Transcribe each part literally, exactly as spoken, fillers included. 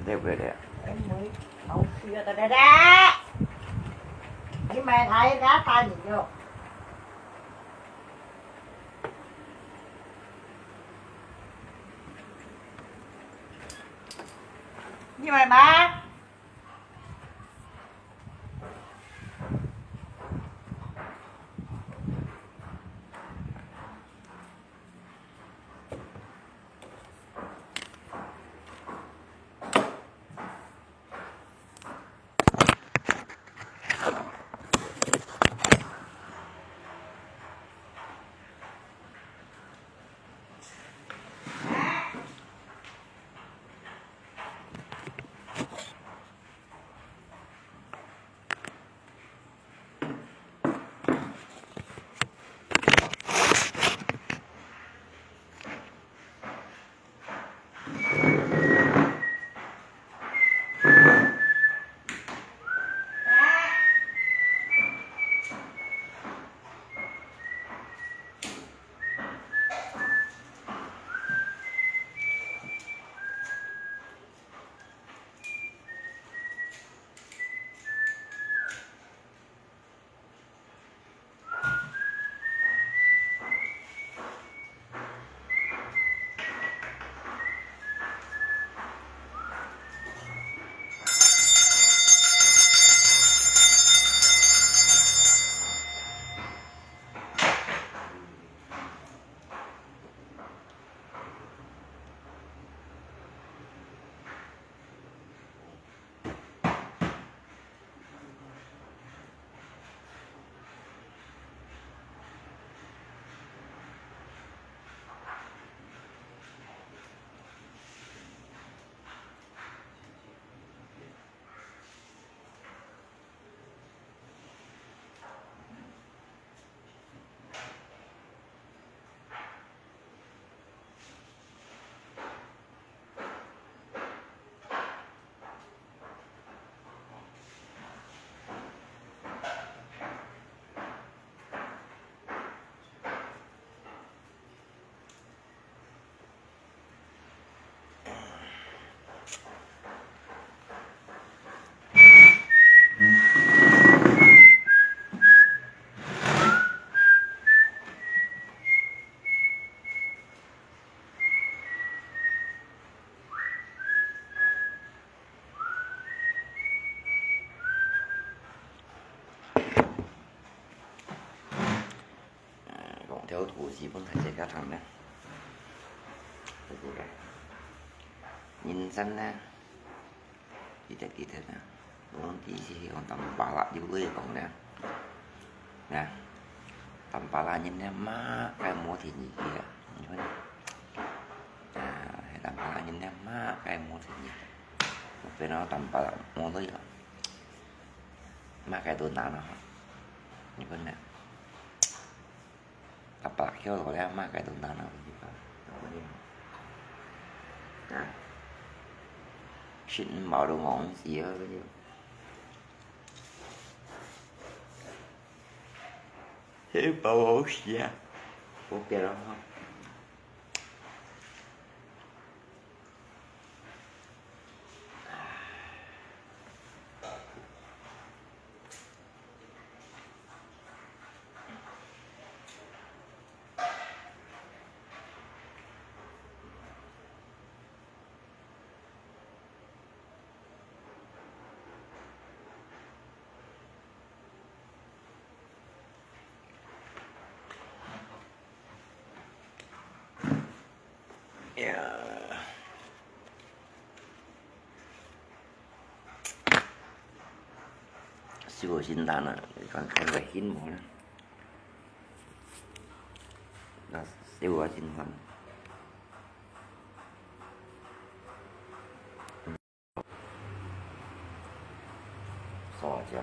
對不對？哎，妹，好吃啊，對不对？你买它，人家打你哟。你买吗？講條故事分大家聽呢。人生呢，記得記得呢，講第一次講Tampalak，有个講呢，呢，Tampalak人呢，麼个無天理个，你看，啊，Tampalak人呢，麼个無天理个，變到Tampalak無个，麼个都難了哈，你看呢。 Tampalak kêu落來，麼个都難啊，你看。啊，食毋飽都戇死啊，佢就。係飽好食啊，好食咯，吼。呀，燒好身單啊，你看，看个眩無呢？那燒好身單。 燒醬。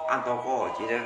按多个，我记得。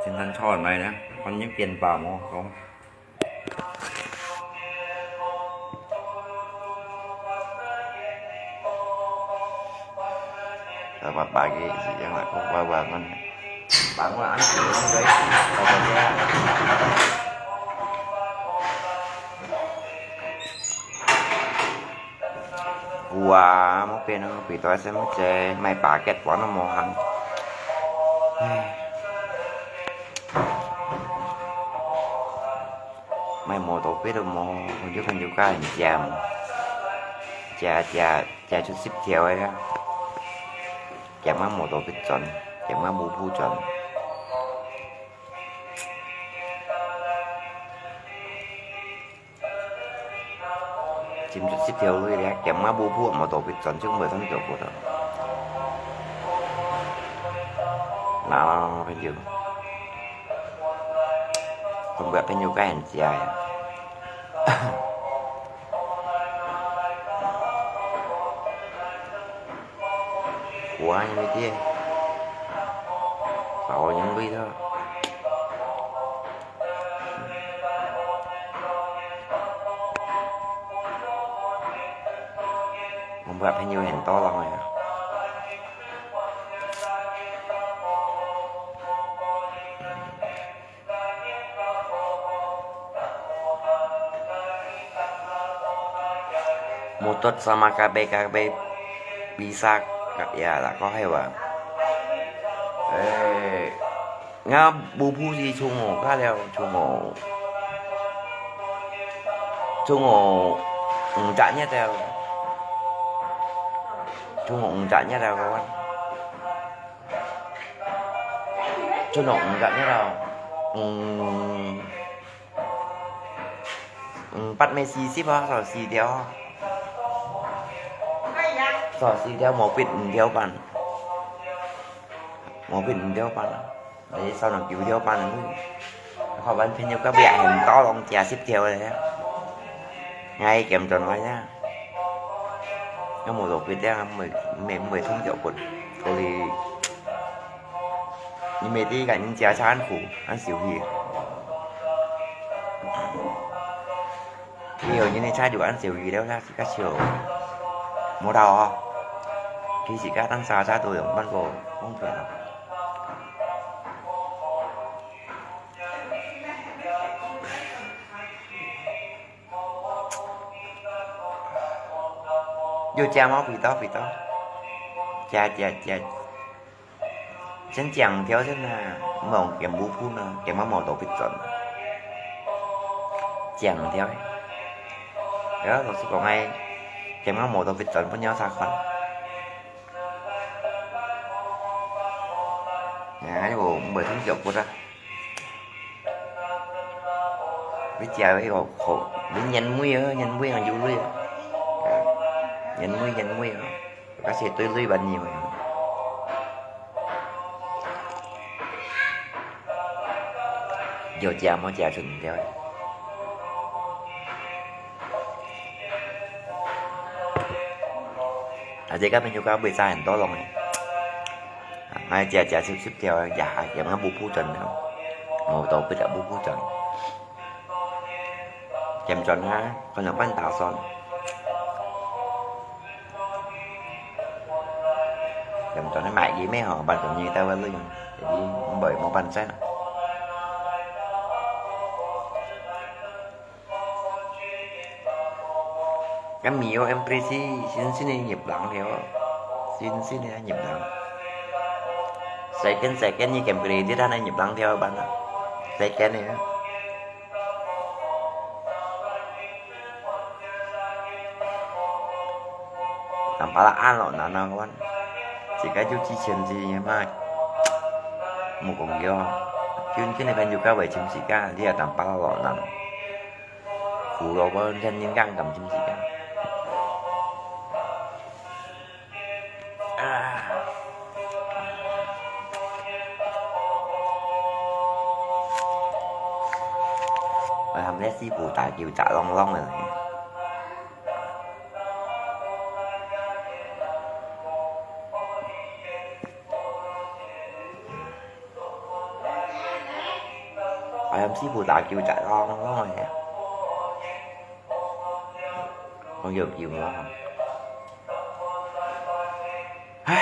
今天炒个咩呢？看你变化無？講。大把把个是这样啦，我我我我，把我安排个，我我我。 有啊，莫變啊，變到一隻乜隻，買巴結我都無閒。唉，買摩托車都無，我就看就加人家嘛，加加加出十條个啊，加買摩托車轉，加買舞步轉。 佔出十條鐳咧，減啊無步無到別轉，就無通做過了。那朋友，看不了朋友該很假呀。我還有一點，把我用累了。 我朋友很多人呀。Mutut sama kape-kape bisa ya, lah kok hewa. Eh, 𠊎舞步係從我家了，從我，從我五隻月了，從我五隻月了，各位。從我五隻月了，嗯，嗯，八月四十啊，十四條啊，十四條無變五條半，無變五條半啊。 你少了九條半了。好，朋友，該邊很多人加十條了呀。𠊎減轉來呀。𠊎無落去了，每，每，每通就不，所以，你每天个人家餐苦，很受氣。 佢有人个車就恁少去了啦，自家笑。無到哦。其實家當儕儕都有辦過公平。有加嗎？肥皂，肥皂。加，加，加。 先降條先啊，毋好減舞步呢，減到無到別轉。降條。哎呀，老實講哎，減到無到別轉，分人啥看。哎，又毋會通腳骨啊。你食迄個好，你年尾啊，年尾啊，有鐳啊。年尾，年尾啊。 該些對鐳還你們。有加無加就毋對。啊，這個朋友講會差很多咯。啊，𠊎加加十十條，也也毋好不準了，無到不了不不準。 減轉哈，可能半打算。減轉去買佢咩吼，半轉去帶回去用，jadi毋會無半轉。該Mio M P C新新个入冷了，新新个入冷。Second second你can play，這單个入冷了，辦啊？Second个。Tampalak恁落難啊，kawan。自家有之前子嘛，無講了。今今日朋友較會尋時間，你也Tampalak落難。 苦蘿蔔天天乾乾，是毋是啊？啊！𠊎喊你師傅打球，打啷啷个呢。 哎呀，師傅打球打啷啷个，講有球無？唉。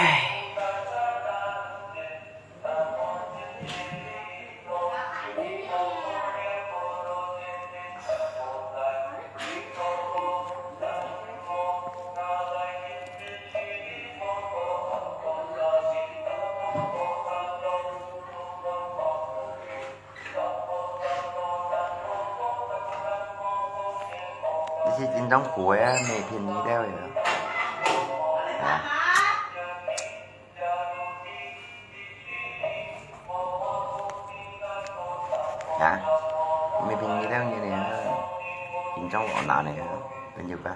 這係真正苦个啊，無便宜了呀。啊？啊？無便宜了呢，真正好難个啊，朋友啊。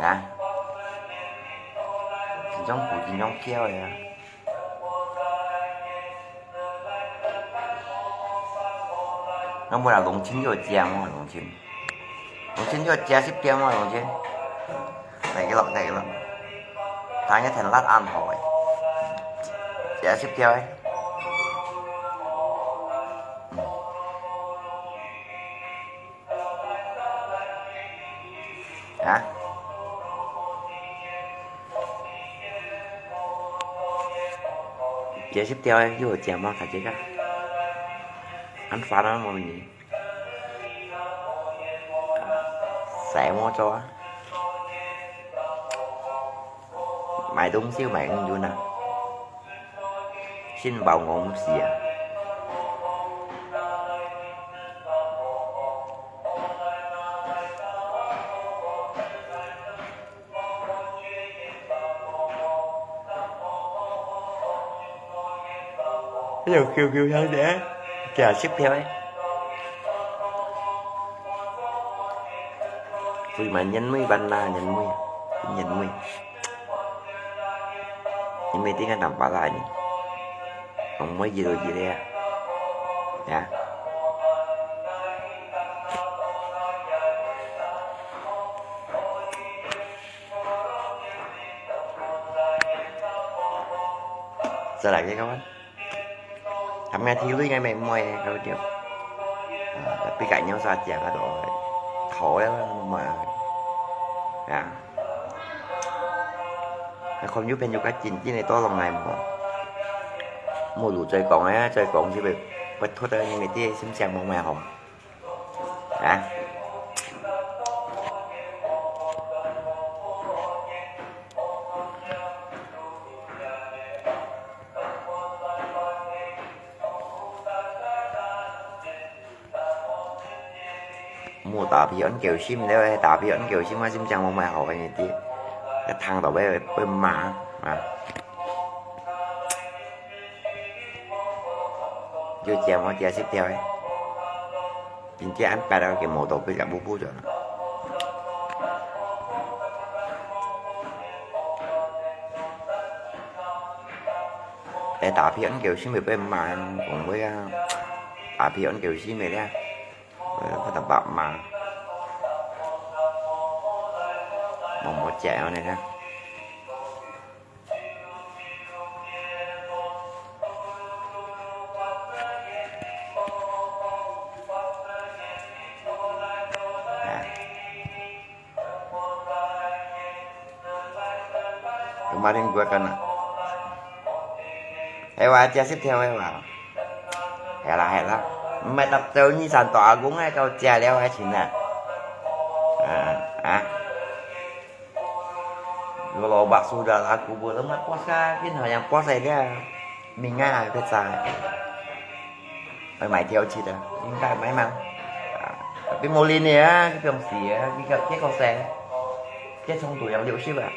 啊？真正苦，真正噭个啊。那麼啦，龍青有食無？龍青，龍青有食十條無？龍青，來一落，來一落。佢个甜辣恁好个，食十條个。嗯。 啊？幾十條个，有食無？大家啊？恁煩啊，無呢？使無做啊？ 買東西買恁遠啊，先包我毋死啊。這有QQ香的，假十條欸。所以嘛，年尾辦啦，年尾，年尾。 因為點解Tampalak呢？講麼个熱就熱个啊，呀。再來一個吧。 他們提鐳應該沒賣个，搞掉。啊，比較nhiều啥講啊都，好了，賣啊。啊。那看有朋友較緊緊个多落來無？無路再講啊，再講就會，會拖到你們的心情無買好。 啊。無打屁安狗心了，打屁安狗心啊，心情無買好个呢，佢聽到會，會罵啊。 就食無食食掉欸，真正恁白啊，佢無到佢就無補咗啦。哎，打屁安狗心會被罵，講話啊，打屁安狗心个咧，呃，佢就白罵，無無食樣呢。 Kemarin gua kena. Hewa aja sih hewa. Hela hela. 毋係搭走你山大阿公个到食了个錢啊？啊，啊。Kalau bakso dah laku, belum puasa, kin hanya puasa dia. Minggu besar. 愛買條七啊，應該買嘛。啊，tapi無零个啊，佢放死啊，佢个，佢个細，佢長度有六十啊，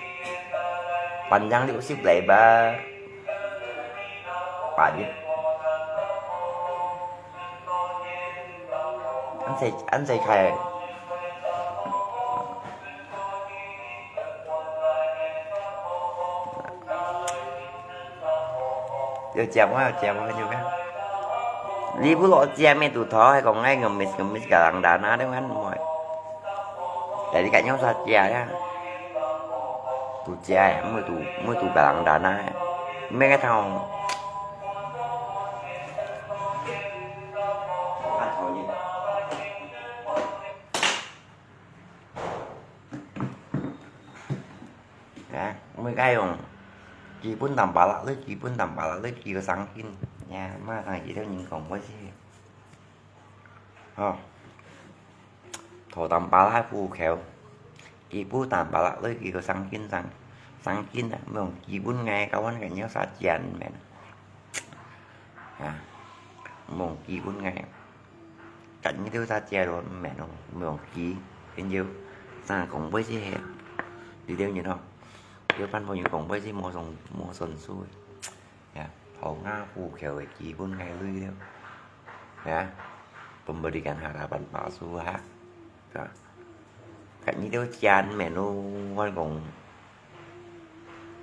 半長六十來吧，八一。恁細，恁細塊。 有食無？有食無？有咩？你不落食咩？堵頭還講愛ngemis ngemis galang dana dengan muat. Jadi kat nyosa cia ya. Tu cia ya, mu tu mu tu galang dana ya. Mega tau. Kan tau ni. 啊，每个用基本淡薄仔，你基本淡薄仔，你叫生根，呀，馬上佢兜人講我是，吼，頭淡薄仔苦口，基本淡薄仔，你叫生根生，生根啊，用基本个，教阮个尿啥煎面，啊，用基本个。 Kat你兜sa cia lo men lo, mong ki, enjo, sa kong bơi si he. Di deu nyi no. Deu pan po nyi kong bơi si mo song, mo son su. Ya, thâu nga hu kheo e ki bun ngai lui deu. Ya, pemberikan harapan palsu ha. Ka. Kat ni deu cian men lo, wan kong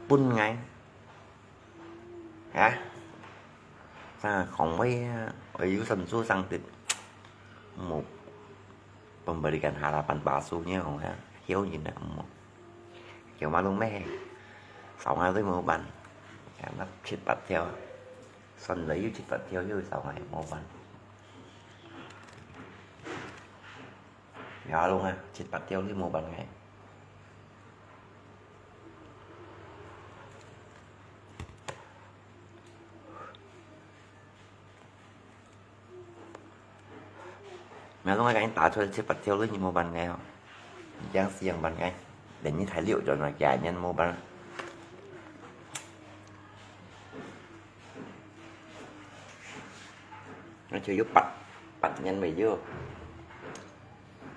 bun ngai. Ha? Sa kong bơi, ôi, yu son su sang tit. Mo pemberikan harapan palsu nyo, ha? Hiu nyi na mo. Hiu ma lung me. Sao ngai lui mo ban. Ya, nap chit pat thiu. Son lui yu chit pat thiu, yu sao ngai mo ban. Ya, lung ha, chit pat thiu lui mo ban ngai. Mẹ lung ha, ka in ta choi chit pat thiu lui nyi mo ban ngai ho. Yang si yang ban ngai. Đến nyi thái liu cho nó kia nyen mo ban. Nó chưa yu pat, pat nyen mày yu.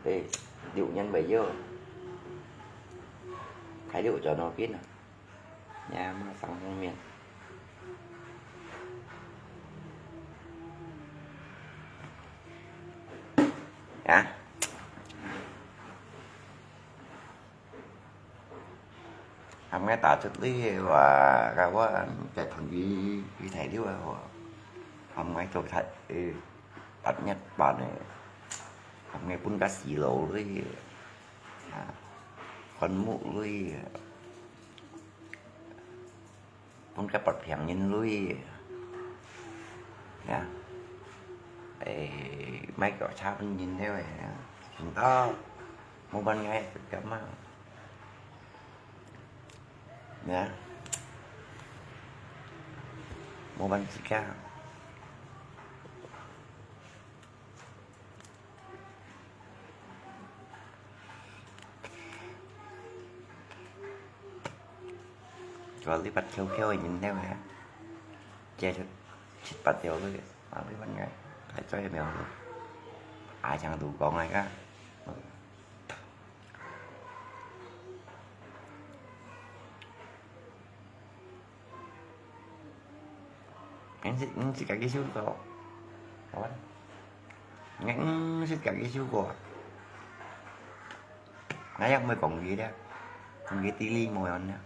Ê, liu nyen mày yu. Thái liu cho nó kia nè. Nhà mà sang hông miền. Hả? Hăm ngai ta chut li wa, ka wa, chạy thẳng đi, đi thầy đi wa. Hăm ngai chụp thầy, ừ, tắt nhất bản này. Hăm ngai bún cá xì lẩu li. À, con mụ li. Bún cá bọt phiang nhìn lui. Ya. Ê, mai kẹo cháo bún nhìn theo ya. Chúng ta mua bánh ngay tự cắm mà. Ya. Mua bánh gì cả. Có lý bật khiêu khiêu nhìn theo hả? Che cho chít bật theo lui. Mà lý bật ngay. Hãy cho em mèo luôn. Ai chẳng đủ có ngay cả. Ngang sit, ngang sit kaki siu ko. Kawan. Ngang sit kaki siu ko. Ngayak mui kong gi dia. Kong gi tili mo yon dia.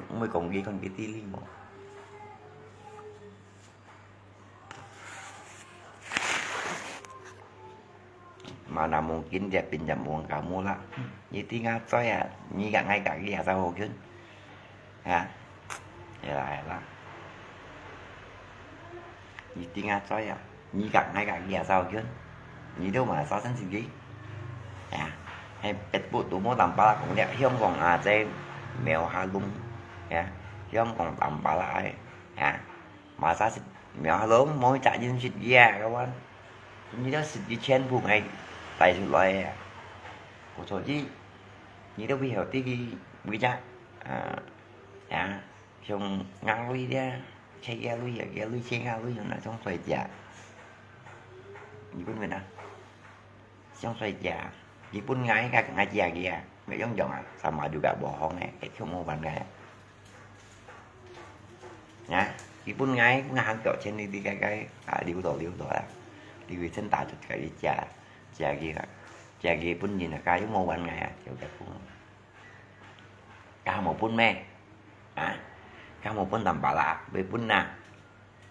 Mui kong gi kong gi tili mo. Mana mungkin dia pinjam uang kamu lah. Nyi ti nga choi ah, nyi gak ngai gak gi asal ho kyun. Ya. Ya lah, ya lah. Nyi ti nga choi ah, nyi gak ngai gak gi asal ho kyun. Nyi tu mana asal sen sigi. Ya. Hai pet bu tu mo tam pala kong dia hiong kong a chai mèo ha lung. Ya. Hiong kong tam pala ai. Ya. Mana asal 苗下龍，無一隻人識佢啊，各位。你兜識佢全部愛帶出來啊。故所以，你兜會曉得佢每隻，啊，啊，像鴨類咧，切雞類啊，雞類、切鴨類，有哪種衰食？你問問啊。 想衰食，佢分𠊎，𠊎，𠊎食佢啊，無用用啊，sama juga bohong eh，一條無還𠊎啊。啊，佢分𠊎，𠊎還夠錢，你，你該該啊，留到，留到啊，留佢先打出去食，食佢啊，食佢本人啊，佢又無還𠊎啊，就該分。佢無分咩？啊，佢無分tambala，會分啊。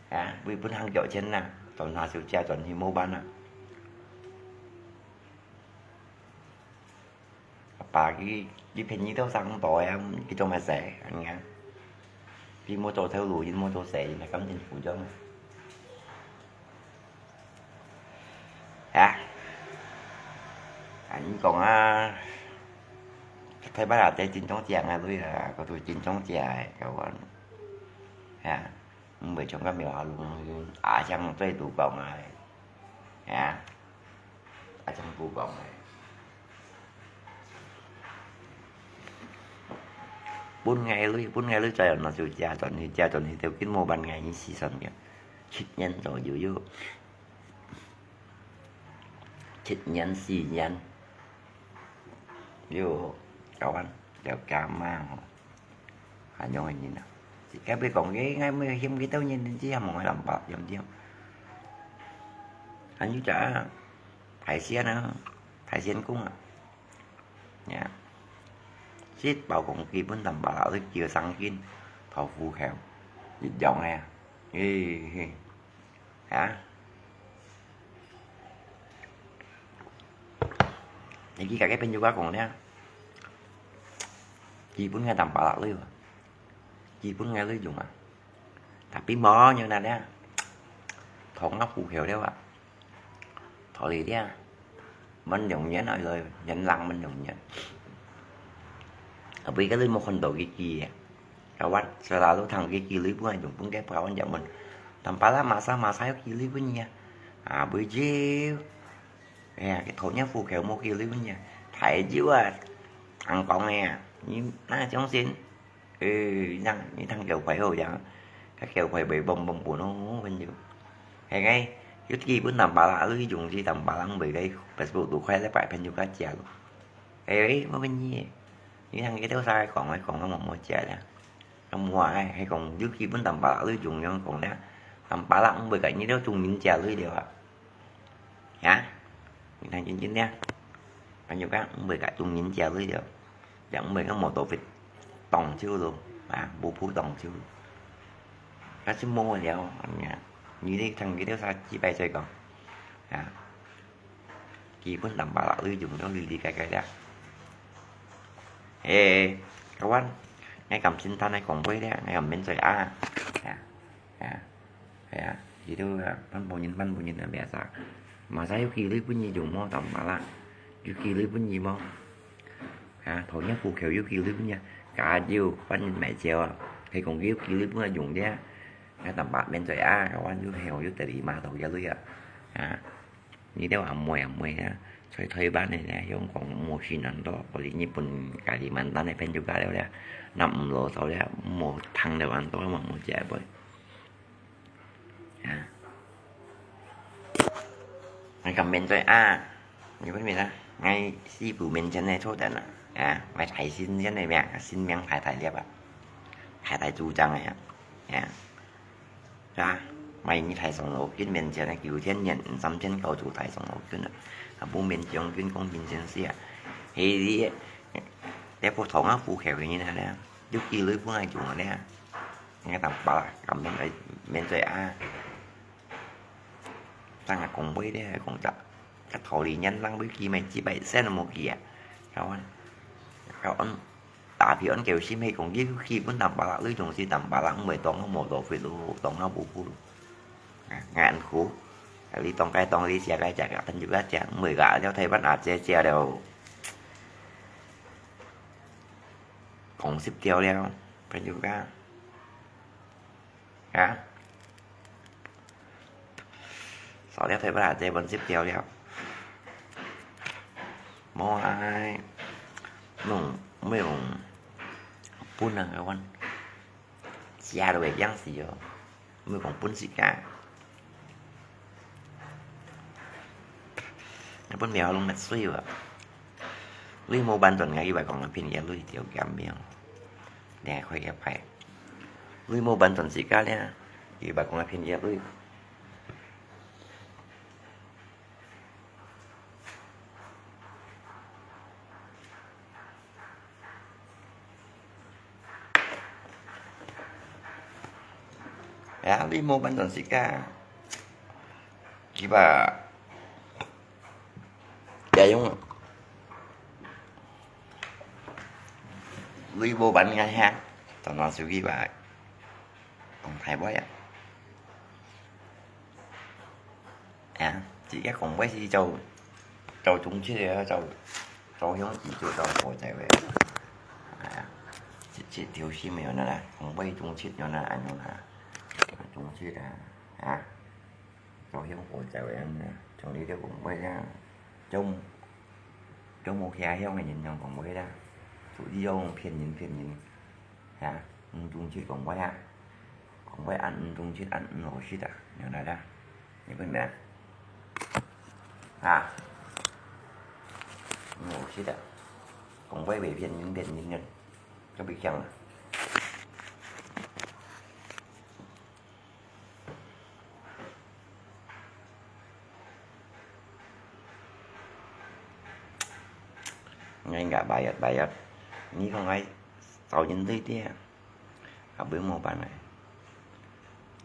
啊，會分還夠錢啊，轉下就食，轉去無還啊。阿爸佢，佢便宜到生到啊，佢做麼事，恁樣。佢無做頭路，佢無做事，佢感情苦衷啊。啊，啊，你講啊，台北啊，這真正正啊，對啦，佢都真正正个，佢講，啊。 毋會像該苗下龍啊，像最多講啊，啊，啊，像多講啊。分𠊎鐳，分𠊎鐳，再拿就食轉去，食轉去，就緊無還𠊎，你死算个。七年左右有，七年四年，有，kawan，了解嘛吼。 還有个人啊，自家會講个，𠊎無嫌佢兜人，人只係無愛làm bạc，對毋對？還有隻啊，大仙啊，大仙公啊，呀，食飽講佢分làm bạc啦，佢叫生根，討戶口，一樣个啊，嘿嘿。 啊？你去甲个朋友家講咧，佢分𠊎tambala鐳啊，佢分𠊎鐳用啊，tapi無用啊咧，討𠊎戶口了啊，討你咧。 Mân Đồng Nhuan啊，rồi Nhuan Lăng Mân Đồng Nhuan. Tapi kalau mau kondo gigi ya. Kawan, selalu thang gigi lui pun ajung pun ke perawan jak mân. Tambala masa masa yo gigi lui pun ya. À, buổi chiều. Ya, cái thổ nhá phù kiểu mua gigi lui pun ya. Thái chiều à. Ăn con ya. Ni na chống xin. 呃，恁樣，你通叫佢好樣，較叫佢袂嘣嘣嘣咯，朋友。係个，有基本tambala，你用這tambala，毋會个Facebook都開咧擺朋友較食咯。係，無問題。你通佢兜儕講，講到無無食啦。咁我係，係講有基本tambala，你用樣講咧，tambala毋會个，你兜中人食你了啊。 Ya, mình thành chính chính nha. Kan juga, mười cái tung nhìn chèo lưới được. Yang mười cái mô tô fit tòng chiu luôn. À, bu phu tòng chiu. Cái xin mua liao, anh nha. Như thế thằng kia thiếu sao chỉ bay xoay còn. À. Kỳ phun tầm bà lạ lưới dùng đó lì lì cái cái đó. Ê, kawan, ngay cầm xin than hay còn quay đấy, ngay cầm bên xoay à. À. À. Hay à, gì đâu à, phân bổ nhân, phân bổ nhân là bé sa. Mà sa yuki lui pun nhi dùng mô tầm mà lạ. Yuki lui pun nhi mô. À, thổ nhá phù kiểu yuki lui pun nhi. Cả diêu, phân nhân mẹ chéo à. Hay còn yuki lui pun nhi dùng chứ. Cái tầm bạc bên trời à, cái quan yu heo yu tệ đi mà thổ nhá lui à. À. Như thế à, mùi à, mùi à. Xoay thuê bán này nè, không còn mua xin ăn đó. Có lý như pun cái gì mà ăn này, bên juga đâu đấy. Nằm lỗ sau đấy, mua thằng đâu ăn đó mà mua chè bơi. À. Ngay cầm bên tôi à. Như bên mình à. Ngay si bù bên chân này thôi đàn à. À, ngay thái xin chân này mẹ, xin miếng thái thái liệp à. Thái thái chú trang này à. À. À, ngay như thái sống lỗ kinh bên chân này, kiểu thiên nhiên, sắm chân cầu chủ thái sống lỗ kinh à. À, bù bên chân kinh công bình chân si à. Hì đi. Để phù thống á, phù khéo như thế này. Lúc kỳ lưới phù này chúng này. Nghe tao bảo là cầm bên đây, bên đây à. Tăng là cũng với đấy, cũng chả. Cái thổ lý nhân lăng với kỳ mày chỉ bảy sen là một kỳ à. Sao anh? Sao anh? Tapi anh kêu sim hay cũng ghi khi pun tao bảo là lưới chúng si tao bảo là mười tông nó một tổ phi lu, tông nó bù phu lu. À, ngàn khu. Lý tông cái tông lý chia cái chia cái thân juga chia mười gã cho thầy bắt à chia chia đều. Cũng xếp theo leo, thân juga. Hả? 到了台北啊，這本接掉了。無啊，弄，沒有，不能个，阮食都會驚死哦，沒有講本事个。日本廟攏滅水啊，你無辦轉，𠊎以為講便宜鐳條減廟，你還可以排。你無辦轉自家咧，以為講便宜鐳。 哎呀，你無辦轉自家，佢話，也用，你無辦个哈，當然手機吧，講太壞啊。 啊，自家講話係做，做中秋个，做，做兄弟就做好在位。啊，這，這條線沒有了啦，講話中秋有啦，恁樣啦，中秋啦，啊，做兄弟在位恁樣，從你這講話呀，做，做無家鄉个人樣講話啦，就係用騙人騙人。 啊，毋中意講話啊，講話恁毋中意，恁毋好食啊，原來啦，你分咩？啊，毋好食啊，講話會騙人騙人个，就別講啦。 應該bayar，bayar。你看𠊎找人對的，啊，不用無辦法。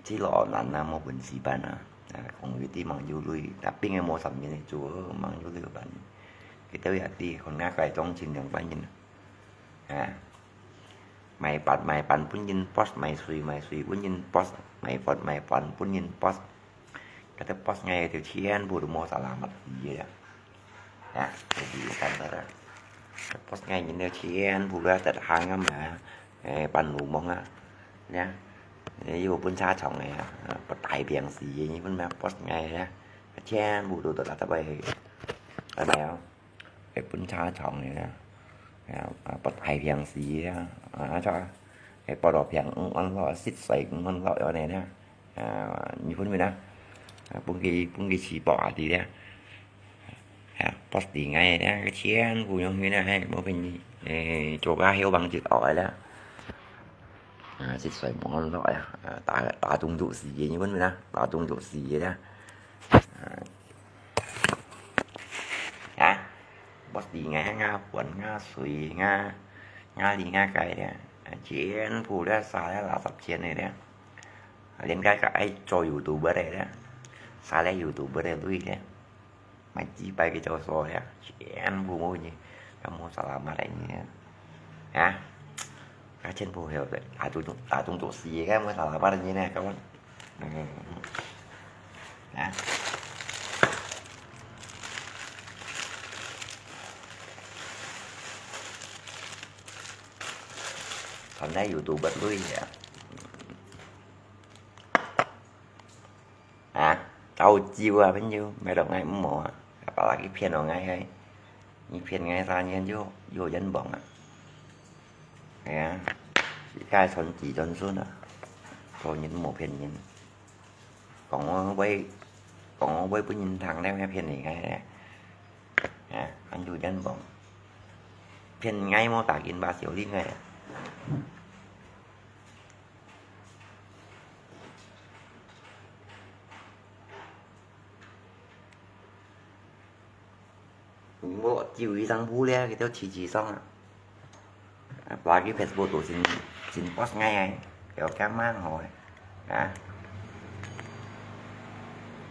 去老難啊，無本事辦啊。啊，講有啲網友鐳，tapi𠊎無三年个做，網友鐳辦。佢兜也知，看𠊎該種情況反應啊。啊。 賣飯，賣飯分人post，賣水，賣水分人post，賣飯，賣飯分人post。該兜post𠊎个就全部都無selamat去个。啊，就係恁樣啦。Post𠊎人就全部都得行啊嘛，誒，半路摸啊，呀，又分車撞个啊，不大平時个，你分咩post𠊎个，全部都得啦，得去，得去哦。 會分車撞个啦，啊，啊，不大平時啊，啊，做啊，會不到平，嗯，安樂，食水，嗯，安樂，安尼啦，啊，你分明啊，啊，分佢，分佢試薄啊，知啦，啊，不是愛啦，全部用去啦，嘿，無便宜，誒，做个後幫就好个啦，啊，食水無安樂呀，啊，打，打中毒死个，你分明啊，打中毒死个啦，啊。 啊，不是𠊎，𠊎飯，𠊎水，𠊎，𠊎哩，𠊎該个，全部咧沙咧垃圾錢个咧，連該个愛做YouTuber个咧，沙咧YouTuber个鐳咧，買幾百个做數咧，全部無去，都無selamat个呢。啊，啊，全部係打中，打中毒死个，無selamat个呢，各位。 嗯。啊。傳來YouTuber鐳啊。啊，早知啊，朋友，買落來毋好啊，apalagi騙落來个，你騙𠊎三年就，又冤枉啊。 係啊，自家傳子傳孫啊，做人無騙人。講我會，講我會分人聽了，騙你个咧。啊，恁有冤枉。騙𠊎無打緊吧，小弟个。 你莫注意上步咧，佢兜痴痴上啊。啊，apalagi Facebook都真，真post𠊎个，佢个幹嘛好个，啊？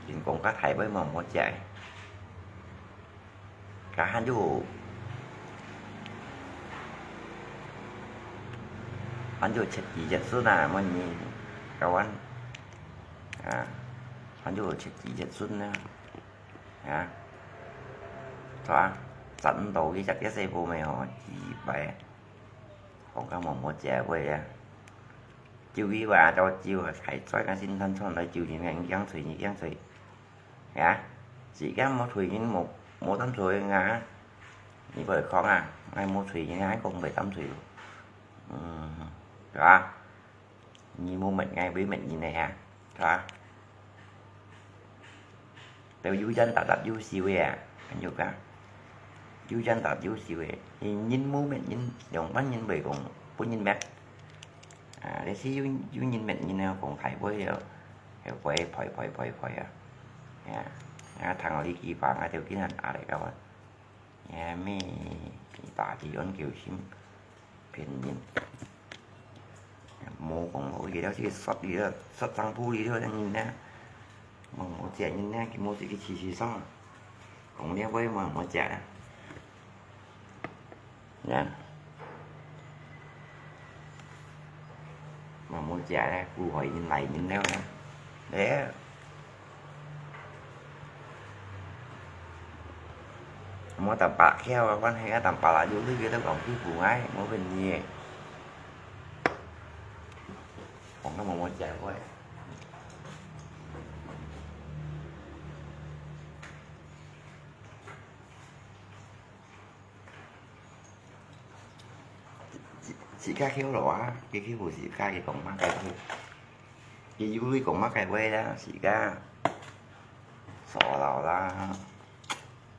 人講較大尾毛莫食个，佢還有，還有七幾一孫啊，莫你，kawan，啊，還有七幾一孫啊。 啊，係啊，賺毋到佢隻，這細部咩吼，幾百，講較無無食會啊。就佢話到就啊，還在該先生創來就人个，你驚吹，你驚吹。啊，自家無罪人，無，無擔罪啊。你過來講啊，𠊎無罪人，𠊎講毋會擔罪。嗯，係吧？你無滅𠊎，會滅人个啊，係吧？都有緣搭搭有時會啊，還有个，有緣搭有時會，人無滅人，兩班人會講分人滅。啊，這時有，有人滅人啊，講大會啊，會會會會會會啊，啊，啊，聽到這句話，𠊎就緊喊壓力啊，啊，咩，大地安救心，騙人。無講好，佢了，這个殺你了，殺生不理了，人呢，無，無食人呢，佢無食佢吃吃爽啊，講了會無，無食啊。 呀。嘛無食咧，苦害人來人了咧。咧。無淡薄巧啊，關係啊，淡薄啦，有你个都講欺負𠊎，無分你个。講到無無食過。 自，自家曉咯啊，佢，佢毋係自家，佢講麼个話，佢有鐳講麼个話啦，自家傻佬啦，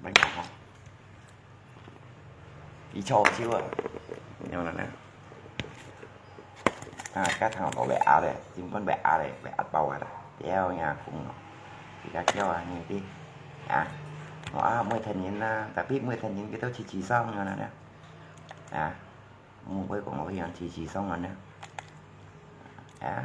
乜講吼，佢錯手啊，你明白嗎？ 啊，該頭腦會壓咧，心肝會壓咧，會壓爆啊啦，了呀，講咯，自家叫啊，你知，啊，我啊，毋會聽人啦，tapi毋會聽人，佢都痴痴爽樣啦，啊，毋會講我一樣痴痴爽樣啦，啊。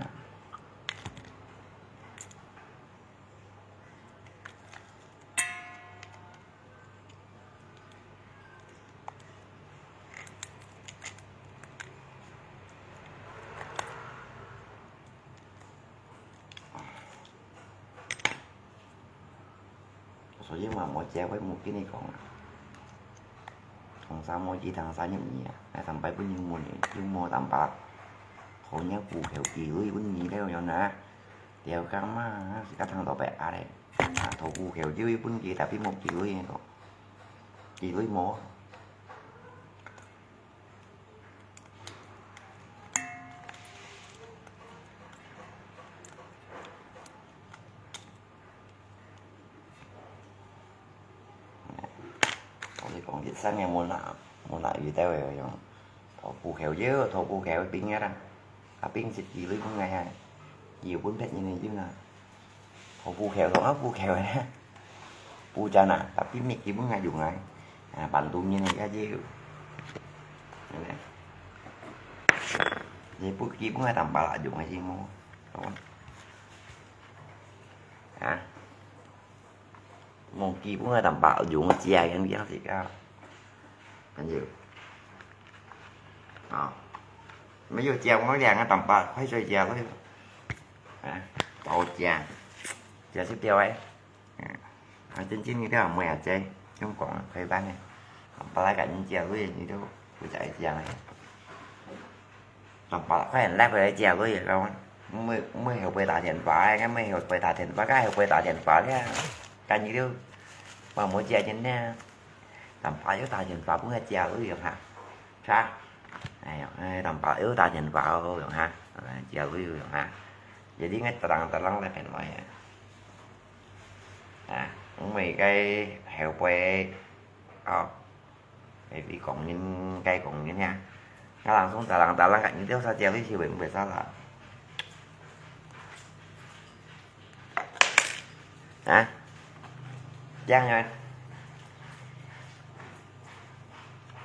所以嘛，無食，𠊎無跟你講啊。唐山無去，唐山入去啊，那三擺分人問，又無淡薄，好人苦口寄鐳分你了樣啊。了解嘛，自家聽到白壓咧，啊，討苦口就分佢，tapi無寄鐳个咯，寄鐳無。 同你講，一生个無哪，無哪遇到个樣，討苦口喲，討苦口个兵个啦，啊，兵是寄鐳分𠊎啊，又分別人个有哪。 討苦口，同𠊎苦口个，苦盡啊，tapi搣佢分𠊎用啊，啊，半途面个也有。係無？你分佢分𠊎淡薄啦用个係無？好啊。啊？無佢分𠊎淡薄用，食个樣時間。朋友。啊。沒有食，𠊎兩个淡薄，快脆食落去。 啊，包食，食食掉个。啊，啊，真正你都毋會啊，這，用講啊，開飯个。啊，本來趕緊食落去，你都毋使食个。啊，本來快點來回來食落去，講，毋會，毋會後背打電話个，毋會後背打電話，該後背打電話个，趕緊就，我無食真个。啊，本來又打電話，毋會食落去哈。 Sa? Ayo, eh, tampak yo tajen pao yung ha. Eh, jauh yung ha. Jadi ngai terang-terang lah kan wai. Ah, mấy cái heo quay. Oh. Cái vị công nhân, cái công nhân ha. Nó langsung terang-terang kan itu saja lu sih, bukan salah. Hả? Chang rồi.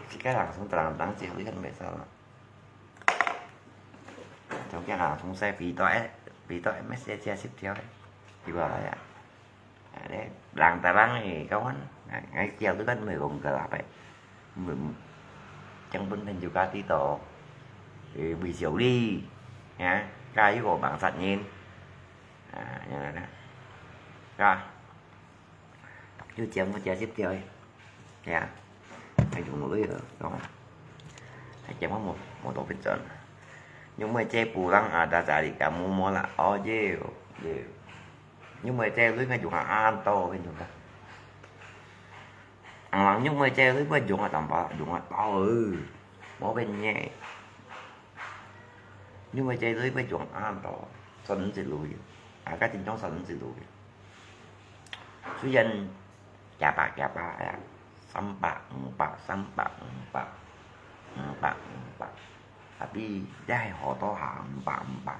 Chỉ cái hàng xuống tầng tầng chỉ không biết sao. Trong cái hàng xuống xe phí tỏi, phí tỏi mét xe chia ship theo đấy. Thì bảo là à, đấy, làng tài làng thì các bạn, ngay chiều tôi cất mười gồng cờ lạp ấy. Mười, chẳng vẫn thành chiều ca tí tổ. Thì bị xỉu đi. Hả? Ca với gỗ bảng sẵn nhìn. À, như này nè. Rồi. Chú chém một chén tiếp theo đi. Nè. Anh dùng một lưỡi rồi. Đúng không? Anh chém có một, một tổ bên trên. Nhưng mà chém bù lăng à, đã trả đi cả mù mùa là. Ồ, dễ, dễ. 玉妹姐鐳愛用啊，恁多，跟你講。啊，玉妹姐鐳愛用啊，淡薄用啊，多哦，無變呢。玉妹姐鐳愛用啊，恁多，算毋識鐳，啊，該真正算毋識鐳。雖然幾百幾百呀，三百、五百、三百、五百、五百、五百。 Tapi這係好多下五百、五百，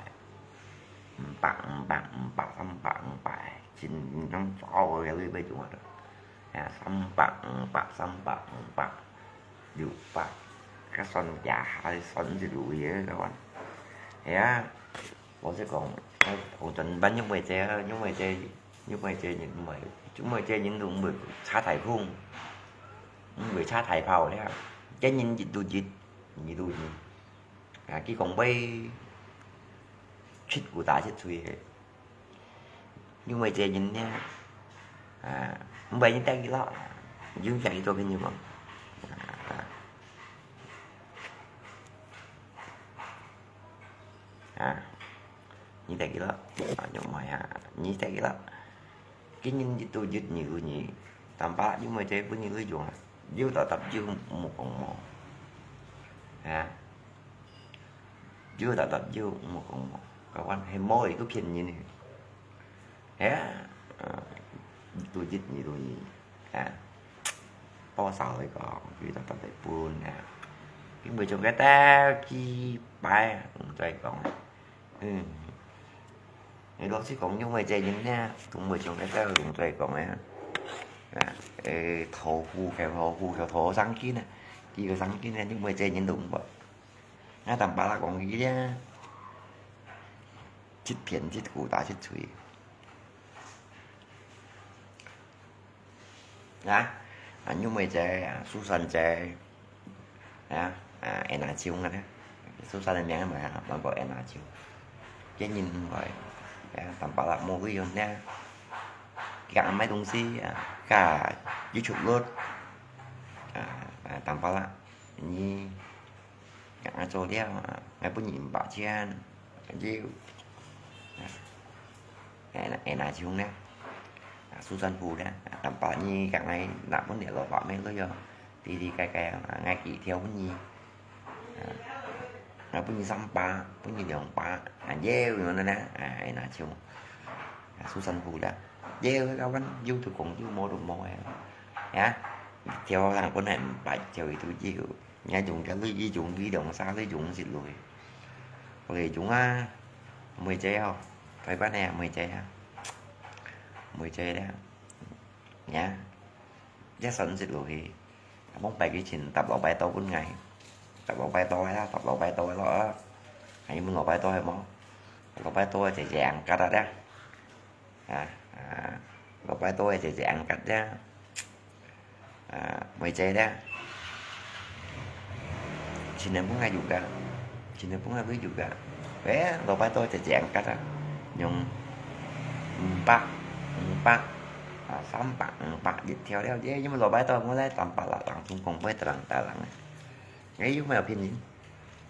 五百、五百、五百、三百、五百，真正做个你愛用啊！啊，三百、五百、三百、五百、六百，該算幾下，算一路个，各位。係啊，老實講，我全班玉妹姐啊，玉妹姐，玉妹姐人毋會，玉妹姐人都毋會差太遠，毋會差太遠了，這人一路一，二路二。 啊，佢講會七句打七喙个，玉妹姐人呢，啊，毋會你帶佢咯，有帶佢做朋友無？啊，啊，你帶佢咯，啊，玉妹啊，你帶佢咯。 今年一度一，二度二，淡薄玉妹姐分你鐳用啊，有搭搭有，莫講無。啊，有搭搭有，莫講無。各位，係無个都騙人个。係啊，呃，一度一，二度二，啊，多少个講，有搭搭來分啊。因為做个到幾擺啊，毋再講啊。 嗯。你老實講，玉妹姐人呢，都毋會像該兜人在講个啊。啊，誒，討好，討好，討好生金啊，幾个生金啊，玉妹姐人都毋會。啊，淡薄仔講佢咧，七騙七句打七喙。 啊，啊，玉妹姐啊，蘇珊姐，啊，啊，Anna Chung啊，蘇珊个名嘛，啊，包括Anna Chung。這人毋會，啊，淡薄仔無鐳用呢，佢賣東西啊，佢YouTube錄，啊，啊，淡薄仔，你 𠊎做了，𠊎分你五百千，就，哎，Anna Chung呢，啊，蘇珊富呢，啊，淡薄你講𠊎拿分你六百咩都有，哩哩个个，啊，𠊎幾條分你，啊，𠊎分你三百，分你兩百，啊，有用个呢，啊，Anna Chung，啊，蘇珊富呢，有，該份有就講有，無就無个，啊，條人分你五百，條佢都有。 若用个鐳，用鐳量，啥鐳用毋識鐳。OK，用啊，妹姐哦，台灣个妹姐啊，妹姐咧，呀，也算毋識鐳去。往擺佢先搭六百多分𠊎，搭六百多个啦，搭六百多个咯啊。還有問六百多个無？六百多个姐姐ang kat啊咧。 啊，啊，六百多个姐姐ang kat咧，啊，妹姐咧，前兩分𠊎有个，前兩分𠊎會有个，誒，六百多个姐姐ang kat啊，用五百、五百，啊，三百、五百一條了，耶，因為六百多，我來三百啦，人總共會得人打人啊，誒，有沒有騙人？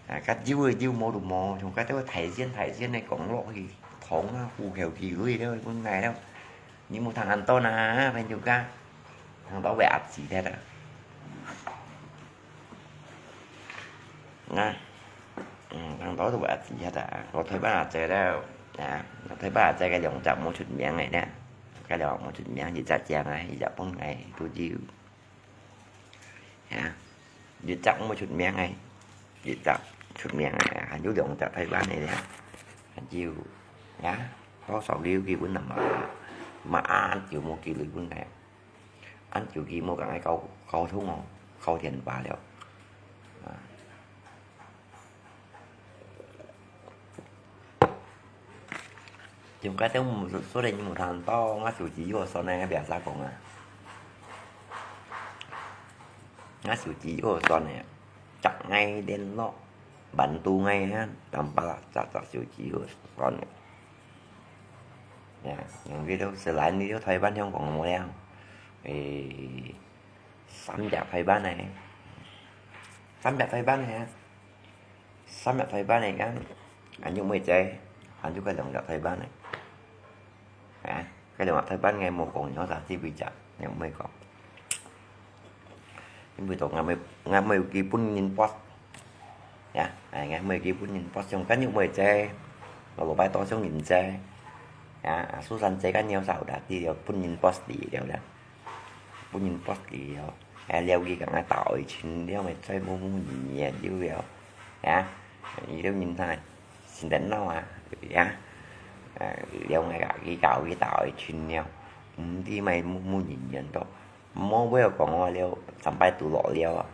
啊，較有个有，無就無，像該兜大仙大仙个講落去，糖啊，呼口氣鐳了，分𠊎了。你莫聽恁多啦，朋友家，聽到會壓死忒啦。啊，嗯，聽到都會壓死忒啦。我台灣阿姐了，啊，我台灣阿姐个兩隻無出名个呢，該兩隻無出名，一隻靚个，一隻笨个，都有。 啊，一隻毋出名个，一隻出名个，還有兩隻台灣个咧，還有，啊，多少个有機會那麼，嘛，恁久無機會分个，恁久佢無同𠊎溝，溝通哦，溝電話了，啊。 應該都無，雖然你無聽到，𠊎手機有算个，𠊎biasa講啊。𠊎手機有算个，逐个聯絡，bantu𠊎啊，tanpa隻隻手機有算个。呀，因為都係來你都台灣香港無了，誒，三隻台灣个，三隻台灣个啊。 三隻台灣个啊，還有妹仔，還有該兩隻台灣个。啊，該兩日頭擺𠊎無講，然後就這位隻，𠊎毋會講。因為到𠊎無，𠊎無有基本人boss。Ya，哎，𠊎無有基本人boss，像今日無在，老老擺多少人在。Ya，啊，蘇珊姐今日有啥有打的了，本人boss的了啦。本人boss的了，哎，了佢講啊，打愛情了，咪再無無意義了了。Ya，你了人太，先等鬧啊，ya。哎，了𠊎个，佢搞佢打愛情了，毋知咪無無意義到。 莫，莫講話了，三擺都落了啊。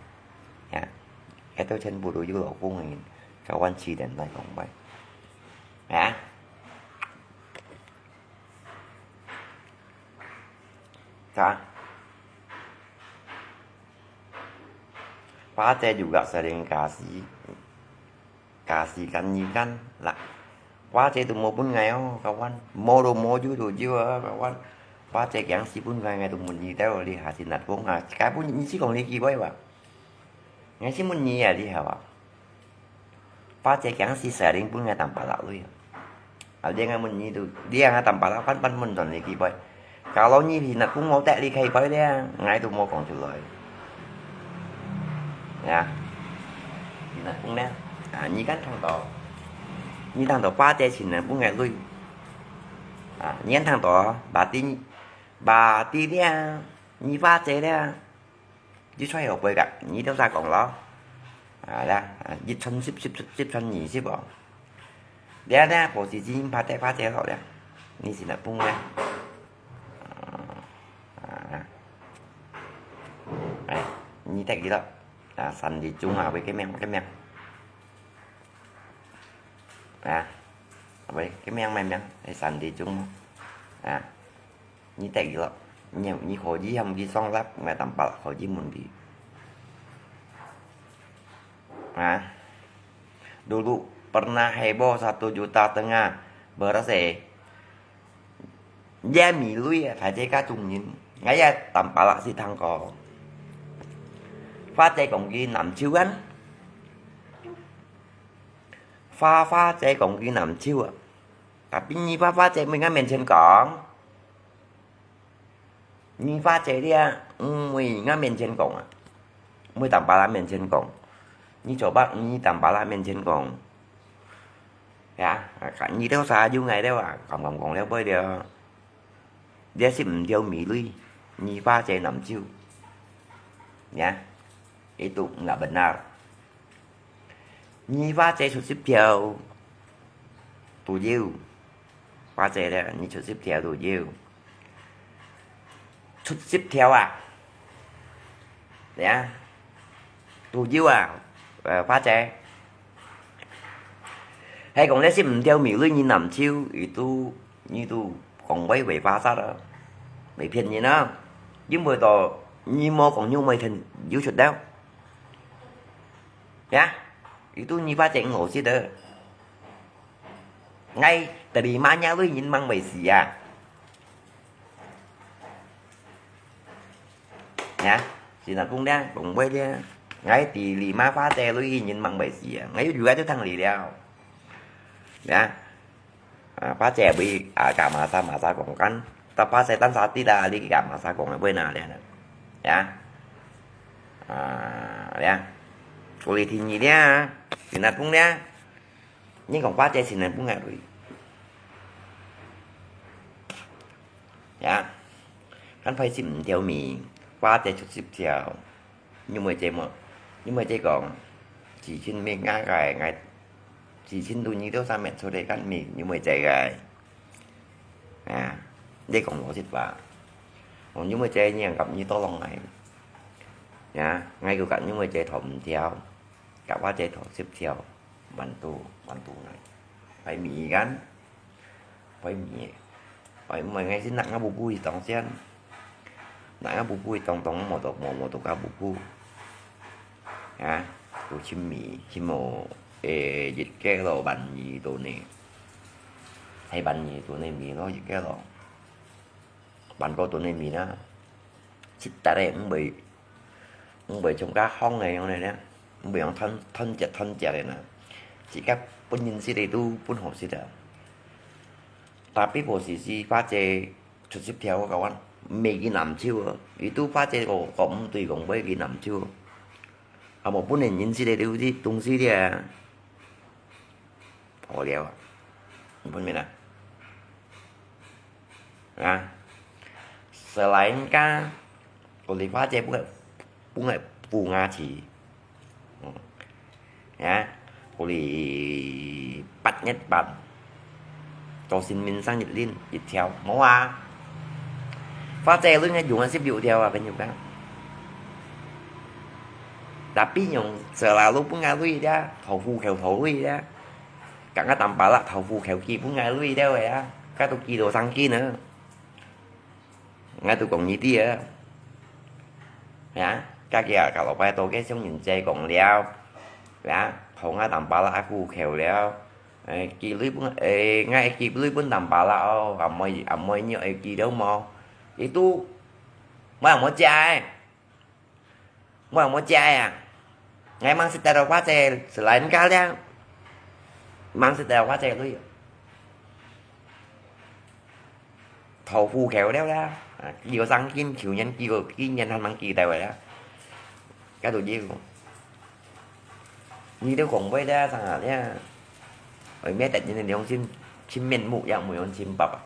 Ya，該兜全部都有老公个人，早晚七點來講話。Ya，啥？八姐juga sering kasih。 Kasih kan你kan啦。八姐都無分𠊎哦，kawan。無都無，有都有啊，kawan。八姐驚死分𠊎，𠊎都問你兜，你下先來講啊。該分你是講你幾位吧？𠊎是問你啊，你好啊。八姐驚死，sering分𠊎tambah落去啊。啊，你𠊎問你都，你𠊎tambah落，分分問轉你幾位？ Kalau你Pinakbung無得你開會咧，𠊎都無講出來。Ya，Pinakbung咧，啊，你敢聽到？你聽到八姐請人分个鐳？啊，你敢聽到？Berarti，berarti咧，你八姐咧。 你出去學背个，你都使講咯。啊，啦，啊，一千十，十，十千二十哦。了，了，無時間，八姐，八姐好了。你先來分了。啊，啊，哎，你得意了。啊，三點鐘啊，喂，个名，个名。啊，喂，个名，个名，哎，三點鐘嘛。啊。 你得意了，你，你可以喊佢上來，𠊎tambah可以問佢。啊，dulu pernah heboh satu juta tengah，無得勢。這米鐳啊，大家較中意，𠊎也tambah識聽過。花姐講佢難受啊，花花姐講佢難受啊，tapi你花花姐毋會面前講。 你花姐咧，毋會人家面前講啊，毋會tambah人面前講。你做白，你tambah人面前講。Ya，啊，你兜儕有𠊎兜啊，講講講了尾了。這係毋著米鐳，你花姐難受。Ya，itu nggak benar。 你花姐出十條都有，花姐咧，你出十條都有，出十條啊，呀，都有啊，呃，花姐。係講這係毋著米鐳，你難受，佢都，你都講話會花煞啊，會騙人啊，因為到你無講，你毋會聽有出了。 Ya，itu你花姐好食的。𠊎terima nya lui人mang會死啊。Ya，先生講了，講話了，𠊎terima花姐lui人mang會死啊，𠊎有juga就聽你了。Ya。 啊，花姐會啊，甲masa-masa講kan，tapi花姐單儕知啦，你甲masa講个話哪了呢？Ya。啊，了。Kulit tinggi了，先生講了，你講花姐先生講个對。Ya。Kan phải係毋條命，花姐出十條。 你妹姐無？你妹姐講，之前咩𠊎个，𠊎，之前都你兜三面出來，kan咩你妹姐个。啊，你講老實話。講你妹姐你甲你多浪來。啊，𠊎就甲你妹姐討毋條，甲花姐討十條，滿肚，滿肚來。Phải mì kan？ Phải mì. Phải mì ngay xin nak ngah bubu itong sian. Nak ngah bubu itong tong mo to mo mo to ka bubu. Ha, tu chim mì, chim mo, eh, jit ke lo ban mì to ne. Hay ban mì to ne mì lo jit ke lo. Bạn có tụi này mì đó. Xích ta đây cũng bị, cũng bị trong các hông này, hông này đó. Cũng bị hông thân, thân chẹt, thân chẹt này nè. Chỉ các bún nhìn xí đây tu, bún hổ xí đó. Tapi posisi Pá Che 出十條个，講，毋係佢難手哦，佢都花姐个，講毋對，講毋係佢難手哦。啊，無本人認識个東西，東西咧，好了啊，你分明啊？啊，selain kah，我哋花姐本來，本來bunga錢。 Ya，我哋八月八，做神明生日輪一條，無啊。花姐輪个用个十六條啊，朋友講。Tapi用selalu分𠊎鐳个，討戶口討鐳个，講个當巴拉討戶口寄分𠊎鐳个啊，該都寄到上緊啊。 𠊎都講你知啊。Ya，該个啊，頭擺多个上人姐講了，ya，討𠊎當巴拉个戶口了。誒，寄鐳分，誒，𠊎寄鐳分當巴拉哦，阿妹，阿妹你愛寄到無？佢都，𠊎阿妹借个。 𠊎無借啊。𠊎吂識得到花姐selain kah了，吂識得到花姐鐳。討戶口了啦，啊，寄過上緊，舊年寄過，今年還吂寄到个啦。該都有。你都講話了，上下了。哎，免得人个良心，真面目，也無用真白啊。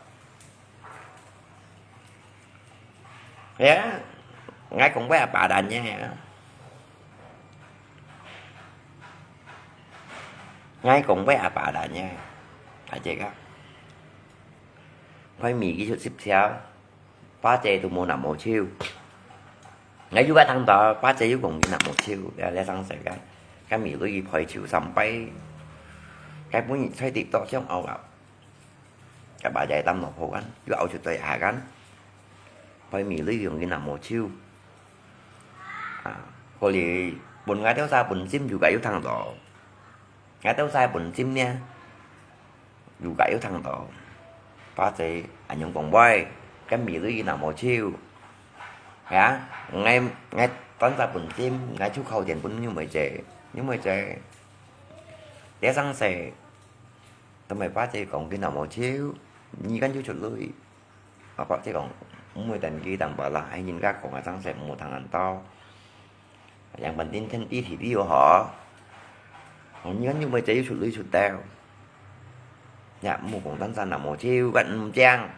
Ya，𠊎講話也巴爛个。𠊎講話也巴爛个，大姐啊。派米佢出十條，花姐都無拿無手。𠊎又捌聽到，花姐又講佢拿無手，這，這上世間，該米鐳佢派手三擺，該本日在TikTok上拗拗。 該把仔擔落好kan，又拗出對下kan。派米鐳用佢拿無手。啊，可能分𠊎兜儕分心，又該又聽到。𠊎兜儕分心呢，又該又聽到。花姐恁樣講話，該米鐳佢拿無手。Ya，𠊎，𠊎單儕分心，𠊎就敲電分玉妹姐，玉妹姐，這上世 但係花姐講佢拿無手，你kan又出鐳。啊，花姐講，毋會等佢當巴拉，係人家講啊，上世毋好聽恁多。Yang penting天地地理哦，吼。哦，你看玉妹姐又出鐳出到。Ya，毋好講單儕拿無手，kan毋正。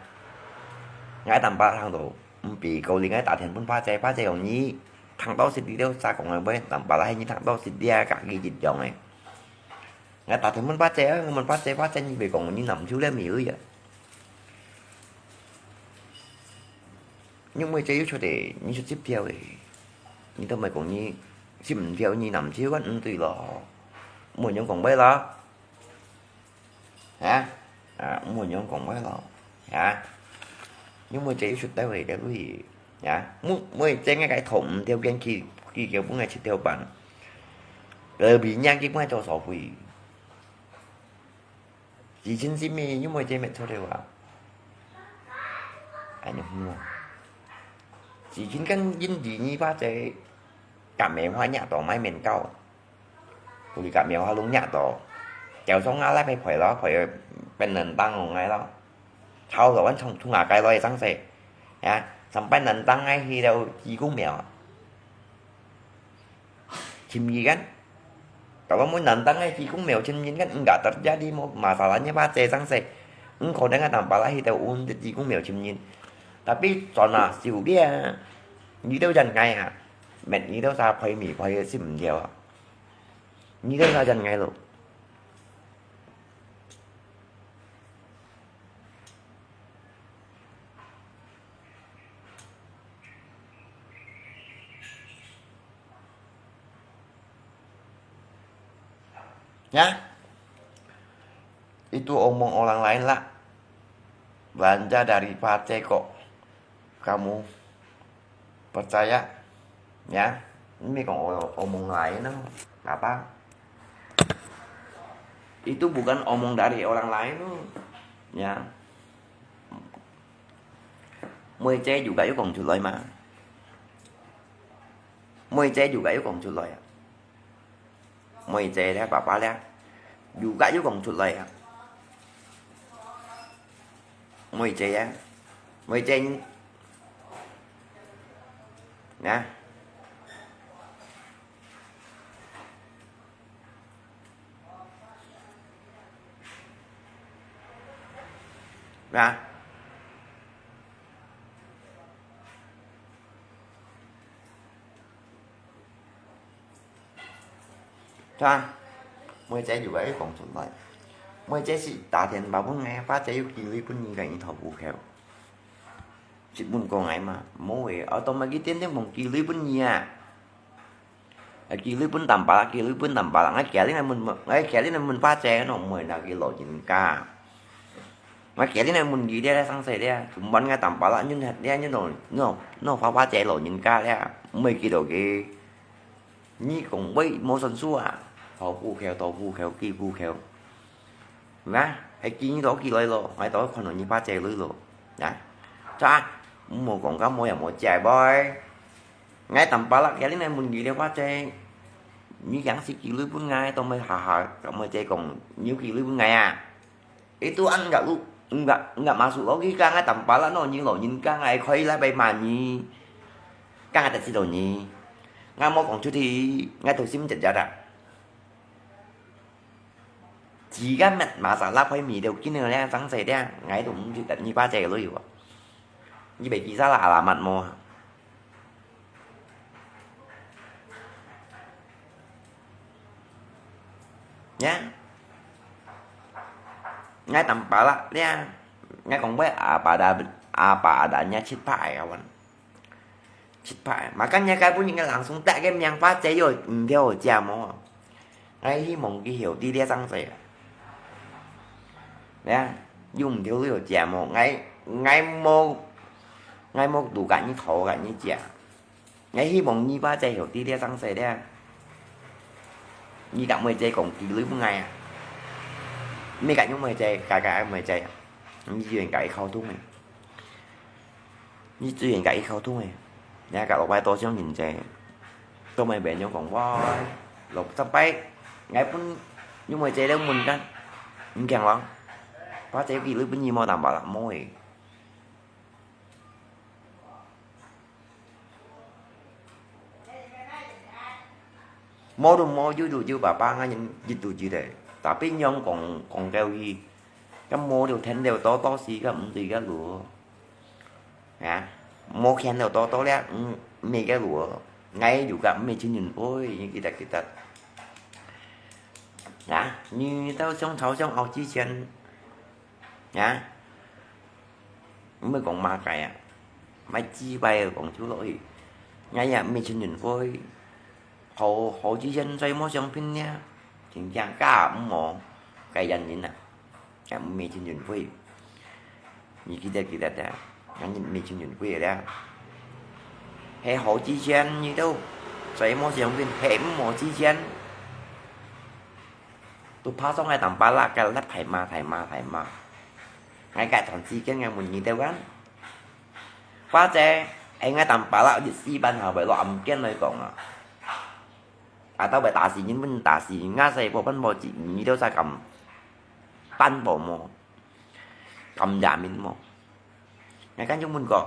𠊎當巴拉聽到，毋比高興，𠊎打電分花姐，花姐講你，聽到識你兜儕講个話，當巴拉係你聽到識你啊，家己一樣个。 𠊎打電問花姐啊，𠊎問花姐，花姐你會講你拿毋出了米鐳啊？玉妹姐又出个，你出十條个，你都毋係講你十五條你拿毋出，kan毋對咯，毋會恁樣講話咯。啊？啊，毋會恁樣講話咯。啊？玉妹姐又出到个，該位。 Ya，妹，妹姐𠊎个討毋條件去，去叫分𠊎七條半。呃，比人家去分𠊎做所費。之前係咩，玉妹姐乜錯了啊。哎喲，喲。之前跟印尼花姐，甲梅花惹到買面糕。 Tuli甲苗下攏惹到，叫上阿拉陪陪咯，陪變能當戇个咯。吵到阮從從阿該來生死，呀，上班能當个去了雞公廟，尋人間。Kalau mun能當个雞公廟尋人間，enggak terjadi mo masalahnya baca生死。Engkau dengan tanpa lahir tau un雞公廟尋人。Tapi sana siu dia，你都人愛啊，乜你都啥陪你陪个心唔掉啊。 你兜啥人愛咯？Ya, itu omong orang lain lah. Belanja dari Pace kok kamu percaya, ya. Ini kong omong lain, apa? Itu bukan omong dari orang lain, ya. Mui Cai juga yuk kong chuloi ma. Mui Cai juga yuk kong chuloi. Mui Cai le, papa le, juga yuk kong chuloi. Mui Cai ya. 妹姐，啊，啊。 係啊，妹姐又愛講出來。妹姐係打電話分𠊎，花姐有寄鐳分你个，你討無？係問過𠊎嘛？無誒，𠊎都毋係去點點講寄鐳分你啊。啊，寄鐳分淡白啦，寄鐳分淡白啦。𠊎今日來問，𠊎今日來問花姐，喏，妹那个老人家。 𠊎今日來問你這生事這，昨晚𠊎淡白啦，你這，你這，你，你花花姐老人家這，毋會記得个。你講話無算數啊，討戶口，討戶口，寄戶口。啊，係寄你討寄來咯，𠊎都看到你花姐來咯。啊，咋，毋好講到無也無姐啵。𠊎淡白啦，今日來問你這花姐，你樣式寄鐳分𠊎，都毋會下下，都毋會再講，你有寄鐳分𠊎啊？ Itu enggak lu-，enggak, enggak masuk logika, ngai tampalak no, nyi lo, nyin ka ngai koi la bai mani. Ka ngai tak silo nyi. Ngai mau kong cuti, ngai tu sim jat jat ah. Jika mat masalah koi mi deu kini le sang sai dia, ngai tu mung cuti nyi pa cai lui wa. Nyi bai kisah lah alamat mo. Ya. Ngai tampalak dia. Ngai kong bai apa ada, apa adanya cit pai kawan. Cit pai. Makanya kai pun ngai langsung tak ke miang pa cai yo, ndio jia mo. Ngai hi mong ki hiu di dia sang sai. Ya. Yung ndio yo jia mo. Ngai, ngai mo, ngai mo du ka ni thau ka ni jia. Ngai hi mong nyi pa cai hiu di dia sang sai dia. Nyi tak mui cai kong ki lui pun ngai ah. Mi ka nyung mui cai, ka ka mui cai. Nyi yuan ka i khau tung eh. Nyi zui yuan ka i khau tung eh. Ngai ka lo bai to siang nyin cai. To mui ben nyung kong wai. Lo sa pai. Ngai pun nyung mui cai le mun kan. Ngiang lo. Pa cai ki lui pun nyi mo tam ba la mo eh. Mo tu mo, yu tu yu, papa ngai nyin yu tu yu de. Tapi nyong kong, kong kêu hi. Ka mo tu then leo to to si ka, ung tui ka lu. Ya. Mo khen leo to to le, ung, me ka lu. Ngai yu ka me chin yin poi, kita kita. Ya, nyi tao siang chao siang ao chi chen. Ya. Mui kong ma kai ah. Mai chi bai kong chu lo hi. Ngai ya mi chin yin poi. Hau, hau chi chen sai mo siang pin nia. Chính chang ka mo. Kai yan yin ah. Ya mi chin yin poi. Nyi kita kita ta. Ngai mi chin yin poi da. He hau chi chen nyi tao. Sai mo siang pin. He mo chi chen. Tu pa song ngai tampalak ka lap thai ma, thai ma, thai ma. Ngai ka thon si ken ngai mun nyi tao kan. Pa cai, ai ngai tampalak di si ban ha bai lo am ken noi kong ah. Atau bai ta si nyin mun ta si, ngai sai po pan po chi, nyi tao sa kam. Pan po mo. Kam ya min mo. Ngai kan yung mun ko.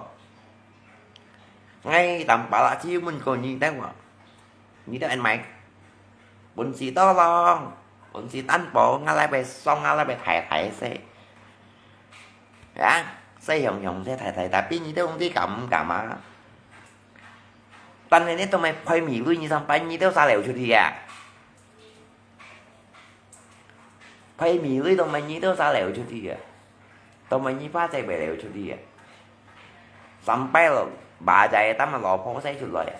Ngai tampalak chi yung mun ko nyi tao wa. Nyi tao en mai. Bun si to long. Bun si tan po, ngai lai bai song, ngai lai bai thai thai se. Ya, se hiong hiong se thai thai, tapi nyi tao ung ti kam kam ah. Tan ne ne to mai phoi mi lui nyi sang pai nyi tao sa leo chu ti ya. Phoi mi lui to mai nyi tao sa leo chu ti ah. To mai nyi pa cai bai leo chu ti ah. Sampai lo, ba cai tam lo pho sai chu lo ah.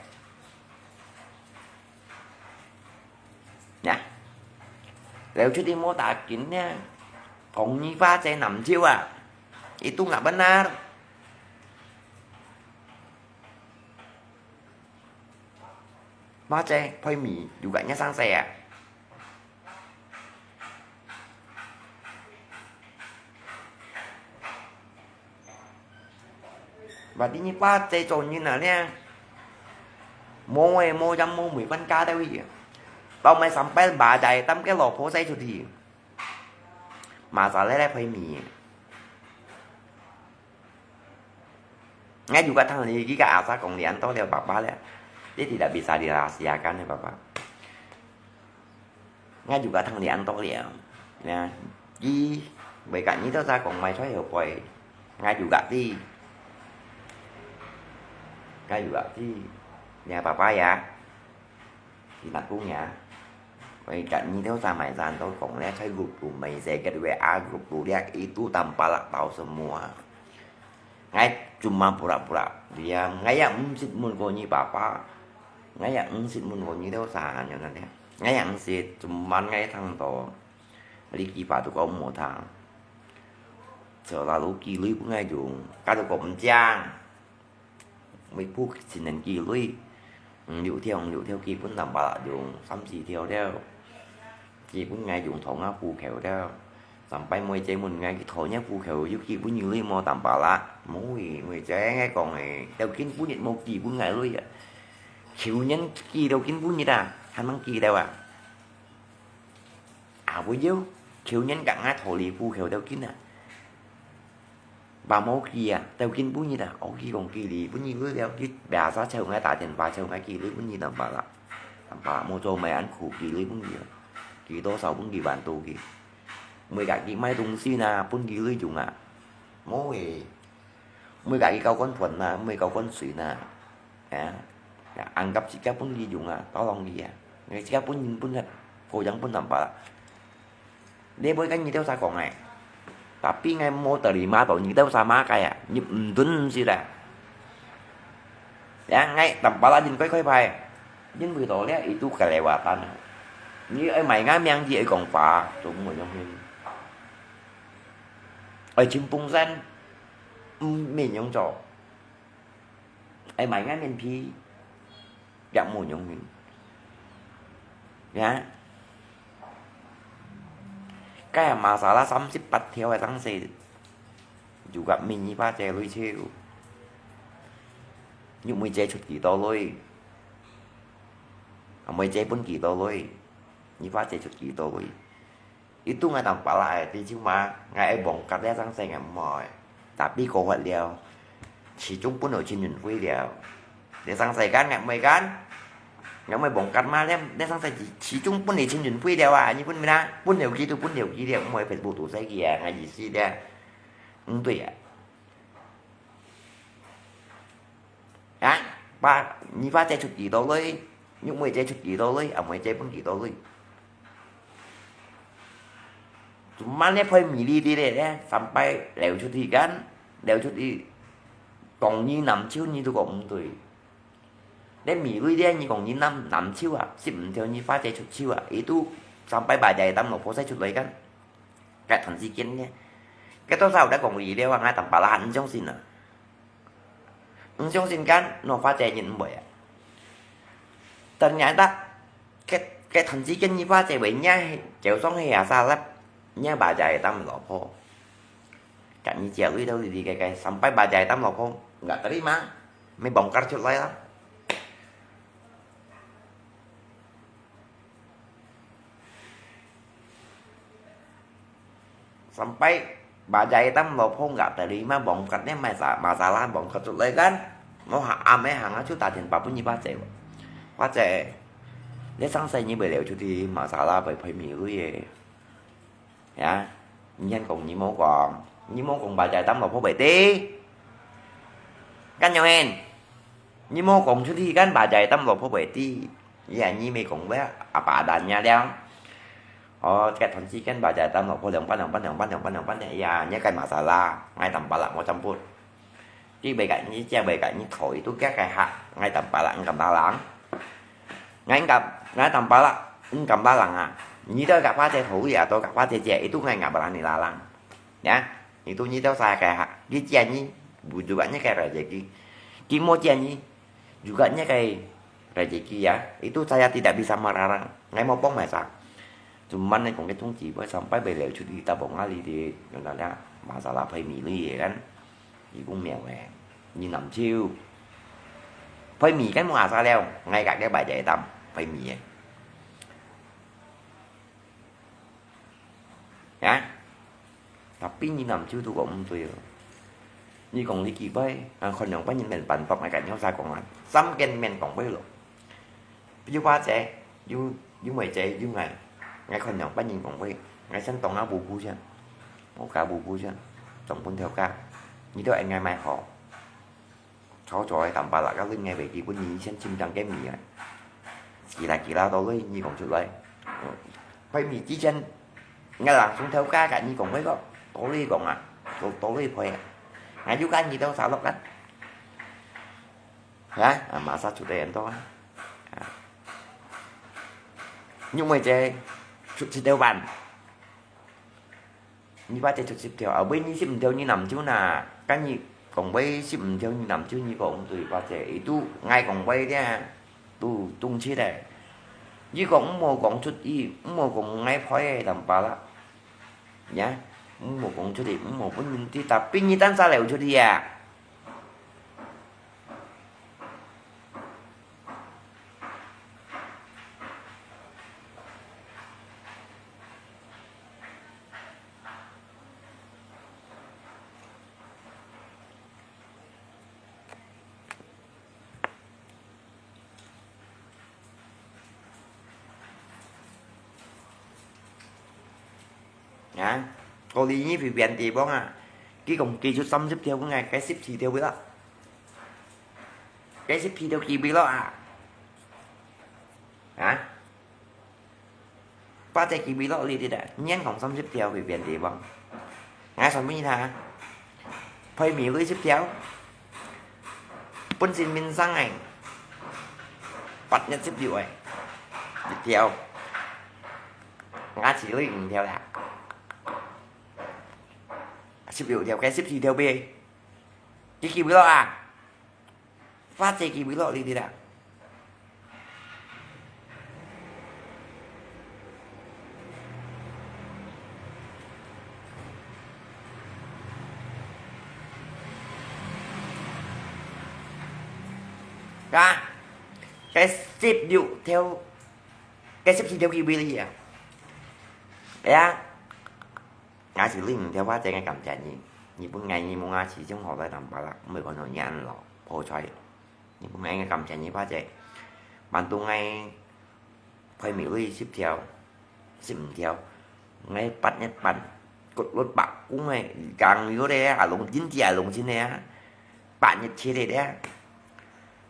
Ya. Leo chu ti mo ta kin ne. Kong nyi pa cai nam chiu ah. Itu ngak benar. Ma cai phoi mi juga nya sang sai ah. Ba ti nyi pa cai cho nyi na nia. Mo eh mo jam mo mui pan ka tao yi. Tao mai sampai ba cai tam ke lo pho sai chu ti. Ma sa le le phoi mi. ，𠊎juga聽你，佢个阿爸講你恁多了，爸爸了，你tidak bisa dirahasiakan了，爸爸。 𠊎juga聽你恁多了，呀，佢會甲你兜儕講話在後背，𠊎juga知，𠊎juga知，你爸爸呀，你阿公呀，會甲你兜儕買衫都講咧，在group肚，每一個WA group肚咧，itu tampalak tahu semua。 𠊎cuma pura-pura diam，𠊎也毋識問過你爸爸，𠊎也毋識問過你兜儕，樣樣咧。𠊎也毋識，cuman𠊎聽到，你幾把都講無聽。Selalu寄鐳分𠊎用，該都講毋正。每步先能寄鐳，五六條，五六條寄分tampalak用，三四條了。 寄分𠊎用討𠊎戶口了。Sampai妹姐問𠊎，討若戶口有寄分你鐳無tampalak？無欸，妹姐，𠊎講欸，到今晡日無寄分𠊎鐳啊。舊年寄到今晡日啊，還吂寄到啊。啊，會有，舊年甲𠊎討你戶口到今啊。 爸無寄啊，到今晡日啊，哦，佢講寄鐳分你鐳了，佢biasa朝𠊎打電話，朝𠊎寄鐳分你tampalak。Tampalak無做麼个恁苦，寄鐳分你啊，寄多少分佢還多佢。毋會甲佢買東西啊，分佢鐳用啊。無欸，毋會甲佢交關飯啊，毋會交關水啊。 啊，anggap自家分佢用啊，tolong佢啊。𠊎自家分人分忒，過樣分tampalak。你會甲你兜儕講欸，tapi𠊎無terima到你兜儕麼个啊，你毋准毋識啊。Ya，𠊎tampalak人開開牌，因為到了itu kelewatan。你愛賣𠊎命，你愛講話，都無用心。愛尋本身，毋免用做。 愛賣𠊎面皮，也無用命。Ya，該masalah三十八條个東西，就甲明你爸姐鐳手，你妹姐出幾多鐳，阿妹姐分幾多鐳，你爸姐出幾多鐳。 Itu𠊎tampalak欸，知就嘛，𠊎愛忘記了，生世人毋愛。Tapi過發了，始終分了陳雲輝了。這生世間𠊎毋會幹，𠊎毋會忘記嘛，這，這生世始終分了陳雲輝了啊，你分咩啦？分了佢都分了佢了，毋愛Facebook都使佢啊，𠊎意思咧。毋對啊。 啊，爸，你爸姐出幾多鐳？你妹姐出幾多鐳？阿妹姐分幾多鐳？Cuman咧，配米粒啲咧，咧，sampai流出去kan，流出去，當你男手，你都講毋對。咧米粒咧，你講你男，男手啊，係毋對，你爸姐出手啊，itu sampai bajai hitam lopho sai出來kan。該段時間咧，該多少有得講理了啊，𠊎tampalak毋相信啊。 毋相信kan，拿花姐人毋會啊。Ternyata，該，該段時間你花姐會，若係，就算係啊，salap，若bajai hitam lopho。Kan你姐鐳到哩哩个个，sampai bajai hitam lopho，nggak terima，咪bongkar出來啦。 Sampai bajai hitam lopho nggak terima bongkar咧，masa-，masalah bongkar出來kan。Mau ha-，ame hanga就打電話分你花姐。花姐，你生世你會流出去，masalah會賠米鐳个。Ya，你先講，你無講，你無講bajai hitam lopho會知。Kan樣形，你無講出去kan bajai hitam lopho會知。Ya，你咪講話，apa adanya了。 哦，該段時間bajai hitam lopho兩班兩班兩班兩班兩班，ya，若个masalah，𠊎tampalak無campur。佢會甲你，姐會甲你討，itu該个客，𠊎tampalak毋敢larang。𠊎敢，𠊎tampalak毋敢larang啊。你兜甲花姐討，也都甲花姐借，itu𠊎nggak berani larang。Ya，itu你兜儕个客，佢借你，bujuk若个rezeki。佢無借你， Juga nya kay rezeki ya, itu saya tidak bisa melarang. Ngai mau pong masa. Cuman ngai kong ke tong jiwa sampai beliau cuti tabong ali di, yun na masalah pay mi lui kan. Ikong miao eh. Ni nam chiu. Pay mi kan mo asa leo, ngai kak dia baca hitam, pay mi eh. Ya. Tapi你男手都講毋對哦。你講你幾倍，啊，看兩百人面辦桌，𠊎跟你好勢講啊，三見面講倍咯。有花姐，有，有妹姐，有𠊎，𠊎看兩百人講倍，𠊎先當下無辜先，無價無辜先，總分頭家，你都應該買好。 炒菜个淡白啦，該恁个賣基本你先清淡个米啊。幾啦幾啦，多類你講出來。嗯，配米之前，𠊎人從頭家甲你講過个，多類講啊，多，多類配啊。𠊎又甲你兜沙落啊。啊，啊，馬上出來很多啊。啊。因為這，出，出來玩。 你把這出十條，後尾你十五條你南州拿，跟你講話十五條你南州，你講對吧？這，itu𠊎講話咧，都，都切咧。你講毋好講出去，毋好講𠊎配个淡白啦。呀，毋好講出去，毋好分人知，tapi你單儕流出去啊！ 啊，過年你隨便地方啊，佢講寄出三十條分𠊎，該十四條分你，該十四條寄分你啊。啊？ 把這寄分你，你知得，你講三十條隨便地方。𠊎算分你聽啊，配米類十條，分新民生个，八月十六个，一條，牙齒類五條啦，十六條，該十四條分你，寄分你啊。 花姐寄分你，你知啦。啊，該十六條，該十四條寄分你啊。哎呀。 牙齒類五條花姐，𠊎感謝你，你分𠊎，你問𠊎始終好來淡白啦，毋會講到你恁老破財。你分𠊎，𠊎感謝你花姐，萬度𠊎配米類十條，十五條，𠊎八月半，骨碌白公个，講有个啊，龍金姐啊，龍金个啊，八月七个啊。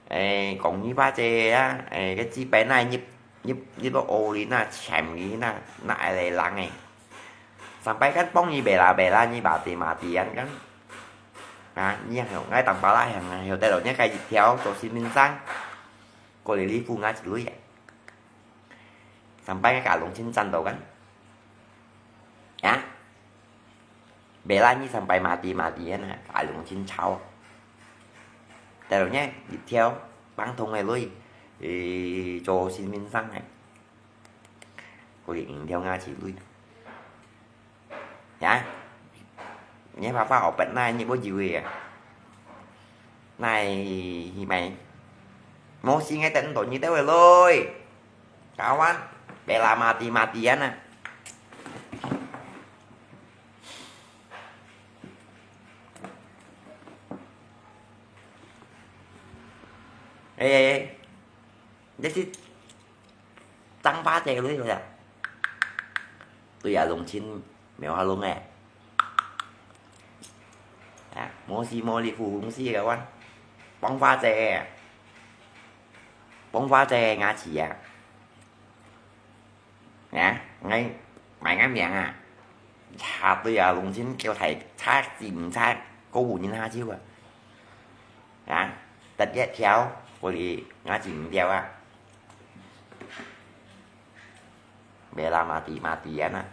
誒，講你花姐啊，誒，該隻擺那入，入，入到屋裡那，潛裡那，那愛來人誒。Sampai kan幫你bela-bela你mati-matian kan。啊，你還有愛當巴拉響啊，有帶到你該一條做新民生，過來你付𠊎一類啊。Sampai該龍親賺到kan。啊？ Bela你sampai mati-matian啊，該龍親吵。Terusnya一條，放通个類，誒，做新民生个。Kulit五條牙齒類。Ya，你爸爸obat那，你不以為啊？那，去買。Mau singai tak untuk你tahu, loi. Kawan, bela mati-matian ah. Ê, ê, ê. Jadi, tang pa cek lu ya. Tu ya, Long Chin, mèo ha Long eh. Ah, mò si mò li fu hung si kawan. Bông pha chè. Bông pha chè ngã chỉ à. Nè, ngay, mày ngã miệng à. Chà, tôi à, Long Chin kêu thầy cha gì mình cha, cô bù nhìn ha chiu à. Nè, tật ghét theo, cô đi ngã chỉ mình theo à. Bela mati-matian ah.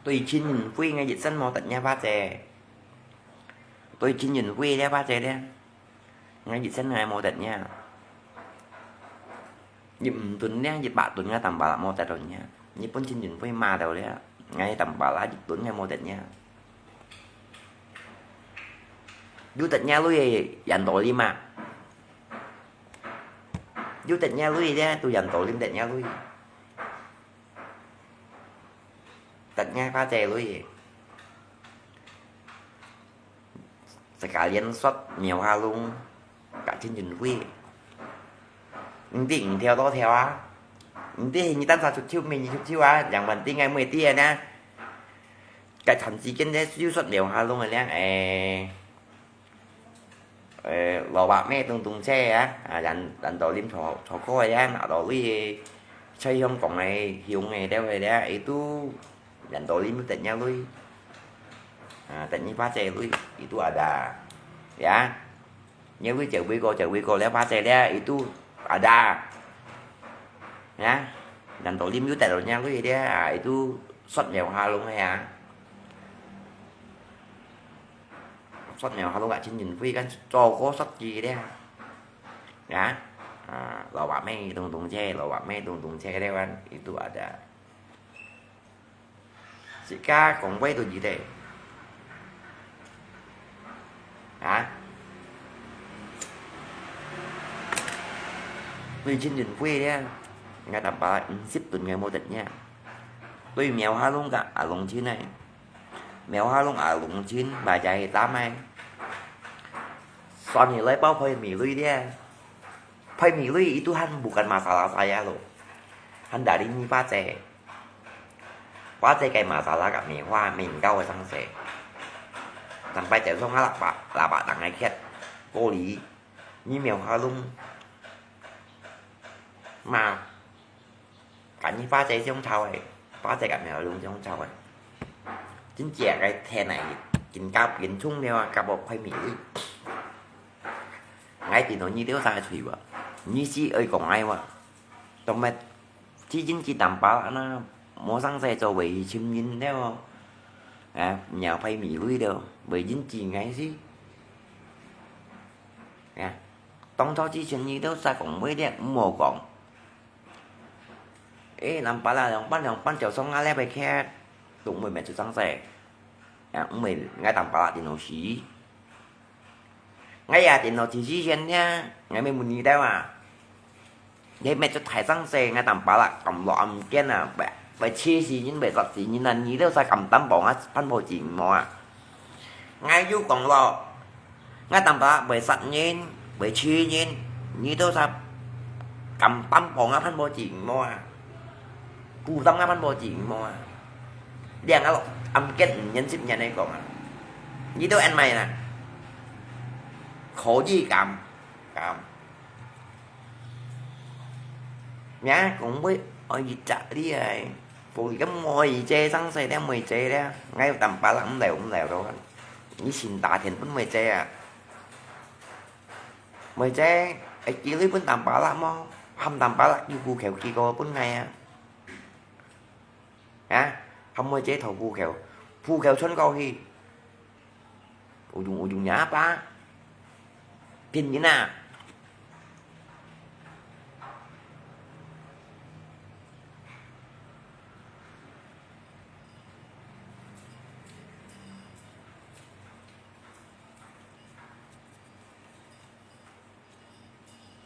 Tùy Chin Yun Hui ngay dịch sân mô tật nha ba chè. Tùy Chin Yun Hui đe ba chè đe. Ngay dịch sân ngay mô tật nha. Dịch ừm tuần đe, dịch bạ tuần ngay tầm bạ lạ mô tật rồi nha. Nhật Bản Chin Yun Hui mà đâu đe. Ngay tầm bạ lạ dịch tuần ngay mô tật nha. 有得若鐳个楊道林啊？有得若鐳个，都楊道林得若鐳。得若花姐鐳个。自家連續苗下龍，甲陳俊輝。毋知你跳多跳啊？毋知你單啥出手，咩你出手啊？兩萬定个妹知个呢？甲長時間咧，又說苗下龍个咧，誒。 誒，蘿蔔咩東東車啊，啊，楊，楊道林坐，坐過个啊，拿到位个，在香港个，香个了个了，佢都楊道林得若鐳，啊，得若花姐鐳，佢都ada，呀，若鐳就會過，就會過了，花姐了，佢都ada，呀，楊道林又得到若鐳了，啊，佢都說苗下龍个啊。 說苗下龍个陳俊輝跟做過設計个咧。啊，啊，蘿蔔咩東東車，蘿蔔咩東東車个咧，佢都ada。自家講話都知得。啊？對陳俊輝咧，𠊎淡薄五十噸个無得呢。對苗下龍个阿龍陳呢？ 苗下龍阿龍陳，買隻係擔个。算起來包配米類咧，配米類佢都還bukan masalah saya咯，還dari你花姐。花姐个masalah个棉花，棉膏个生事。Sampai就送下喇叭，喇叭等个缺，玻璃，你苗下龍，嘛。 甲你花姐相吵个，花姐甲苗下龍相吵个。真正个天啊，緊甲緊衝了啊，甲我快迷你。𠊎聽到你兜儕个嘴話，你是愛講𠊎話。當乜，只因佢淡薄仔那，無生事做，會去尋人了哦。啊，苗派迷你了，會因知𠊎是。啊，當初之前你兜儕講話了，毋好講。 誒，淡薄仔兩班兩班就送啊，這位客，都毋會搣出生事。啊，毋會，𠊎淡薄仔電腦死。𠊎也電腦死死先呢，𠊎乜問你兜啊。你搣出大生事，𠊎淡薄仔撳落暗間啊，會，會刺死人，會殺死人啊，你兜儕敢擔保啊，潘寶智毋好啊？ 𠊎有講咯，𠊎淡薄仔會殺人，會刺人，你兜儕敢擔保𠊎潘寶智毋好啊？負擔𠊎潘寶智毋好啊？這𠊎落暗間五年十年來講啊，你兜恁樣啊？可以敢，敢。 呀，講話愛一隻哩个，無佢个妹姐生事了，妹姐了，𠊎有淡薄仔毋留毋留咯。你先打電分妹姐啊。妹姐，會寄鐳分淡薄仔無？喊淡薄仔有戶口寄過分𠊎啊。啊，喊妹姐討戶口，戶口傳過去。 有用有用呀吧？騙人啊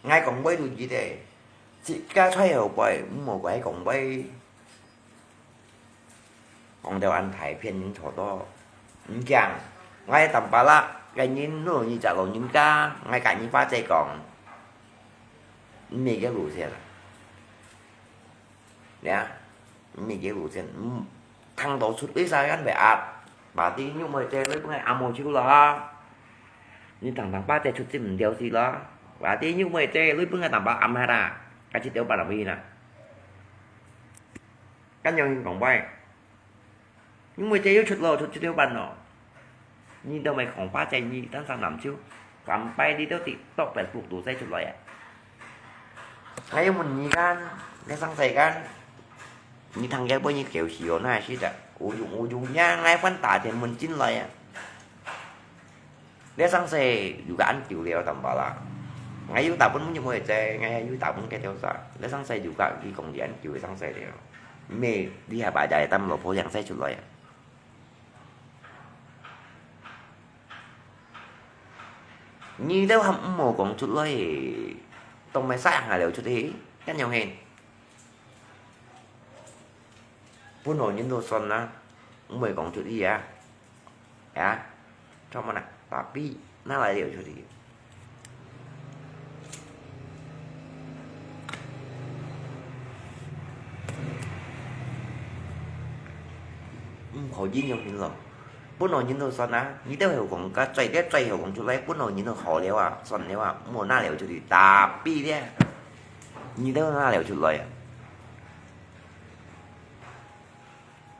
！𠊎講話就知个，自家在後背，毋好怪講話。 講到恁大片人坐到，毋驚，𠊎淡薄仔个人，你隻老人家，𠊎甲你花姐講，毋係个路線啊。呀，毋係个路線，嗯，聽到出去啥人會壓，把地玉妹姐你分𠊎暗號手咯。你當當把姐出去毋了事咯，把地玉妹姐你分𠊎淡薄暗下啦，該一條八落去啦。 恁樣形講話，因為這又出咯，出這條班咯。你都毋講話，這你單上南州，三擺你都知，到北部都使出來啊。還有問你看，你上世間，你聽見分你狗屎哦，那係的，有用有用呀，𠊎還打電問進來啊。 這生事又个恁久了，淡薄仔。𠊎又打分你妹姐，𠊎又打分該條啥，這生事又个佢講你恁久个生事了。毋係，你下擺就係擔老婆樣勢出來啊。你兜還毋好講出來，當面殺下了出去，恁樣嘿。本來人都算啊，毋會講出去啊。啊，做麼个？Tapi拿來了出去。 毋好影響人咯。本來人都算啊，你兜會講，該最，該最好講出來，本來人都好了啊，算了啊，莫拿了出去，tapi咧，你兜拿了出來啊。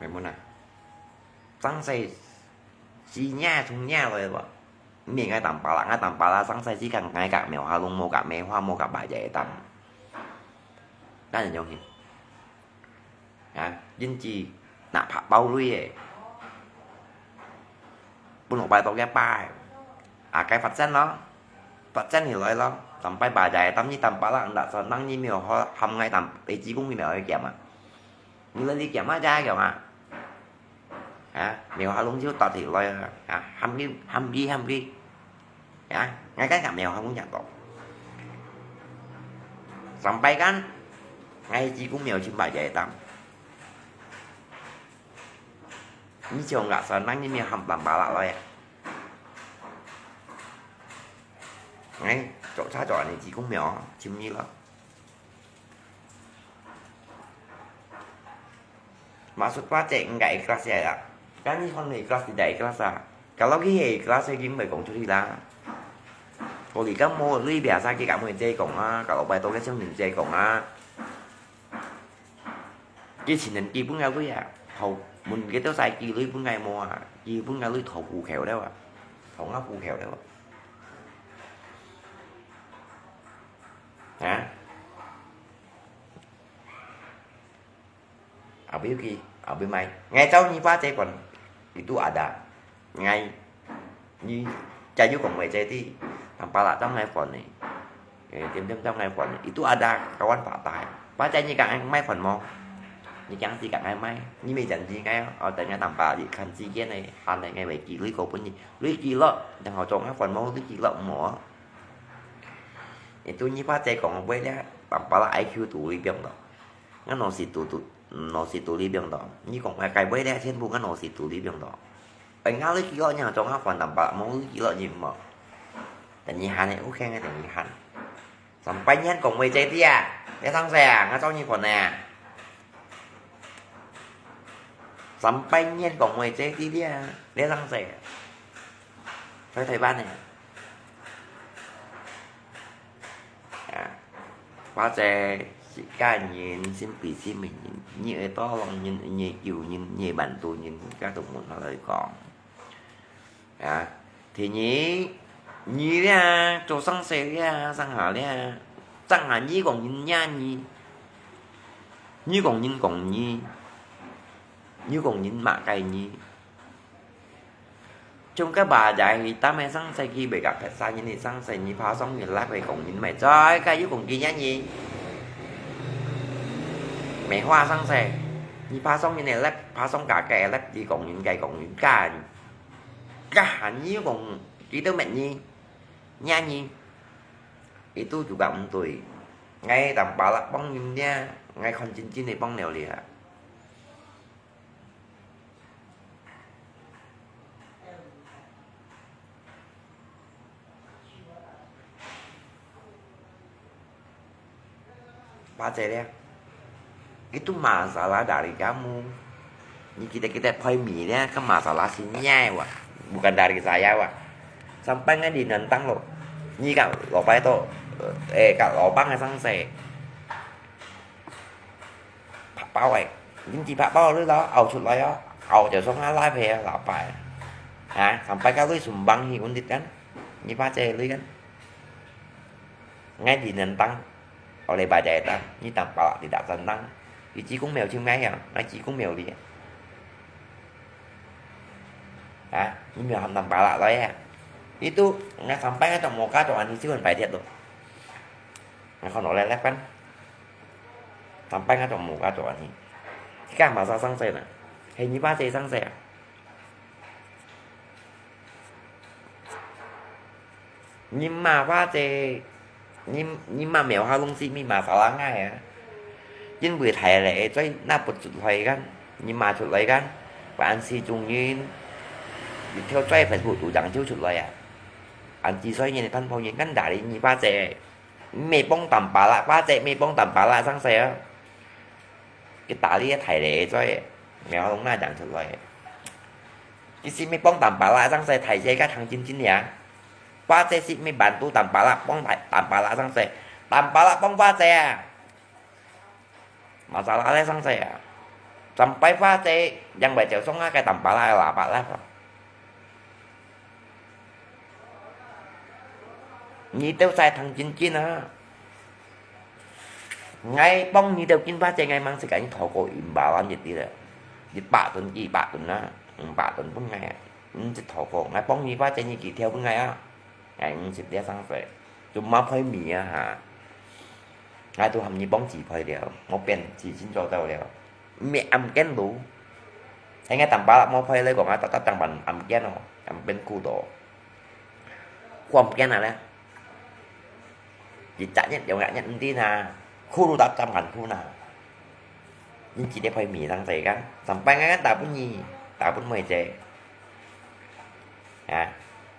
明白無啊？生勢係若同若來無？毋係𠊎Tampalak，𠊎Tampalak生勢係佮𠊎佮廟下弄，無佮梅花，無佮Bajai Hitam。恁樣形。 啊，因此，拿白包鐳个，分老拜託个拜，啊，該發展咯，發展起來咯，sampai Bajai Hitam你Tampalak，毋得說，人你廟下喊𠊎Tam，你濟公廟去檢啊，你來你檢啊，遮檢啊。 啊，廟下弄就搭起來啊，啊，喊佢，喊佢，喊佢。啊，𠊎kan佮廟下弄樣到。Sampai kan，𠊎濟公廟尋Bajai Hitam。你像𠊎算，人你廟喊Tampalak來啊。哎，做差做恁樣濟公廟，尋你咯。 Maksud Pak Cik enggak ikhlas ya, ya? Kan你看佢ikhlas tidak ikhlas啊？Kalau佢係ikhlas，佢毋會講出去啦。Kalau佢kan無，佢biasa佢敢會再講啊，kalau拜託个上面再講啊。佢情人佢分𠊎鐳啊，好，問佢兜使寄鐳分𠊎無啊？佢分𠊎鐳討戶口了啊，討𠊎戶口了啊。啊？ Abis佢，abis mai，𠊎找你Pak Cik講，itu ada。𠊎，你，假如講話這啲，Tampalak找𠊎還呢，誒，點點找𠊎還呢，itu ada kawan Pak Cik。Pak Cik你講愛買還無？你講係講愛買，你咪講知𠊎哦，哦，等下Tampalak你看時間呢，還呢，𠊎會寄鐳過分你，鐳寄落，然後做𠊎還無，鐳寄落無？Itu你Pak Cik講話咧，Tampalak I Q都會變咯。 𠊎腦屎肚肚，嗯，腦屎肚裡邊到。你講个該位咧，全部𠊎腦屎肚裡邊到。哎，𠊎鐳寄落，你還做𠊎還Tampalak，無鐳寄落你無？等你喊呢，有可能等你喊。Sampai你還講話這啲啊，你生勢啊，𠊎找你還呢。Sampai你還講話這啲啊，你生勢啊。在台灣呢。 啊，或者自家人，心比心个人，你愛tolong人，你愛救人，你愛bantu人，該都無法來講。啊，第二，你咧，做生勢咧，生下咧，生下你講人惹你，你講人講你，你講人罵該你。 像該Bajai Hitam个生勢，佢會佮別儕人个生勢，你爬上去lap个講人，毋係，再該又講佢惹你。梅花生勢，你爬上人个lap，爬上家个lap，佢講人，該講人，該，該下你又講，佢都罵你，惹你，itu juga毋對。𠊎Tampalak幫人咧，𠊎看真真个幫了咧。 Pak Cik咧，itu masalah dari kamu。你記得，記得，Pak Cik咧，該masalah係你个哇，bukan dari saya哇。Sampai ngan dinantang咯，你个老拜託，誒，个老闆个生勢。 白包个，你知白包个鐳咯，拗出來哦，拗就上下拉皮啊，喇叭啊。啊，sampai該鐳sumbang去undit kan，你Pak Cik个鐳kan。𠊎dinantang，oleh Pak Cik datang，你Tampalak tidak datang，佢濟公廟尋𠊎啊，𠊎濟公廟裡啊。啊，你廟喊Tampalak來啊。Itu，𠊎sampai𠊎做無家做恁樣，只會擺鐵咯。 𠊎看落來lap kan。Sampai𠊎做無家做恁樣。Kan masalah生勢呢，係你Pak Cik生勢啊。你罵花姐，你，你罵梅花鹿係，你罵啥人啊？因為大咧，所以拿不出來kan，你罵出來kan，還係中人，一條在Facebook度上就出來啊。還係所以人哋看朋友kan，打理你花姐，你莫幫淡巴拉，花姐莫幫淡巴拉上勢啊。佢打理大咧，所以梅花鹿拿上出來。佢係莫幫淡巴拉上勢，大姐个聽真真呀。 花姐係乜bantu淡巴拉，幫大，淡巴拉上勢，淡巴拉幫花姐啊。Masalah咧上勢啊。Sampai花姐，因為就送啊个淡巴拉个喇叭啦。你兜在聽真真啊。 𠊎幫你兜斤花姐，𠊎吂識个，你討過一百萬一滴咧，一百噸、幾百噸啊，五百噸分𠊎啊，你識討過，𠊎幫你花姐，你幾條分𠊎啊？𠊎五十粒上勢，做麼賠米啊哈？𠊎都喊你幫自賠了，莫變自身做到了，毋係暗間路，係𠊎淡巴拉莫賠來講啊，搭搭當晚暗間哦，暗間苦到，苦暗間啊咧。 一隻月、兩隻月毋知哪，苦到當晚苦哪。因為這個賠米當濟个，sampai𠊎打分你，打分妹姐。啊，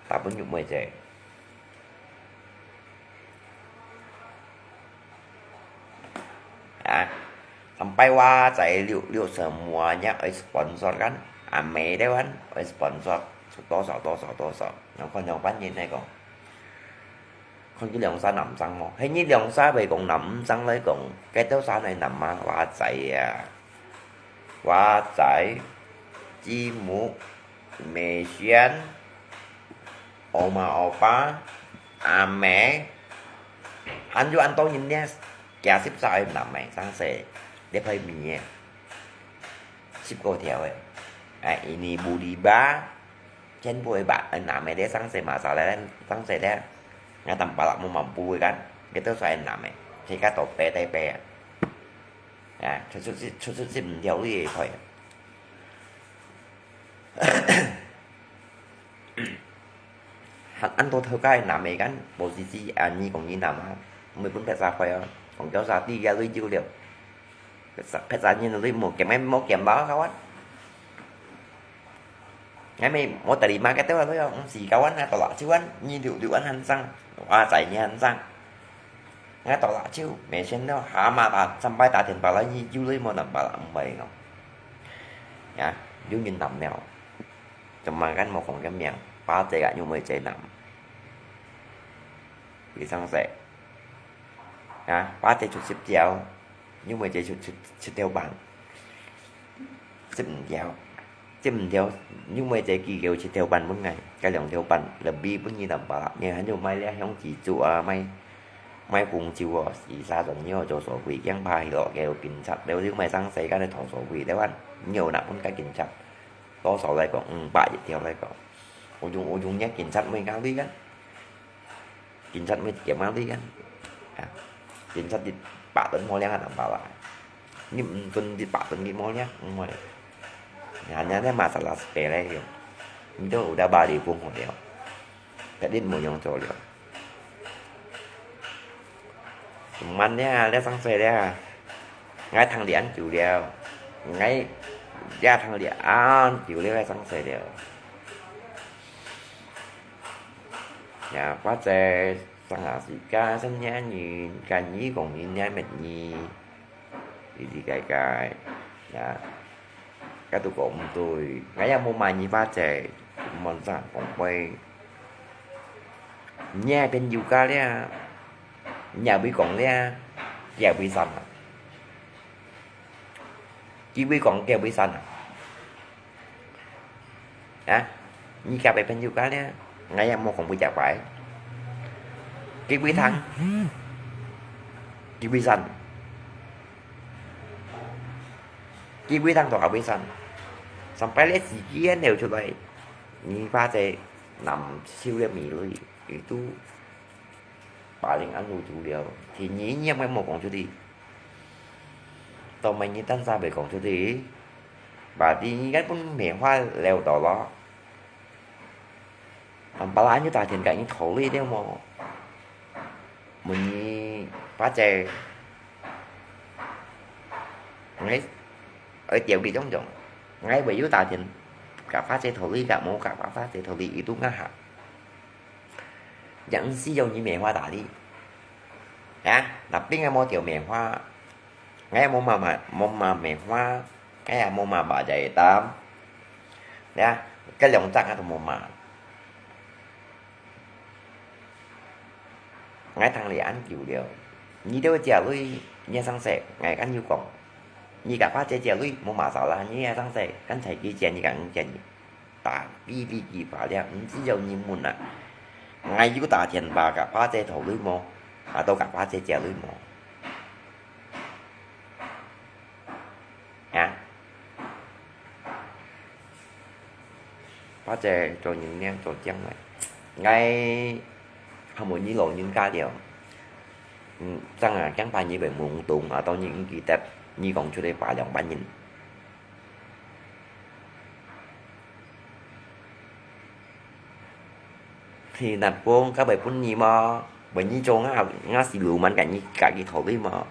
打分玉妹姐。啊，sampai話在六，六十萬也愛sponsor kan，阿妹个話愛sponsor，多少多少多少，然後看兩萬人來講。 看佢兩儕男生無？係你兩儕會講男生來講，該兜儕來男啊？華仔啊，華仔，姊妹，美宣，oma opa，阿妹，還有恁多人呢，幾十儕个男个，生勢，你排名个，十過條个，哎，ini budi ba， 全部个吧，男个咧，生勢嘛，啥咧，生勢咧，𠊎淡薄仔無mampu个kan，佢都算男个，佢較多白帶白啊。啊，出出出出出毋條理个佢。還恁多頭家个男个kan，無時時啊，你講你男啊，毋會分別儕開啊，講叫啥，第一个累久了。 別儕，別儕人你無減，無減到kawan。𠊎乜無terima該兜啊，毋係kawan啊，tolak jauh kan，你六六萬還生，華仔你還生。𠊎tolak jauh，無錢了，下馬打，sampai打電話來，你有來無，nampak無？呀，有人nampak了。Cuma kan無講个名，華仔啊，有妹仔nampak。非常細。啊，華仔出十條。 因為這出，出，出條半，十五條，十五條，因為這幾條出條半分𠊎，該兩條半，lebih分你淡薄仔。你還有賣這香雞粥啊，賣，賣紅酒哦，時常總有做手尾，驚怕去落个警察，了就賣上世界个拖手尾，對吧？你有拿分該警察，多少來講，五百一條來講，有用，有用，你警察會考慮个。 Kinchat meh kiam kali kan. Ha, kinchat di patun mo liang kan nampak lah. Ni entun di patun di mo liang, mo liang. Hanya ni masalah sepele yo. Itu udah balik pun mo liang. Jadi mo yang cho liang. Cuman ya, lihat sang saya lihat. Ngai thang liang chủ liao. Ngai ya thang liang chủ liao sang saya liao. Ya, có thể sang là gì cả, sinh nhá nhìn, cả nhí cũng nhìn nhá mệt nhí. Đi đi cái cái. Ya. Cái tụi cũng tôi, ngay ya mua mà nhí ba trẻ, món sản cũng quay. Nhé bên dù cả lia, nhà bị cũng lia, nhà bị sản à. Chỉ bị cũng kia bị sản à. Ha? Nyi kia pai phen yu ka lia, ngai ya mo kong bui jak pai. Ki bui thang. Ki bui san. Ki bui thang to ka bui san. Sampai le si kia neu chu lai. Nyi pa che nam siu le mi lui. Itu paling anu chu liao. Ki nyi nyi mo kong chu di. To mai nyi tan sa be kong chu di. Ba di nyi kan pun me hua leo to lo. Tamba la，你打電話你討論了無？問你花姐，𠊎愛調你種種，𠊎會有打電話甲花姐討論，甲無甲花姐討論，佢都𠊎下。也毋使用你棉花打理。啊，那邊个無調棉花，𠊎也無罵，罵，無罵棉花，𠊎也無罵把仔擔。呀，該兩隻𠊎都無罵。 𠊎聽你恁久了，你兜借鐳，你也生事，𠊎跟你講，你甲花姐借鐳，無masalah，你也生事，跟才佢借你，跟你借你，打嗶哩嗶哩啪了，毋知有人問啊。𠊎有打電話甲花姐討鐳無？啊，都甲花姐借鐳無？ 啊？花姐做人呢，做將來。𠊎還無你老人家了。嗯，正啊，驚怕你會懵懂啊，當然毋記得你講出來話兩萬人。 Sinatpong，該會分你無？會你做𠊎，𠊎係lùman甲你，甲佢討論無？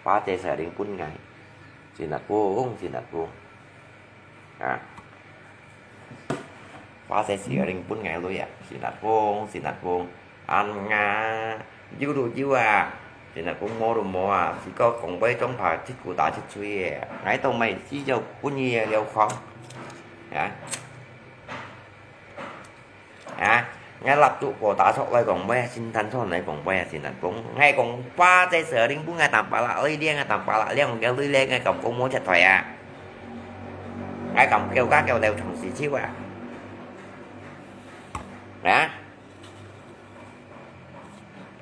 花姐係零分𠊎。Sinatpong，Sinatpong。啊。花姐係零分𠊎鐳啊。Sinatpong，Sinatpong。 恁啊，有就有啊，Sinatpong無就無啊，自家講話總怕出古打出嘴个，𠊎都毋係只有本意个了講。啊？啊？𠊎立足過打出來講話，Sinatpong來講話，Sinatpong，𠊎講話在蛇林，分𠊎打巴拉，哎，連𠊎打巴拉，連𠊎鐳連，𠊎敢講無出台啊？𠊎敢叫，敢叫了從事手啊？啊？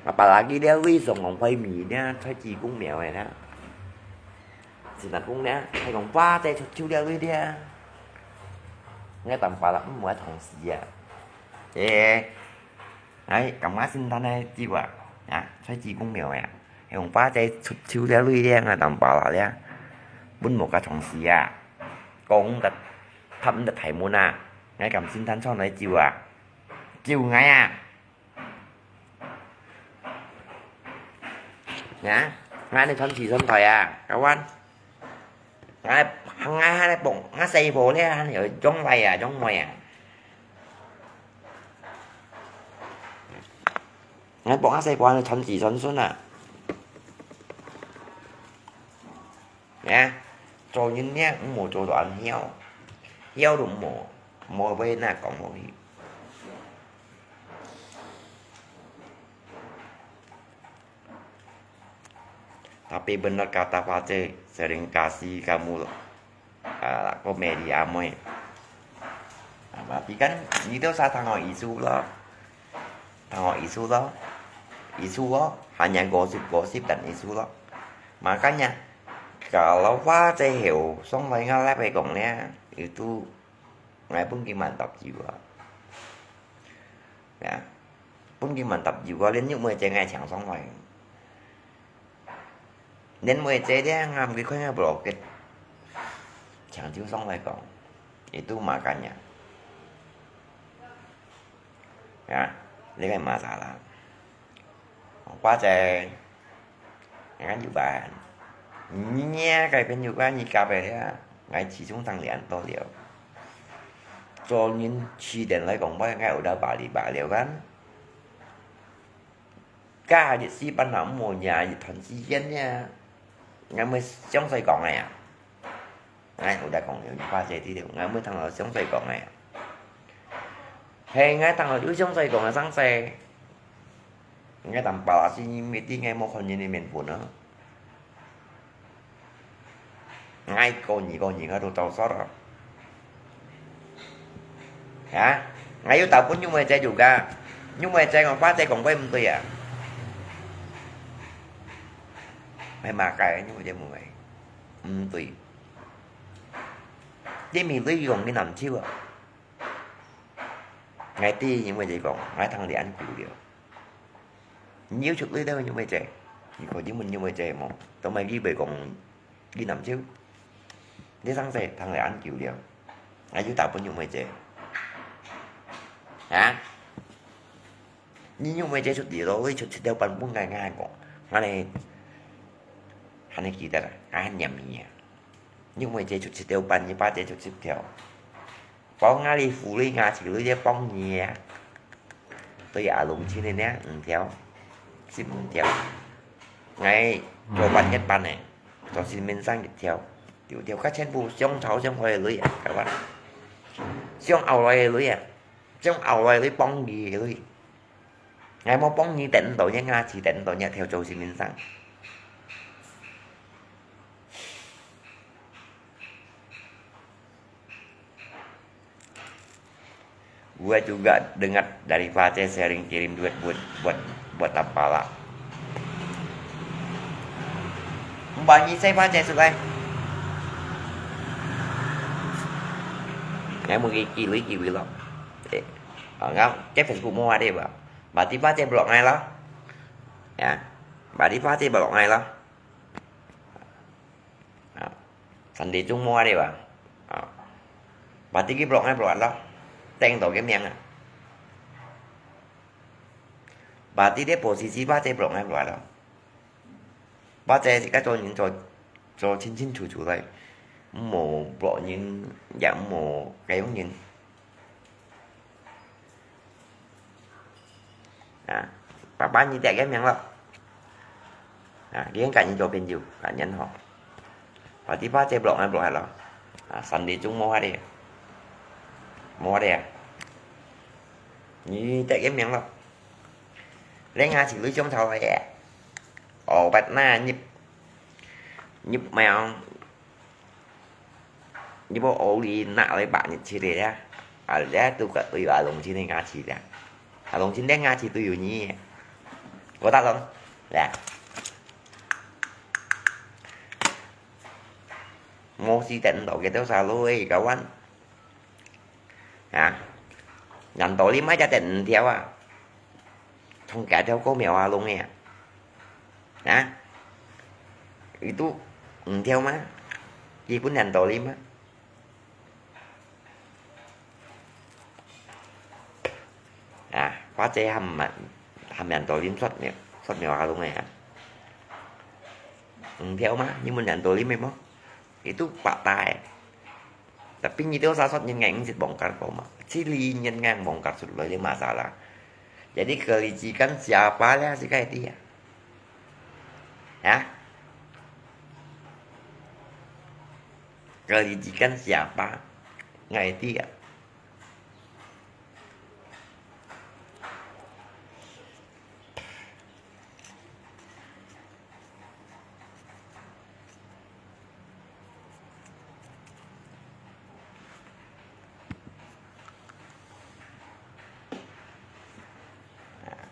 Apalagi這位上網拍片呢，在濟公廟个呢。Sinatpong呢，還講花姐出手這位呢。𠊎當巴拉毋會同時啊。誒，哎，感覺聖誕个節啊，啊，在濟公廟个啊，還講花姐出手這位呢，𠊎當巴拉呢，本無个同時啊。講得，他們的台門啊，𠊎感聖誕唱來酒啊，酒𠊎啊。 呀，𠊎呢傳紙傳台啊，kawan。𠊎，𠊎還來幫𠊎細婆咧，還有用來啊，用來啊。𠊎幫𠊎細婆呢傳子傳孫啊。呀，做人呢，毋好做到恁囂，囂都無，無會那講落去。 Tapi bener kata Fajar, sering kasih kamu, ah, komedi amoy. Ah, berarti kan, itu sa tengok isu lo. Tengok isu lo. Isu lo, hanya gosip-gosip dan isu lo. Makanya, kalau Fajar heo, song lai ngalap ai kong nia, itu ngai pun kiman tap jiwa. Ya. Pun kiman tap jiwa, len yuk mui jai ngai chang song lai. Len mui jai dia ngam ki koi ngai blocket. Chang jiu song lai kong. Itu makanya. Ya, ni kai masalah. Hông pua che, ngan yu ban. Nyi nge kai phen yu kan nyi ka pe ya, ngai chi chung tang lian to liu. Cho nyin chi den lai kong bai ngai u da ba li ba liu kan. Ka yit si ban na mo nya yit thon si yen ya. Ngai mui siang sai kong ya. Ngai u da kong liu, nyi pua che ti liu, ngai mui thang lo siang sai kong ya. He ngai thang lo yu siang sai kong ya sang sai. Ngai tam pa la si nyi mi ti ngai mo khon nyi ni men pun na. Ngai ko nyi ko nyi ngai tu tau sor. Ha? Ngai yu tau pun nyu mui che juga. Nyu mui che ngong pa che kong bai mtui ya. Mai ma kai nyu mui che mui. Mtui. Ti mi lui yong ni nam chiu a. Ngai ti nyi mui che kong, ngai thang lian ku liu. Nyi yu chuk lui dau nyi mui che. Nyi ko nyi mui nyi mui che mo. Tau mai gi bai kong Đi nằm xíu. Đi sáng sớm thằng này ăn chịu liao. Ai chú tạo bún nhung mày chè. 啊？你玉妹姐出幾多鐳，出七條半分𠊎，𠊎還講，𠊎呢，還會記得啊，𠊎還念你啊。玉妹姐出七條半，你爸姐出十條。包𠊎哩，付鐳、牙齒鐳，這幫你啊。對阿龍親的呢，五條，十五條。𠊎做半月半呢，做新民上一條，九條，佢全部上頭上尾的鐳啊，各位。上後來的鐳啊，上後來的鐳幫你的鐳。 𠊎無幫你等到日，𠊎只等到日頭做新民上。Gua juga dengar dari Pace sering kirim duit buat, buat, buat Tampalak. Mbak Nyi sai Pace sudah. Ngai mungkin kiri kiri lo. Eh, ngau, cái Facebook mua đi ba. Bà tí Pace block ngai lo. Ya. Bà tí Pace block ngai lo. À, Sunday Chung mua đi ba. À, bà tí cái block ngai block lo. Tên tổ cái miệng à. Bà tí đấy bộ xí xí Pace block ngai block lo. Pace自家做人做，做清清楚楚來，毋好block人，也毋好解放人。啊，爸爸你點个名了。啊，你跟人做朋友，感恩吼。Bà tí Pace block ngai block lo. À, Sunday Chung mua đi. Mua đi à. 你點个名了。 Leng ha chỉ lui chống thầu vậy. Ồ, bắt na nhịp, nhịp mèo. Nhịp bộ ổ đi nạ lấy bạn nhịp chỉ để á. À, lẽ tu cả tui alung chỉ nên ngã chỉ lẽ. Alung chỉ nên ngã chỉ tui yu nhi. Có ta không? Lẽ. Mô si tận đầu cái tao xa lôi kawan. Ha, nyan to lim ai ja ten nthiau a. Thong ka thau ko miao a lung e. Ha, itu nthiau ma. Ki pun nyan to lim a. Ha, pa che ham ma, ham nyan to lim sot miao, sot miao a lung e. Nthiau ma, ni mun nyan to lim e mo. Itu pak tai. Tapi ngitu sa sot nyen ngai ngsit bongkar ko ma. Chili nyen ngai bongkar sut loi le masalah. Jadi kelicikan siapa lah si kai dia. Ya. Kelicikan siapa? Ngai dia.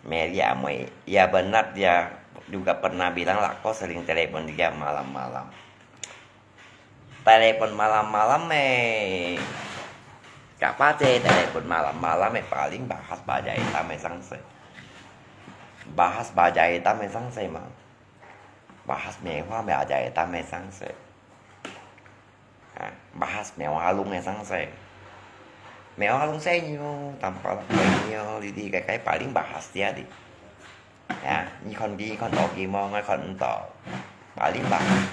Media mo, ya benar dia juga pernah bilang lah ko sering telepon dia malam-malam. Telepon malam-malam e. Kak Pace telepon malam-malam e paling bahas baja hitam e sangse. Bahas baja hitam e sangse mang. Bahas mewah baja hitam e sangse. Ha, bahas mewah lung e sangse. Mewah lung se nyo, tampal nyo, di di kai kai paling bahas dia di. Ya, ni kon di kon to ki mo ngai kon to. Paling bahas.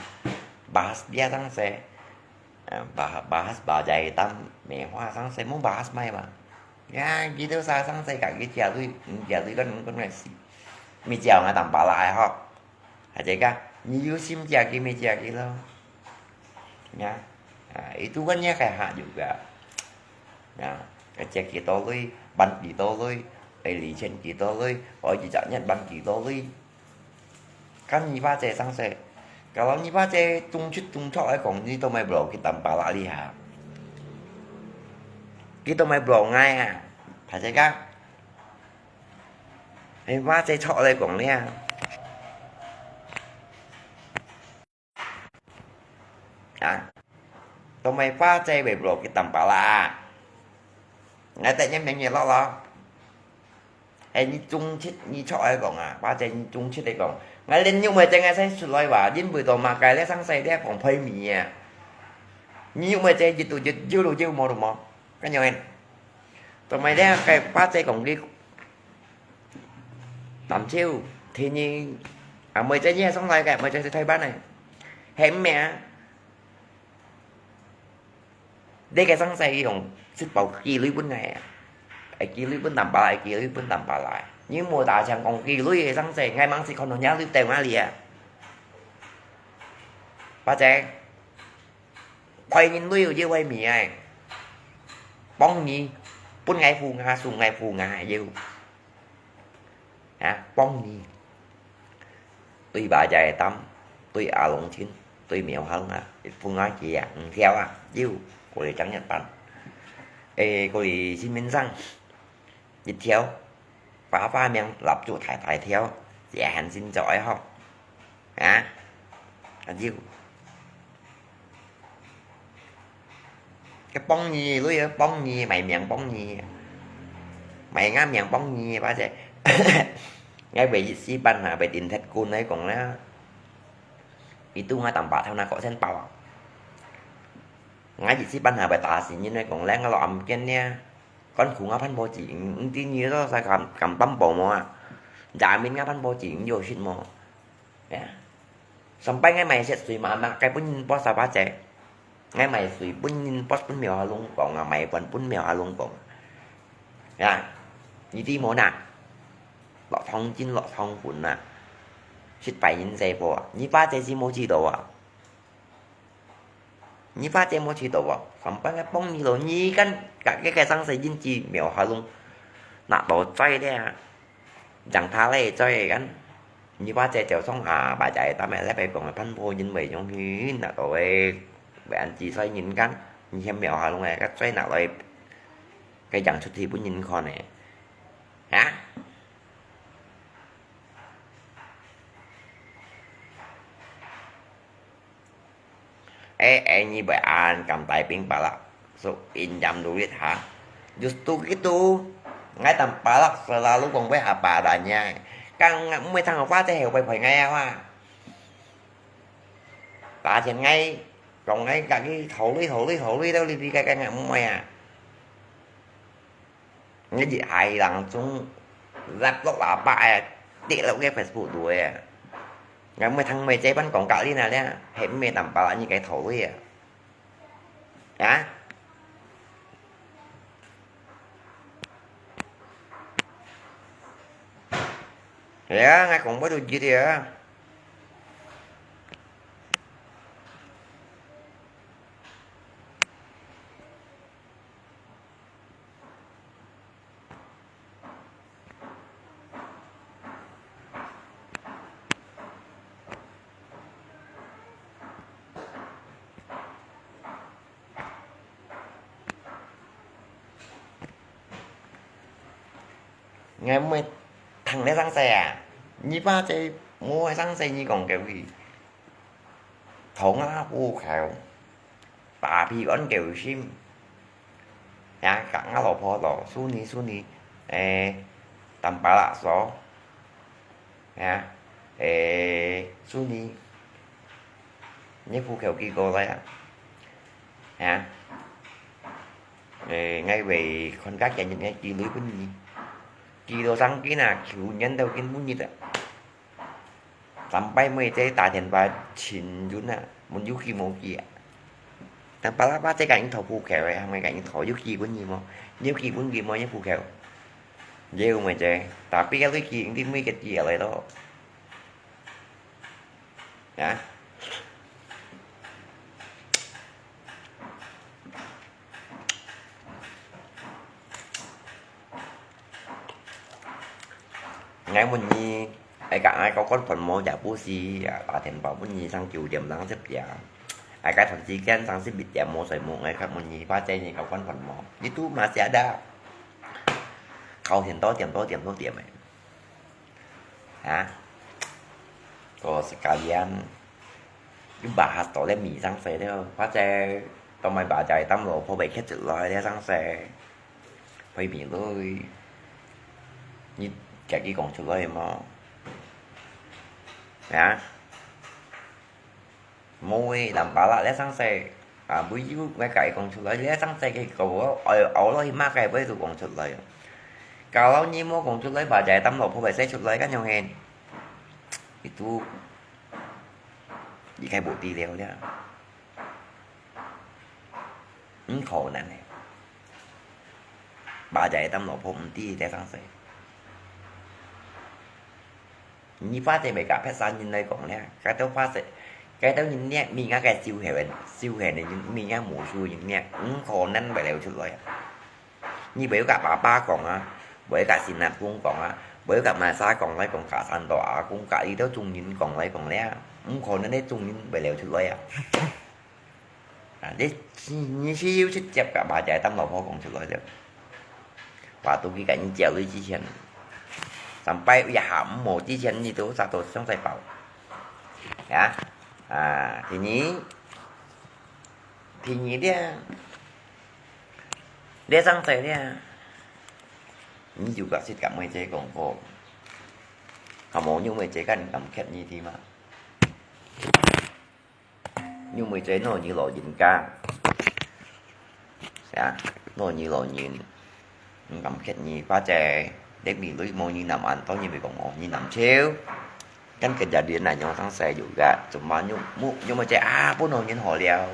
Bahas dia sangse. Bahas, bahas baja hitam mewah sangse mo bahas mai ba. Ya, gitu sa sangse ka ki cia lui, cia lui kon kon ngai si. Mi cia ngai tampal ai ho. Aja ka, ni yu sim cia ki mi cia ki lo. Ya, itu kan ya kai ha juga. Ya, kecek kita lui, ban kita lui, eh, licin kita lui, oh jijak nyet ban kita lui. Kan nyi pa che sangse. Kalau nyi pa che tung chut tung chok ai kong ni to mai bro kita pala li ha. Kita mai bro ngai ha. Aja ka. Nyi pa che chok le kong li ha. Ha. To mai pa che be bro kita pala. Ngai te nyen meng ye lo lo. He, ni chung chit, ni chok ai kong a, pa che ni chung chit ai kong. Ngai len nyuk mai che ngai sai sut loi ba, yin bui to ma kai le sang sai le kong phoi mi a. Ni nyuk mai che jit tu jit, jiu lu jiu mo lu mo. Ka nyong en. 做麼个个巴姐講佢南châu，天津，啊，妹仔你係上來个，妹仔係臺灣个，係毋係啊？你个上司用食飽寄鐳分𠊎啊，會寄鐳分淡薄啦，會寄鐳分淡薄啦。你無打算講寄鐳个上司，𠊎吂試看到若鐳等哪裡啊？巴姐， 開人鐳有這回味啊！幫你，分𠊎付𠊎，送𠊎付𠊎，有。啊，幫你。對巴姐个擔，對阿龍親，對苗行啊，付𠊎幾啊，五條啊，有，過來正一半。誒，過來新民上，一條。 花花名蠟燭大大條，這還真做愛好。啊？啊，有。該幫你，你个幫你，賣命幫你，賣𠊎命幫你，巴姐。𠊎會一時半下會頂忒棍來講啦。佢拄𠊎淡薄頭那個先包啊。𠊎一時半下會打死人來講，𠊎落暗間呢。 管苦𠊎潘寶記，毋知你都使敢，敢擔保無啊？假面𠊎潘寶記，你有信無？呀，上擺𠊎賣雪水嘛，嘛，該分人剝沙巴姐，𠊎賣水分人剝分苗下龍講啊，賣飯分苗下龍講。呀，你知無呐？落湯精落湯粉啊，失敗人細伙啊，你巴姐是無知道啊？ 你巴姐無試到無？上擺个幫你咯，你敢甲該个上世人知苗下龍拿到嘴咧，讓他咧嘴敢？你巴姐就講啊，巴姐當然咧，白講个，潘婆因為用去拿到个，會安知衰人敢？你嫌苗下龍个，甲嘴拿來，該讓出去分人看个，啊？ Eh, eh, nyi buat an kam tai ping palak. So, injam duit ha. Justru gitu. Ngai tam palak selalu kong buat apa adanya. Kang ngai mui thang apa teh, pai pai ngai apa. Ta chen ngai, kong ngai kaki thau lui, thau lui, thau lui, thau lui, pi kai kai ngai mui ah. Ngai jik hai lang chung lap lok lapa eh, tik lok ke Facebook tu eh. Ngai mui thang mui cai pan kong kak lin ah lia, hei mui tam pala nyi kai thau lui eh. Ya? Ya, ngai kong bơ du jit ya. Ngai mui thang le sang se ah. Nyi pa che mu sang se nyi kong kêu hi. Thong ah pu khao. Tapi on kêu sim. Ya, kak ngah lo pho lo, su ni, su ni. Eh, tam pala so. Ya, eh, su ni. Nyi pu khao ki ko la ya. Ya. Eh, ngai wei kon kak ya nyi ngai ki lui pun nyi. Ki lo sang ki na, ki u nyen tau kin pun nyi ta. Sampai mui che ta thian pa chin yun ah, mun yu ki mo ki ah. Tan pa la pa che ka ing tho pu khe wei, hang mui ka ing tho yu ki pun nyi mo, yu ki pun ki mo yu pu khe. Ye u mui che, tapi ka lui ki ing ti mui ke ti lai lo. Ya. Ngai mun nyi, ai ka ai kau kon phòn mo ya bu si, ya, ta thian pa mun nyi sang kiu diam lang sep ya. Ai ka thon si kian sang sep bit ya mo soi mo, ngai ka mun nyi pa che nyi kau kon phòn mo. Itu masih ada. Kau thian to diam to diam to diam eh. Ha? Ko sekalian, yu bahas to le mi sang se le, pa che, to mai ba jai tam lo, po bai khet chet lo le sang se. Phơi mì lui. Nyi, kẻ kia kong chụp lôi mò. Hả? Môi làm bà lạ lẽ sáng sê. 啊，會有，𠊎甲佢講出來，這生事个个，愛，愛落去罵个，會都講出來。假如你無講出來，把這擔老婆个事出來，該樣係，佢都，佢該無底了了。毋可能个。把這擔老婆毋知這生事。 你怕得會甲別儕人來講咧，該兜怕得，該兜人咧，明啊个仇恨，仇恨个人，明啊無數人咧，毋可能會流出來啊。你會甲爸爸講啊，會甲新阿公講啊，會甲麼儕講來講，甲山島阿公，甲你兜眾人講來講咧，毋可能咧眾人會流出來啊。 啊，你，你，你只有直接甲把這擔老婆講出來了。話都去甲你借鐳之前，三擺一下毋好之前，你都殺到傷細胞。啊，啊，第二，第二咧，你生事咧，你就甲識甲妹姐講過，啊無，因為這个人敢欠你的嘛。 因為這老人老人家，啊，老人老人，毋敢欠你，或者你面對無你男人，當然會講哦，你男手，跟个家人來用上使用个，怎麼用，用，用麼个啊，不能用好了。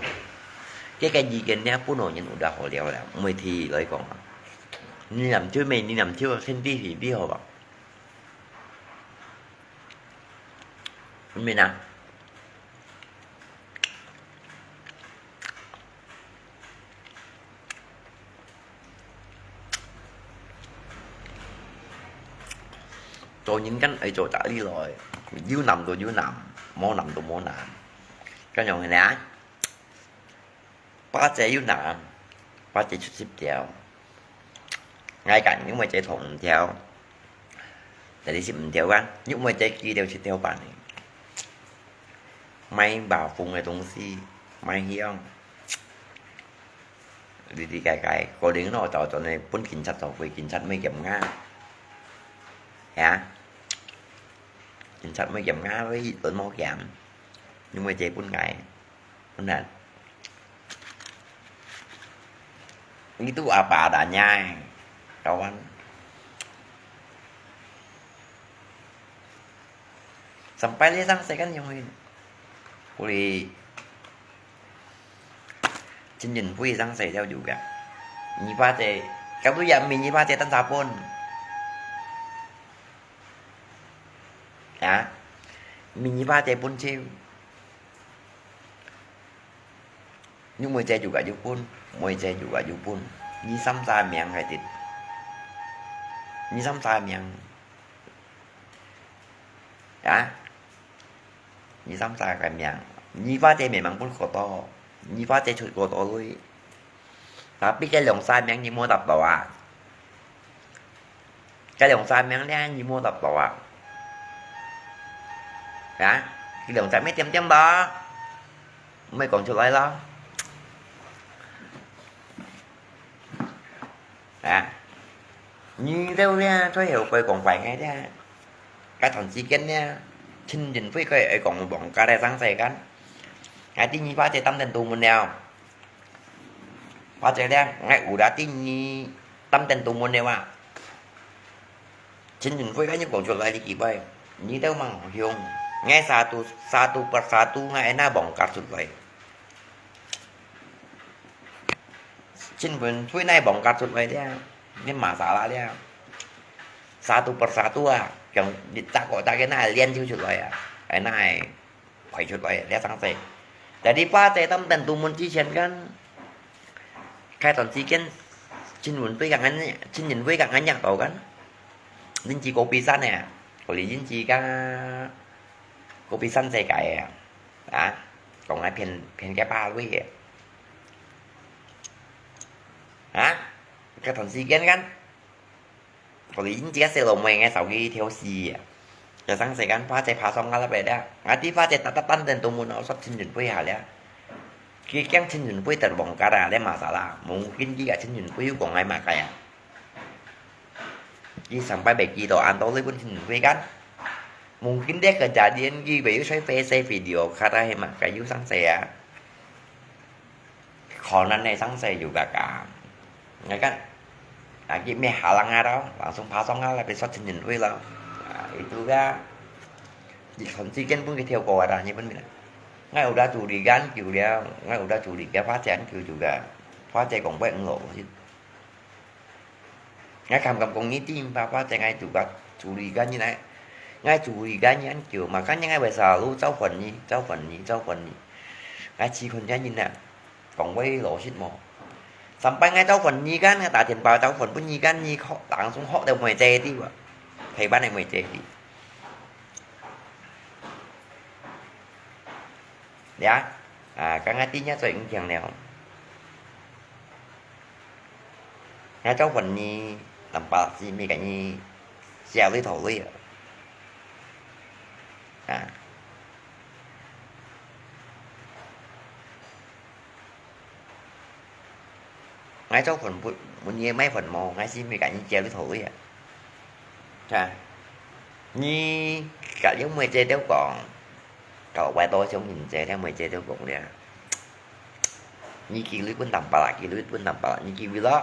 這个意見呢，不能用有得好了了，毋會提來講啊。你男手咩？你男手，兄弟兄弟好吧？ 明啊？做人間愛做大理來，有男就有男，無男就無男，該樣个呢？ 八隻有男，八隻出十條。𠊎講，因為這同五條，但係十五條啊，因為這幾條七條半呢。賣把風个東西，賣香。裡裡改改，可能咯，就真係分警察做會，警察乜檢查。呀？警察乜檢查，佢都無檢，因為這分𠊎。 Benar. Itu apa adanya, kawan. Sampai le sang sekan yang ini. Uli. Chin Yun Pui sang saya juga. Nyipa te, kalau yang mi nyipa te tan sapon. Ha? Mi nyipa te pun chiu. Nyu mui che juga yu pun, mui che juga yu pun. Nyi sam sa miang hai tit. Nyi sam sa miang. Ha? Nyi sam sa cái miang. Nyi pa che memang pun kotor. Nyi pa che chut kotor lui. Tapi cái lòng sa miang nyi mua đập đầu à. Cái lòng sa miang lia nyi mua đập đầu à. Hả? Cái lòng sa miang tiêm tiêm đó. Mày còn chịu lấy đó. Hả? Nyi đâu lia, thôi hiểu coi còn phải ngay lia. Cái thằng chi kiến lia. Chin Yun Pui coi ấy còn một bọn cá đe sáng say cắn. Ngay tí nyi pa che tâm tên tù mùn nèo. Pha che liang, ngai u da ti nyi tâm tên tù môn nè wa. Chin Yun Pui ka nyi kong chut lai li ki bai. Nyi teu mang hiong. Ngai satu, satu per satu ngai na bongkar chut lai. Chin Yun Pui nai bongkar chut lai liang. Ngai masalah liang. Satu per satu ah. Yang di tako ta ke na lian chut lai ah. Ai nai. Phải chụp lại lẽ sáng sớm. Jadi pha che tâm tên tù môn chi chen kan. Khai toàn chi kiến Chin Yun Pui kang ngắn, Chin Yun Pui kang ngắn nhạc tàu kan. Linh chi cô pi san nè. Cô lý linh chi ka cô pi san che cái à. À, còn ai phiền phiền cái ba lui à. Hả? Khai toàn chi kiến kan. Kau li yin chia sẻ lo mui ngai sau ki thiau si. Chia sang sẻ kan pha che pha song ngal pe da. Ngai ti pha che ta ta tan den tu mun au sot Chin Yun Pui ha le. Ki kiang Chin Yun Pui ter bong ka da le masalah. Mungkin ki ka Chin Yun Pui yu kong ngai ma kaya. Ki sang pai be ki to an to le pun Chin Yun Pui kan. Mungkin dia kejadian ki be yu sai fe sai video ka da he ma ka yu sang sẻ ya. 好难的上司有个讲，你看，啊，佢咩下人啊咯，langsung pasang啊，来被说成人会咯，啊，itu个，一段时间分佢跳过啊，日本人。我有得处理个久了，我有得处理个发展久久个，发展讲不唔落去。 𠊎敢敢講你知，爸爸在𠊎肚个處理个人來，𠊎處理个人久嘛，kan𠊎會selalu召喚你，召喚你，召喚你。𠊎試看這人啊，講話老實無？Sampai𠊎召喚你kan，𠊎打電話召喚分你kan，你學，langsung學到妹姐知無？陪伴个妹姐知。 呀，啊，剛剛今日最影響了。那做婚禮，nampak si mi kani siya lui thau lui. Ah. Ngai cho phun put, mun ye mai phun mo, ngai si mi kani siya lui thau lui. Cha. Ni ka yung mai che teo kong. Kalau wai to siung hin che, teo mai che teo kong lia. Ni ki lui pun tam pala, ki lui pun tam pala, ni ki wi lo.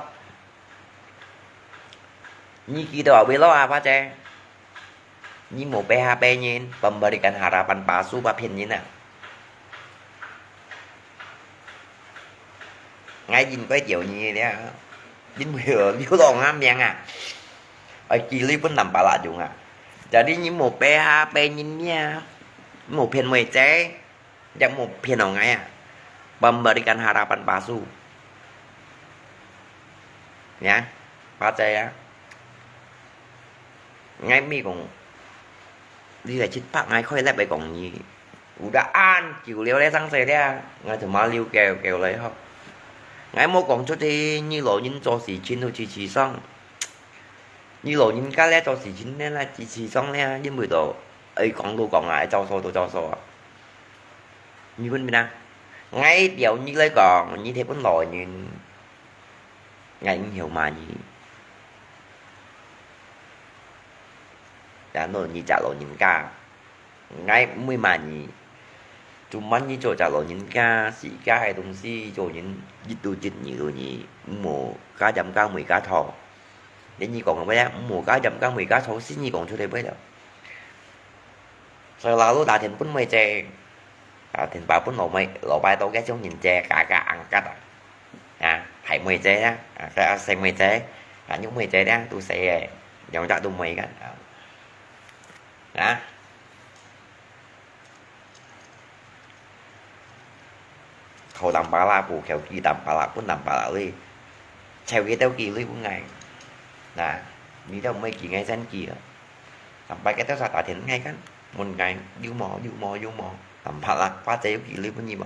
Ni ki to wi lo apa che. Ni mo pe ha pe nyin, pemberikan harapan palsu pa phin nyin na. Ngai yin koi tiu ni lia. Yin mo yo, liu lo nga miang a. Ai ki lui pun tam pala jung a. Jadi ni mo pe ha pe nyin nia. Mo phin mo che. Yang mo phin ong ngai a. Pemberikan harapan palsu. Ya, percaya. Ngai mi kong, li lai chit pak ngai khoi lep ai kong ni. Udah an, kiu liu le sang se lia. Ngai tu ma liu kêu kêu lai ho. Ngai mo kong chut hi, ni lo yin cho si chin hu chi chi sang. Ni lo yin ka le cho si chin le la chi chi sang le, yin bui do. Ai kong lu kong ai, cho so do cho so. Ni bun mi na. Ngai tiu ni lai kong, ni the bun lo yin. Ngai ing hiu ma ni. Ya no ni cha lo yin ka. Ngai mui ma ni. Tu man ni cho cha lo yin ka, si ka hai dong si cho yin, yit tu jit ni lu ni. Mo ka jam ka mui ka tho. Ni ni kong bai ya, mo ka jam ka mui ka tho, si ni kong chu le bai ya. Sai la lu ta thien pun mui che. Ah, thìn pa pun lo mui, lo pai to ke chung yin che, ka ka ang kat a. Ah, hai mui che ya. Ah, ka sai mui che. Ah, nyuk mui che ya, tu sai e. Yong ja tu mui kan. Ah. Khâu tam pala, pu khâu ki tam pala, pun tam pala lui. Cheu ke teo ki lui pun ngai. Na, mi teo mui ki ngai sen ki. Sampai ke teo sa ta thìn ngai kan. Mun ngai, yu mo, yu mo, yu mo. Tam pala, pa che yu ki lui pun ni mo.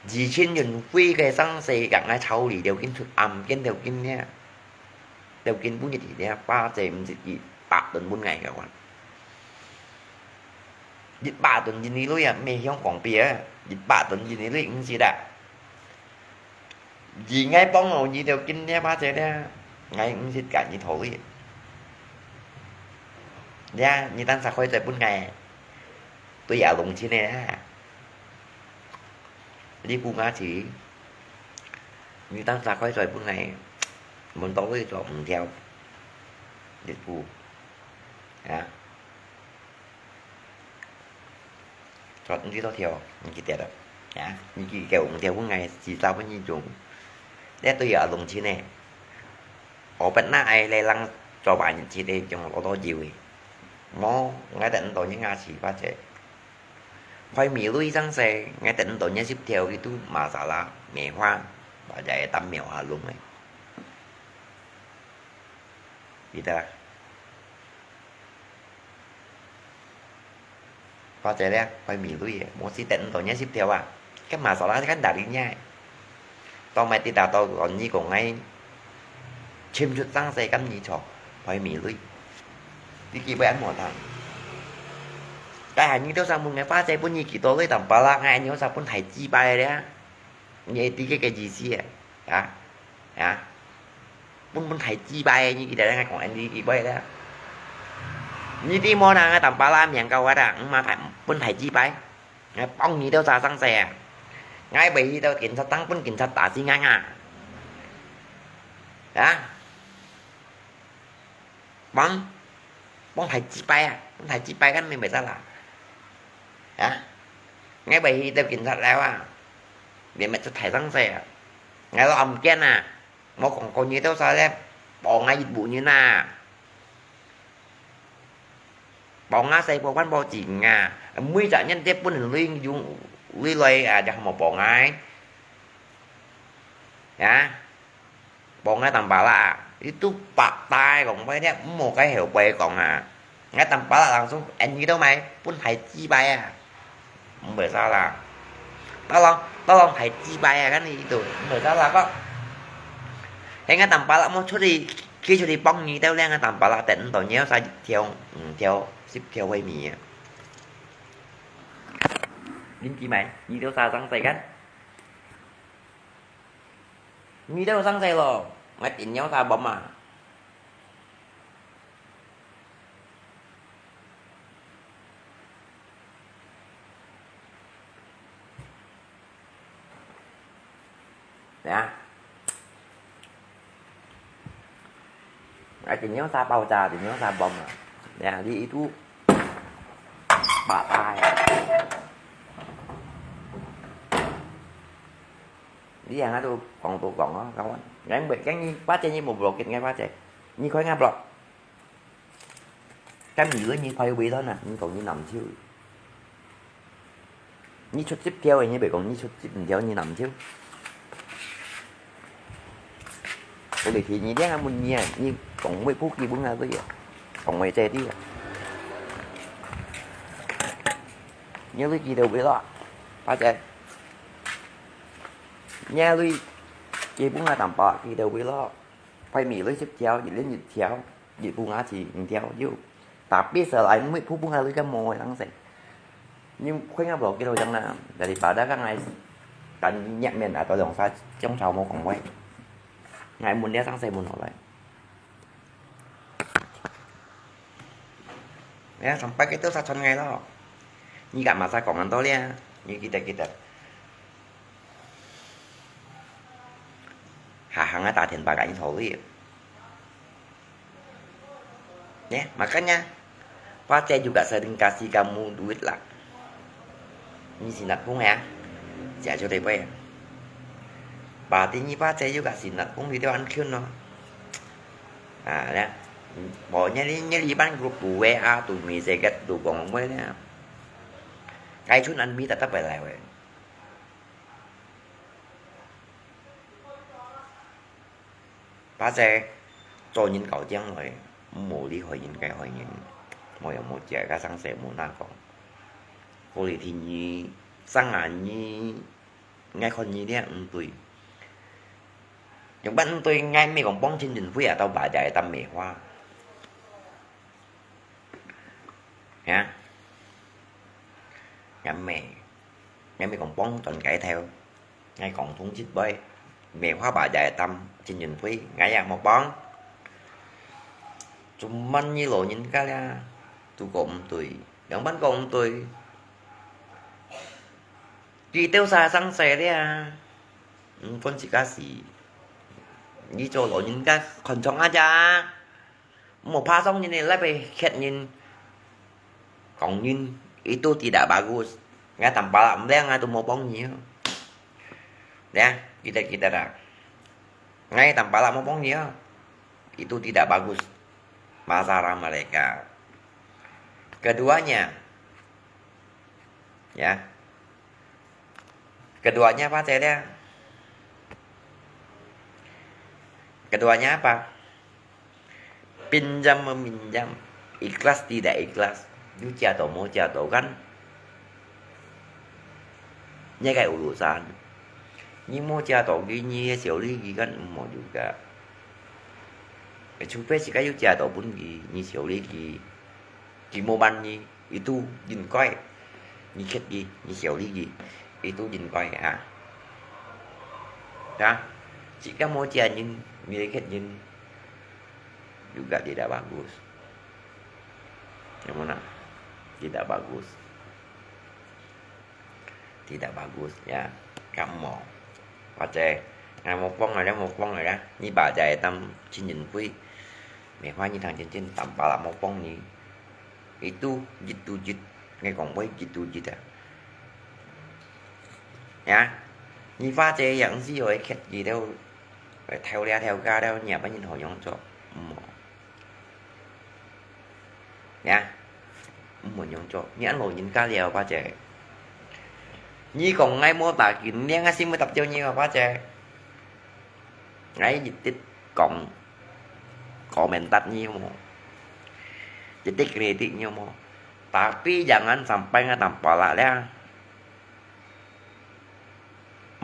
Ji chin yun hui ke sang se kak ngai chau li teo kin chut am kin teo kin nia. Teo kin pun ni ti nia, pa che msit ki, pa tun pun ngai ka wan. Yit pa tun yin ni lui a, me hiong kong pia. Yit pa tun yin ni lui, msit a. Yi ngai pong lo yi teo kin nia pa che nia. Ngai msit ka yi thau yi. Nia, yi tan sa khoi che pun ngai. Tui a long chin ne. Li pu nga chi. Yi tan sa khoi che pun ngai. Mun to lui cho mung thiao. Li pu. Ya. Chọt ngi to thiau, ngi ki tiet a. Ya, ngi ki kêu ung thiau ung ngai, si sa pun ngi chung. Lê tui a lung chin e. Ô pet na ai lê lăng cho ba ngi chi lê chung lo to jiu e. Mo, ngai tết to ngi nga si ba che. Khoi mi lui sang se, ngai tết to ngi sip thiau ki tu masala, mì hoa, ba jai tam miao ha lung e. Ita. Pacai lia, khoi mi lui e, mo si ten to nya sip thiau a. Kan masala kan dari nya. To mai ti ta to kon ni kong ngai. Chim chut sang se kan ni cho, khoi mi lui. Ti ki bai an mo thang. Kai han ni to sang mun ngai pacai pun ni ki to lui tam pala ngai ni sa pun thai chi bai lia. Nyi ti ke ke ji si e. Ya. Ya. Pun pun thai chi bai, nyi ki ta ngai kong an ti ki bai da. Nyi ti mo na ngai tam pala miang kau wa da, ma thai, pun thai chi bai. Ngai pong nyi teo sa sang se a. 𠊎會去到警察廳分警察打死𠊎啊！啊？幫，幫大雞巴啊！幫大雞巴kan明白啦！啊？𠊎會去到警察樓啊！你乜做大生事啊！𠊎老毋見啊！無講過你兜啥咧，幫𠊎一無人啊！ 幫𠊎細部分報紙啊，每隻人都分人類用類類啊，就莫幫𠊎。啊，幫𠊎當巴拉，你都白帶講話咧，毋好該後背講啊。𠊎當巴拉langsung，哎，你都買，分大雞巴啊！ 毋會salah。Tolong，tolong大雞巴啊，kan itu，毋會salah kok。Hingga tanpa lak mau出去，佢出去幫你兜咧，tanpa lak等到你有啥條，嗯，條，十條位米啊。你知無？你兜啥生事kan？你兜生事咯，𠊎定有啥bomb啊！ 呀，I think有啥爆炸，I think有啥bomb啊！呀，你itu patah啊！你yang都講都講哦，kawan。Yang buat kan你pakai你mau block kan pakai，你可以nggak block？ Kan你你開會咯，你講你難受。你出十條，你別講你出十五條，你難受。Politik你這樣問你啊，你講會不基本啊對啊，講會這啲啊。你會記得會咯，或者你會基本啊，淡薄記得會咯，快米你十條，一人一條。 你分𠊎知，毋對，有。Tapi selain muit，普通个你个無个東西。你看𠊎無幾多張啦，daripada kan𠊎kan若面啊，都用晒，用手無講話。𠊎問了東西問好來。哎呀，sampai kita sa傳𠊎咯。你幹嘛再講恁多咧？你記得記得。 Hahang打電話ka你討論。Nè, makanya, Pak Cai juga sering kasih kamu duit lah. Ni sinat pun ya, siya sudah bayar. Berarti ni Pak Cai juga sinat pun video an kun no. Ah, ya. Pokoknya ni, ni liban grup W A tu mi sekat tu kong gue ya. Kai chun an mi tetap belai we. Pak Cai，做人搞將來，毋好你害人，該害人，無有無借，該生事無哪講。Politik你，生啊你，𠊎看你這毋對。用般毋對，𠊎毋係講幫陳俊輝啊，到把在當美化。 Ya，𠊎毋係，𠊎毋係講幫轉街頭，𠊎講通知會，梅花把在擔，陳俊輝，𠊎也無幫。Cuman你老人家咧，都講毋對，仰般講毋對？佢兜儕生事咧，毋關自家事。你做老人家看重啊咋？ Mo pasang ini lepe khet nin kong nin itu tidak bagus. Ngai tampalak mleng ngai tu mo pong ni. Ya, kita kita dah. Ngai tampalak mo pong ni. Itu tidak bagus. Masalah mereka. Keduanya, ya. Keduanya apa, Cede? Keduanya apa? Pinjam meminjam, ikhlas tidak ikhlas, 有借到無借到kan，你个urusan。你無借到佢，你个小利益kan毋好juga。除非自家有借到分佢，你小利益，佢無還你。 Itu應該，你刻意，你小利益，itu應該啊。啊，自家無借人，你刻人，juga tidak bagus。有無啦？Tidak bagus。Tidak bagus, ya. Kamu. Baca, ngai mau pong ada, mau pong ada. Ni baca hitam cincin kui. Mewah ni tang cincin, tampalak mau pong ni. Itu, jitu jit. Ngai kong boi jitu jit ah. Ya. Ni baca yang si oi ket gitu. Theo lia theo ka theo, ni apa ni ho yong cho. Mo. Ya. Mo yong cho. Ni an lo yin ka lia baca. Ni kong ngai mo ta kin, ni ngai si mo tap jiu ni baca. Ngai yit tit kong. Komentar ni mo. Yit tit kritik ni mo. Tapi jangan sampai ngai tampalak lia.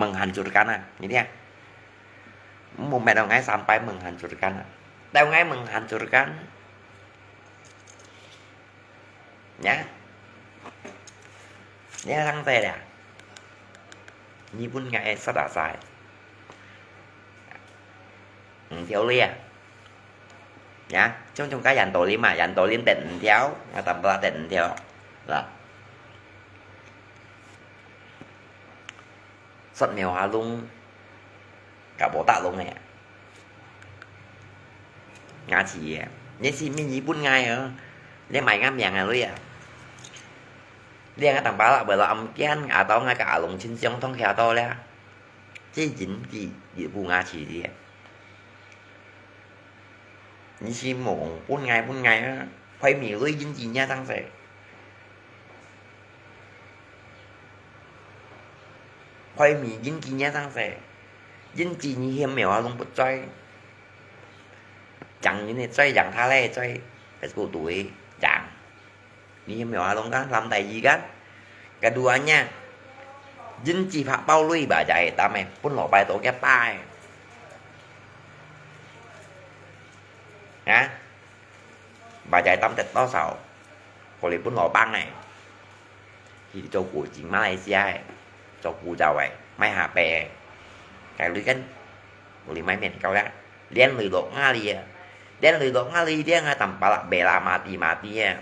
Menghancurkan ah, gitu ya. Mo met ngai sampai menghancurkan ah. Tau ngai menghancurkan. Ya. Ni sang te ya. Ni pun ngai sat asai. Eng, theo lia. Ya, chung chung ka yan to lim ah, yan to lim tet eng theo, nga tam pla tet eng theo. Lah. Sot mèo ha lung, ka bo ta lung eh. Nga chi eh. Ni si mi ni pun ngai eh. Ni mai nga miang ah lui ah. Lia nga tam pla la, bơ la am kian, atau nga ka alung chin siang thong kia to lia. Chi yin chi, yi bu nga chi lia. Ni si mong, pun ngai, pun ngai, phai mi lui yin chi nia sang se. Phai mi yin chi nia sang se. Yin chi ni hiam mèo ha lung put choi. Chang yin ni choi, chang tha le choi. Facebook tu chang. Ni hiam mèo ha lung kan, lam tai yi kan. Kedua nya, yin chi pha pau lui ba jai tam eh, pun lo pai to kia pai. Ha? Ba jai tam tet to sao. Ko li pun lo pang eh. Hi cho ku jing Malaysia eh. Cho ku jao eh. Mai ha pe eh. Kai lui kan. Ko li mai mien kau ya. Lian lui lo nga li eh. Lian lui lo nga li, lian nga tam pla la bela mati mati eh.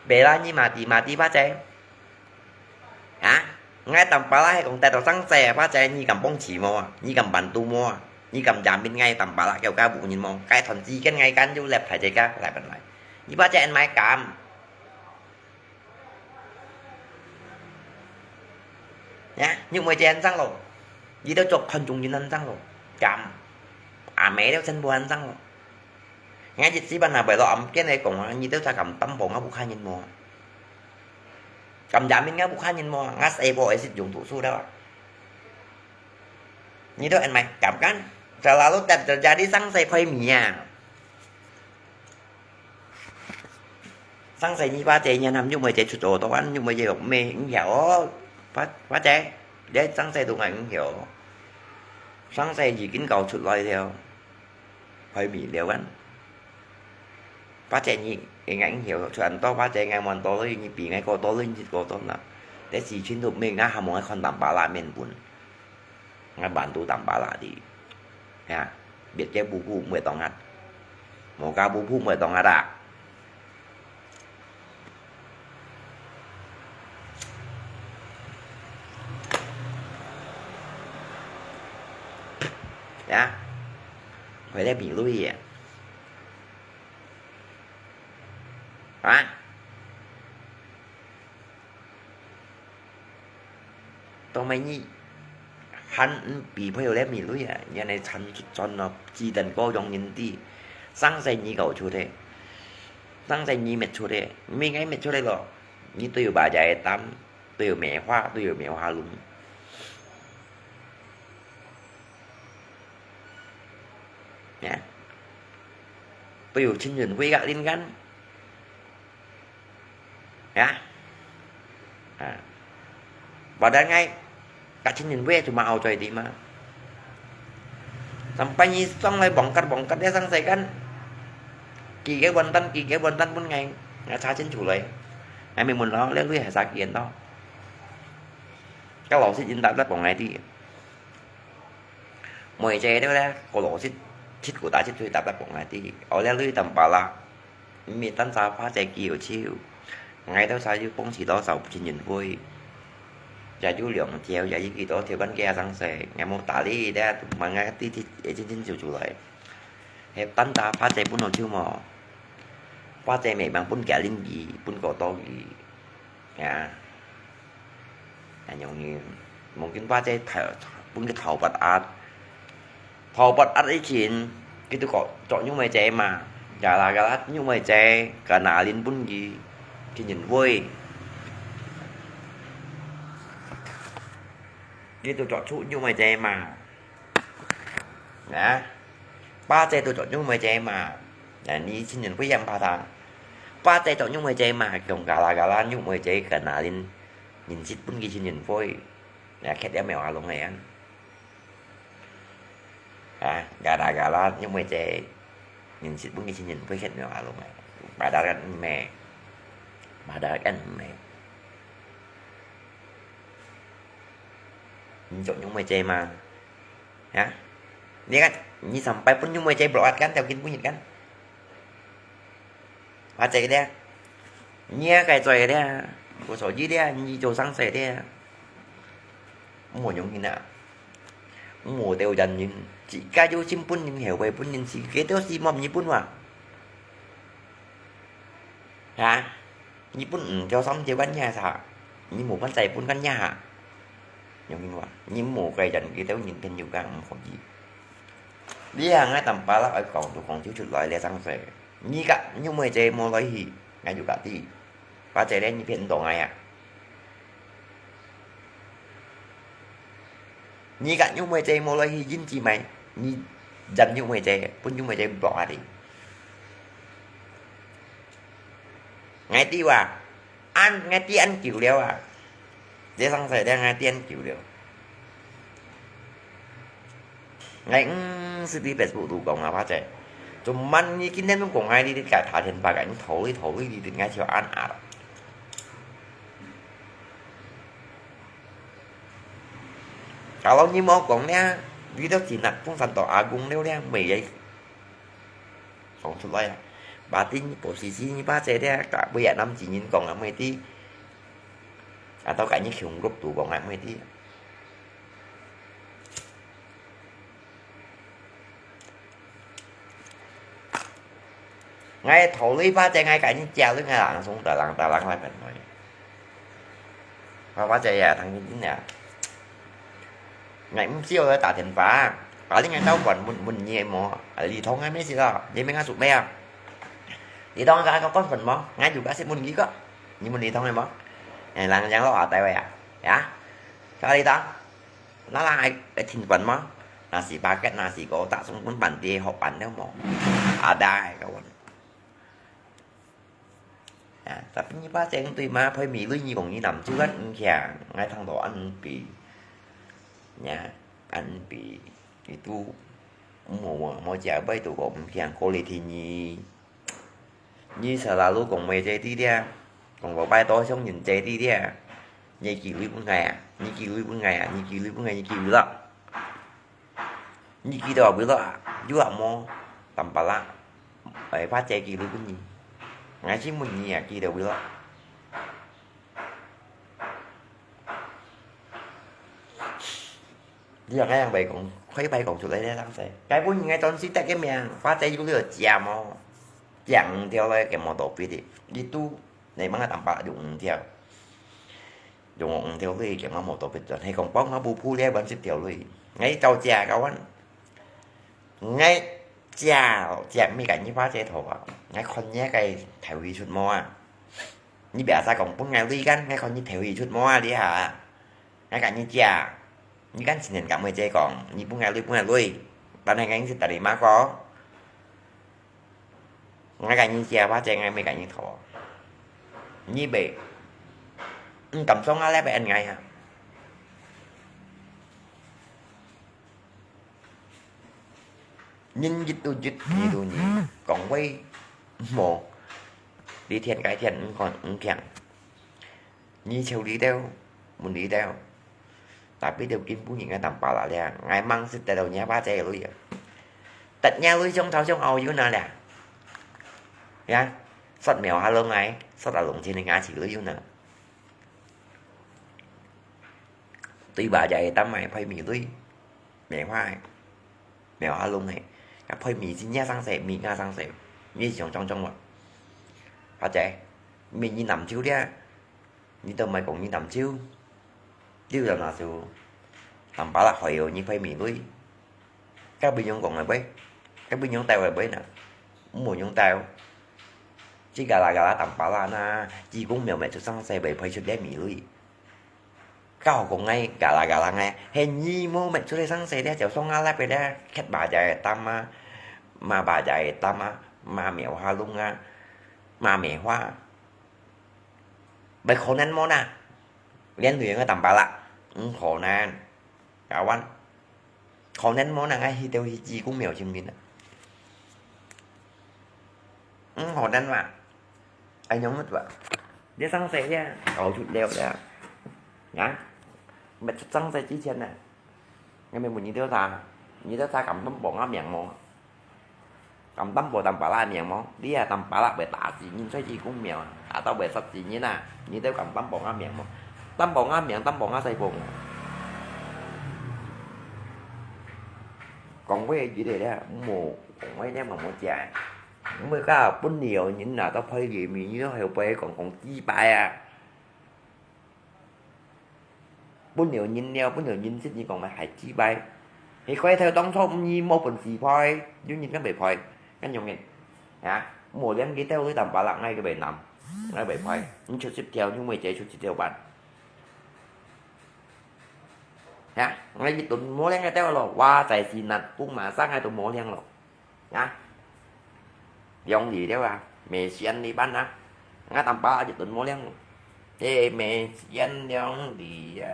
Bela ni mati mati ba jai. Ha? Ngai tam pla la he kong tet to sang se, ba jai ni kam pong chi mo, ni kam bantu mo, ni kam jamin ngai tam pla la kêu ka bu nyin mo, kai thon chi ken ngai kan yu lep thai je ka, lai ban lai. Ni ba jai en mai kam. Ya, ni mui jen sang lo. Ni to chok khon chung yin sang lo. Kam. A me to chen buan sang lo. Ngai jit si ban na bai lo am ken e kong, ni to sa kam tam pong a bu kha nyin mo. Kam jamin nga bu kha nyin mo, nga se bo e sit yung tu su da. Ni to en mai, kam kan. Selalu tet terjadi sang se phai mi ya. Sang se ni ba jai nyan ham, yuk mai jai chut cho to an, yuk mai jai yok me, ng hiao. Ba, ba jai. Dei sang se tu ngai ng hiao. Sang se yi kin kau chut lai theo. Phai mi liao kan. Ba jai ni, ngai ng hiao, chut an to, ba jai ngai mon to lui, ni pi ngai ko to lui, ni ko to na. Dei si chin tu me nga ham ngai khon tam pla la men pun. Ngai bantu tam pla la di. Ya, biet ke bu bu mui tong at. Mo ka bu bu mui tong at a. Ya. Koi le mi lui ya. Ha? Tong mai ni han bi phai le mi lui ya. Yan ne chan chut chon no, chi dan ko yong yin ti. Sang se ni kau chut he. Sang se ni met chut he. Mi ngai met chut he lo. Ni tu yu ba jai tam. 都有梅花，都有梅花鹿。Ya. 都有情人會个人間。Ya. Ah. Padahal ngai, ka 情人會 cuma au choi di ma. Sampai ni song lai bongkar-bongkar dia sang sai kan. Ki ke wonton, ki ke wonton pun ngai, ngai cha chin chu lai. Ngai mi mun lo, le lui hai sa kien to. Ka lo sit yin tap tap bong ngai ti. Moi che de le, ko lo sit, sit ku ta sit chui tap tap bong ngai ti. Au le lui tam pa la. Mi tan sa pha che ki yo chiu. Ngai tau sa yu pong si to sau chin yin pui. 也有兩條，也有幾多條，分佢生死，也無打理咧，問𠊎弟弟，一陣陣就出來。係單打巴姐分到手無？巴姐明明分佢零佢，分過多佢，呀，恁樣呢，mungkin巴姐頭，分佢頭發壓，頭發壓以前，佢都講做玉梅姐嘛，gala-gala玉梅姐，kenalin分佢，佢認為。 佢都做出玉梅姐嘛。啊，巴姐都做玉梅姐嘛。啊，你親人會嫌怕他。巴姐做玉梅姐嘛，用gala-gala玉梅姐kenalin認識分佢親人會。啊，缺了苗阿龍个啊。啊，gala-gala玉梅姐認識分佢親人會，缺苗阿龍个。Padahal kan eme. Padahal kan eme. 你做玉梅姐嘛？啊？你看，你sampai分玉梅姐block kan，條件分人kan？巴姐个咧，你也該做个咧，無所謂咧，你做生死咧，無用心啊，無條件人，自家有心分人，後背分人，自家都係無人分哇。啊？ 你分五條三條kan ya sa，你無分再分kan ya。用心話，你無該人，佢兜人朋友kan毋可以。你行个Tampalak愛講就講就出來咧，生死。你甲玉梅姐無來去，𠊎就甲你。巴姐咧，你騙到𠊎啊！ 你甲玉梅姐無來去認姊妹，你嫌玉梅姐，分玉梅姐block啊你。𠊎知啊，恁，𠊎知恁久了啊。這生死咧，𠊎知恁久了。𠊎毋識在Facebook度講啊，巴姐。Cuman你今天都講𠊎，你，你打電話甲你討論討論，你，你，𠊎就恁啊。 Kalau你無講咧，你都真啊，風扇到阿公了咧，乜會講出來啊。Berarti你posisi你巴姐咧，甲每一男子人講啊，乜知。Atau甲你共group度講啊，乜知。 𠊎討論巴姐，𠊎甲你借，你，𠊎langsung talang-talang來分𠊎。巴，巴姐呀，聽你講呀。𠊎毋需要來打電話，paling𠊎兜問，問，問你無？啊，Lee Tong个咩事咯？你明仔做咩啊？Lee Tong个个講分無？𠊎就解釋問你个，你問Lee Tong个無？哎，人講落下台位啊，呀？Sao Lee Tong？ Nala ai, ai thin pan ma, nasi paket, nasi kotak, sung pun panti, hok pan neu mo. Ada ai kawan. Ya, tapi ni pa cheng tui ma, phoi mi lui ni kong ni nam chu kan ung kiang, ngai thang to an pi. Ya, an pi. Itu mo, mo, mo chia bai tu kong kiang quality ni. Nyi selalu kong mui cai ti dia, kong babai to siong nyin cai ti dia. Nyi ki lui pun ngai a, nyi ki lui pun ngai a, nyi ki lui pun ngai, nyi ki lui lo. Nyi ki to a bui lo a, yu a mo, tam pa la. Ai pa cai ki lui pun nyi. Ngai chi mun nyi a ki to bui lo. Li yang ngai yang bai kong, koi bai kong chu lai le lang sai. Kai pun ngai ton si tak ke miang, pa cai yu liu jia mo. Jia ung tiao lai ke mo to pi di. Di tu, nai mang tam pa yu ung tiao. Yu ung tiao lui ke mo to pi ton. Hei kong pong ma bu pu le ban sip tiao lui. Ngai tau jia kawan. Ngai jia, jia mi kai ni pa cai to a. Ngai kon ngai kai thai hui chut mo a. Ni bia sa kong pun ngai lui kan, ngai kon ni thai hui chut mo a li ha. Ngai ka ni jia. Ni kan sinen ka mui cai kong, ni pun ngai lui, pun ngai lui. Tan hai ngai si tadi ma ko. Ngai ka ni jia pa cai ngai mui ka ni to. Ni be. Ung tam song a le be an ngai ha. Nin jit tu jit, ni tu ni. Kong wei. Mo. Li thian kai thian, ung kon, ung kiang. Nyi cheu li teo, mun li teo. Tapi teo kin pu nyi ngai tam pa la lia, ngai mang sit teo nyi pa cai lui a. Tat nyi lui chong thao chong ao yu na lia. Ya, sat miao ha long ngai, sat a long chin ngai chi lui yu na. 對話就係擔買配米類，棉花个，棉花弄个，啊配米是若生勢，米若生勢，你想像像無？或者，米你南州咧，你都毋係講你南州，你有南州，南巴拉海哦，你配米類。 該邊樣講个喂，該邊樣帶个喂呢？毋好樣帶哦。這个啦个啦，當巴拉那，雞公苗乜出生勢，會配出个米類。該好講个，个啦个啦个，係你無乜出个生勢咧，就送啊來別咧，刻巴仔个擔啊，馬巴仔个擔啊，馬苗下弄啊，馬棉花。 毋可能無啦，連累个當巴拉，毋可能，kawan，可能無人愛去到去雞公廟前面啊，毋可能嘛，愛仰般做啊？你生勢咧，搞出了了，啊，毋出生勢之前呢， 𠊎問你兜儕，你兜儕敢擔保𠊎命無？敢擔保當巴拉命無？你啊當巴拉會打死人在雞公廟啊，啊都會殺死人啊！你兜敢擔保𠊎命無？擔保𠊎命，擔保𠊎細胞無？講話个一个咧，無講話咧，無無食个。毋會講本地人啊，到派个名，你都後背講講幾擺啊！ 本了人了，本了人識你講个還失敗。係怪頭當初毋你無本事派，有人敢會派，敢用个？啊，無兩个兜你當巴拉，𠊎个會難，𠊎會派。你出十條，你會再出十條半。啊，𠊎一頓無兩个兜咯，哇，在是難，不馬上𠊎都無兩咯。 啊，兩里了啊，每線里半啊，𠊎當巴一頓無量，這每線兩里啊，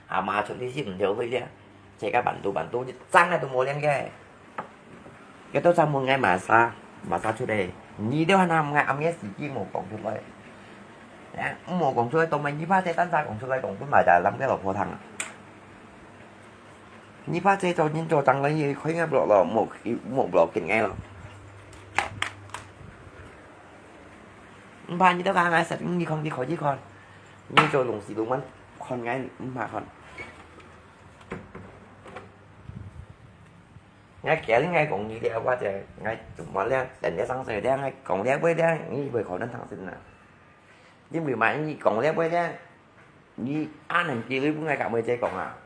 阿媽出去食毋著去了，這个半途半途一張啊都無量个。佢都常問𠊎麼儕，麼儕出來，你兜還拿𠊎暗夜時機無講出來，啊，無講出來，當然你怕這單儕講出來，講分麼儕，摎該老婆聽啊。 你怕這做人做正來，你開眼落咯，莫莫落緊𠊎咯。毋怕你兜講𠊎食，你看你開一看，你做東西都問，看𠊎毋怕看。𠊎驚你𠊎講你了，或者𠊎做麼了，等下上水了，𠊎講了會了，你會可能聽先啊。因為嘛，你講了會了，你恁樣機會分𠊎講會再講啊。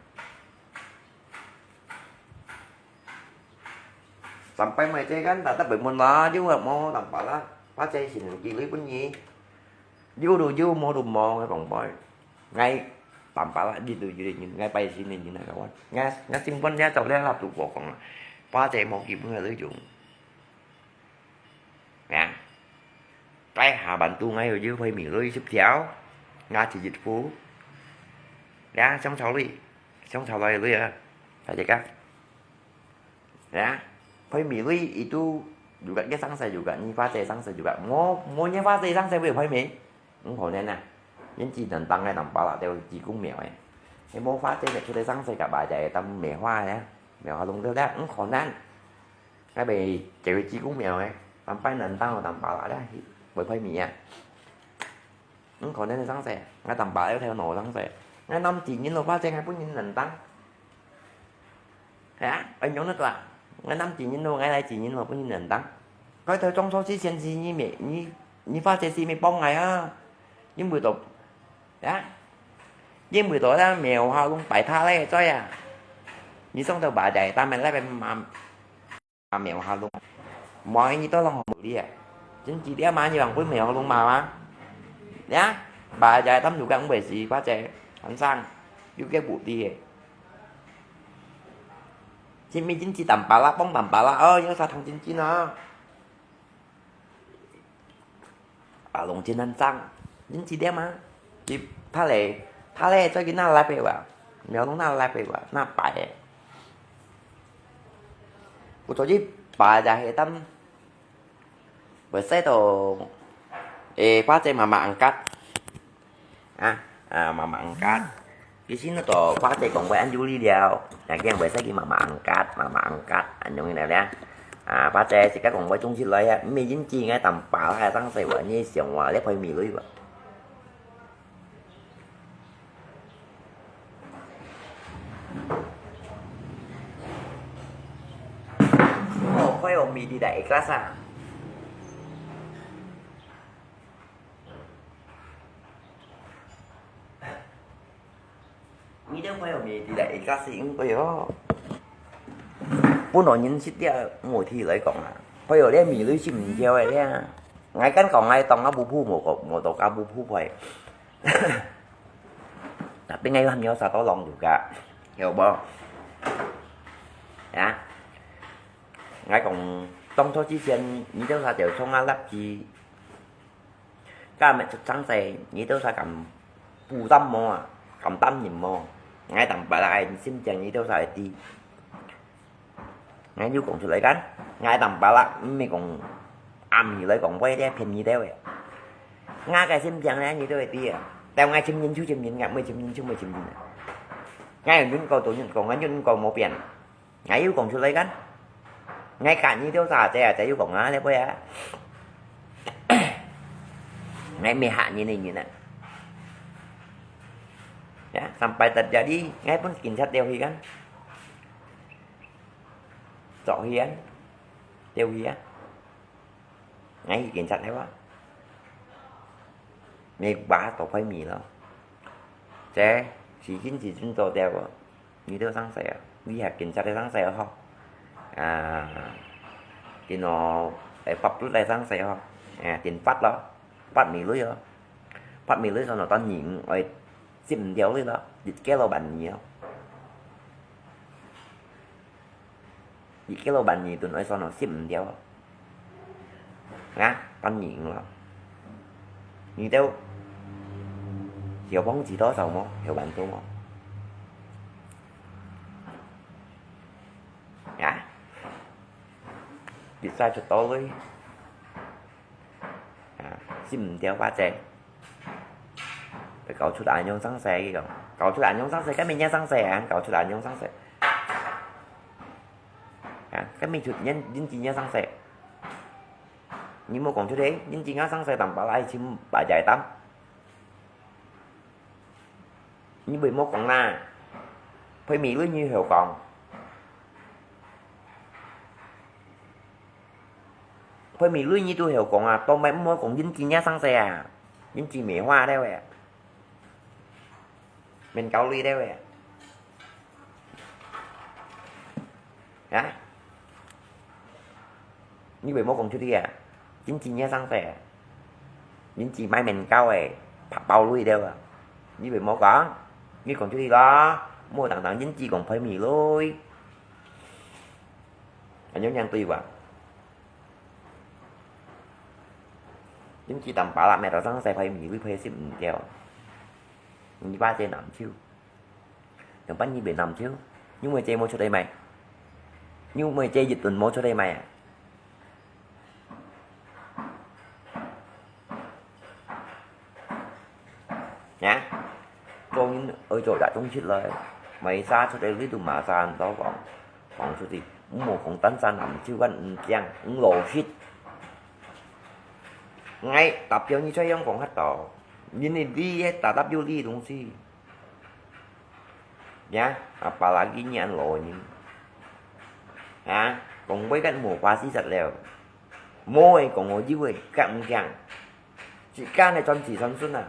Sampai mai cai kan tatap bermun lah, jua mau tampak lah. Pacai sini kiri pun ni. Jua tu jua mau tu mau ngai kong boy. Ngai tampak lah di tu jadi ni, ngai pai sini ni nak kawan. Ngai ngai simpan dia tau dia lah tu pokong lah. Pacai mau kiri pun ngai tu jung. Nè, cái hà bản tu ngay ở dưới phải mì lưới xếp theo, ngã chỉ dịch phú. Nè, sống sau lui, sống sau lui lui à. Phải chứ các. Nè, phải mì lưới itu juga cái sáng sai juga, ni phá xe sáng sai juga. Mua mua nhé phá xe sáng sai với phải mì. Không khổ nên nè. Những chi thành tăng ngay tầm ba là theo chỉ cũng mèo ấy. Cái mua phá xe này cho tới sáng sai cả bà chạy tầm mèo hoa nhé. Mèo hoa lông theo đó, không khổ nên. Ngai pai cai chi kung miao e, tampai nan tau tampala dah, pai pai mi a. Hm, khon ne sang se, ngai tampala theo no sang se. Ngai năm chỉ nghìn lô ba se ngai pun nghìn nan tang. Ha, ai nhong na tua. Ngai năm chỉ nghìn lô, ngai lai chỉ nghìn lô pun nghìn nan tang. Ngai theo trong số chi sen chi ni me, ni, ni pha se si me pong ngai a. Ni mui to. Ha? Ni mui to da mèo ha lung pai tha le, choi a. Ni song tao ba jai, ta men lai pai ma. Mèo ha lung. Moi ni to long ho mu li a. Chính chỉ đĩa mà như bằng với mèo ha lung mà mà. Nhá. Bà dài tắm dù găng về gì quá trời. Anh sang. Dù cái bụ đi. Chính mi chính chỉ tầm bà lá bóng tầm bà lá ơ, nhớ sao thằng chính chỉ nó. 啊，弄真难整，恁几点啊？你他嘞，他嘞，最近那来陪我，苗东那来陪我，那摆的。我昨日摆在黑灯，我晒到，诶，把这妈妈angkat。 啊，啊，妈妈angkat。Di sini to, kuah cai kong kuah anjuli liao. Yang kiang buat saya ki mama angkat, mama angkat. Anjung ini liao. Ah, pacai sika kong kuah chung si lai ya. Mi jin ji ngai tampal hai sang sai wa ni siang wa le poi mi lui wa. Pay ôh，mì đi đại ikhlas啊。你兜pay ôh，mì đi đại ikhlas應該哦。本來人識了，無提來講啊。Pay ôh，這mì鐳食毋掉个咧。𠊎敢講，𠊎當阿婆婆無講，無到阿婆婆pay。Tapi𠊎有喊你啥到浪流个，曉無？啊？𠊎講，當初之前，你兜儕就衝啊立志，今日出生世，你兜儕敢負擔無啊？敢擔任無？𠊎當白啦，愛心情你兜儕會知。 𠊎有講出來kan，𠊎當白啦，毋係講暗語來講，𠊎這騙你兜个。𠊎个心情呢，你兜會知啊。但𠊎承認就承認，𠊎毋承認就毋承認啊。𠊎有忍過就忍過，𠊎忍過無變。𠊎有講出來kan，𠊎教你兜儕，這啊，這有講啊，這會啊。𠊎毋係嚇人个人啊。Ya，sampai terjadi，𠊎分警察調去kan。 Chọ hiên, tiêu hiên. Ngay hiên chặt héo á. Mê bá tổ phái mì lo. Che, chỉ chính chỉ chính tổ tiêu á. Mì tiêu sang sẻ á. Vì hạt kiểm tra tiêu sang sẻ hò. À, cái nó, cái pháp luật tiêu sang sẻ hò. À, tiền phát lo. Phát mì lưới á. Phát mì lưới sau nó tao nhịn, ôi, chim tiêu lưới lo. Dịch cái lo bản nhiều. Yik kilo bản nhị tuần ơi sao nó ship mì tiêu. Ngá, tao nhịn lo. Mì tiêu. Hiểu bóng chỉ đó sao mò, hiểu bản tô mò. Ngá. Dịch sai chuột tố lui. À, ship mì tiêu ba chè. Phải搞出恁樣sang sẻ kì kóng.搞出恁樣sang sẻ, cái mình nhá sang sẻ à,搞出恁樣sang sẻ. À, cái mình chuột nhân, nhân chi nhá sang sẻ. Nhi mô kóng chuột đấy, nhân chi ngá sang sẻ tạm bảo lại chim bà giải tắm. Nhi bởi mô kóng nà. Phải mì lưới nhi hiểu kóng. Phải mì lưới nhi tu hiểu kóng à, tao mày mô kóng nhân chi nhá sang sẻ à. Nhân chi mì hoa đấy vậy. Mình cáo lui đấy vậy. Hả? Nhi bởi mô kóng chuột đi à. Nhân chi nhá sang sẻ à. Nhân chi mày mình cáo ấy. Phạt bao lui đấy vậy. Nhi bởi mô kóng. Nhi kóng chuột đi lo. Mô tặng tặng nhân chi kóng phải mì lui. Anh nhớ nhang tùy vào. Yến chi tầm bá lạ mẹ tao sang sẻ phải mì lui phải ship mì tiêu. Nhi ba chê nằm chiu. Tầm bá nhi bể nằm chiu. Nhưng mà chê mua cho đây mày. Nhưng mà chê dịch tuần mua cho đây mày à. Nhá. Cho nên ơi cho đã trông chết lời. Mày xa cho đây lý tụ mà xa ăn đó vòng. Vòng cho gì. Mua không tán xa nằm chiu văn kiang. Lô shit. Ngay tập cho như cho yong kong hát tỏ. Nhìn đi đi ta tập vô đi đúng gì. Ya, apalagi nyi an lo nyi. Ha, kong bai kan mo pa si sat leo. Mo e kong o jiu e kan kiang. Chỉ kan ne chon chỉ chon sun à.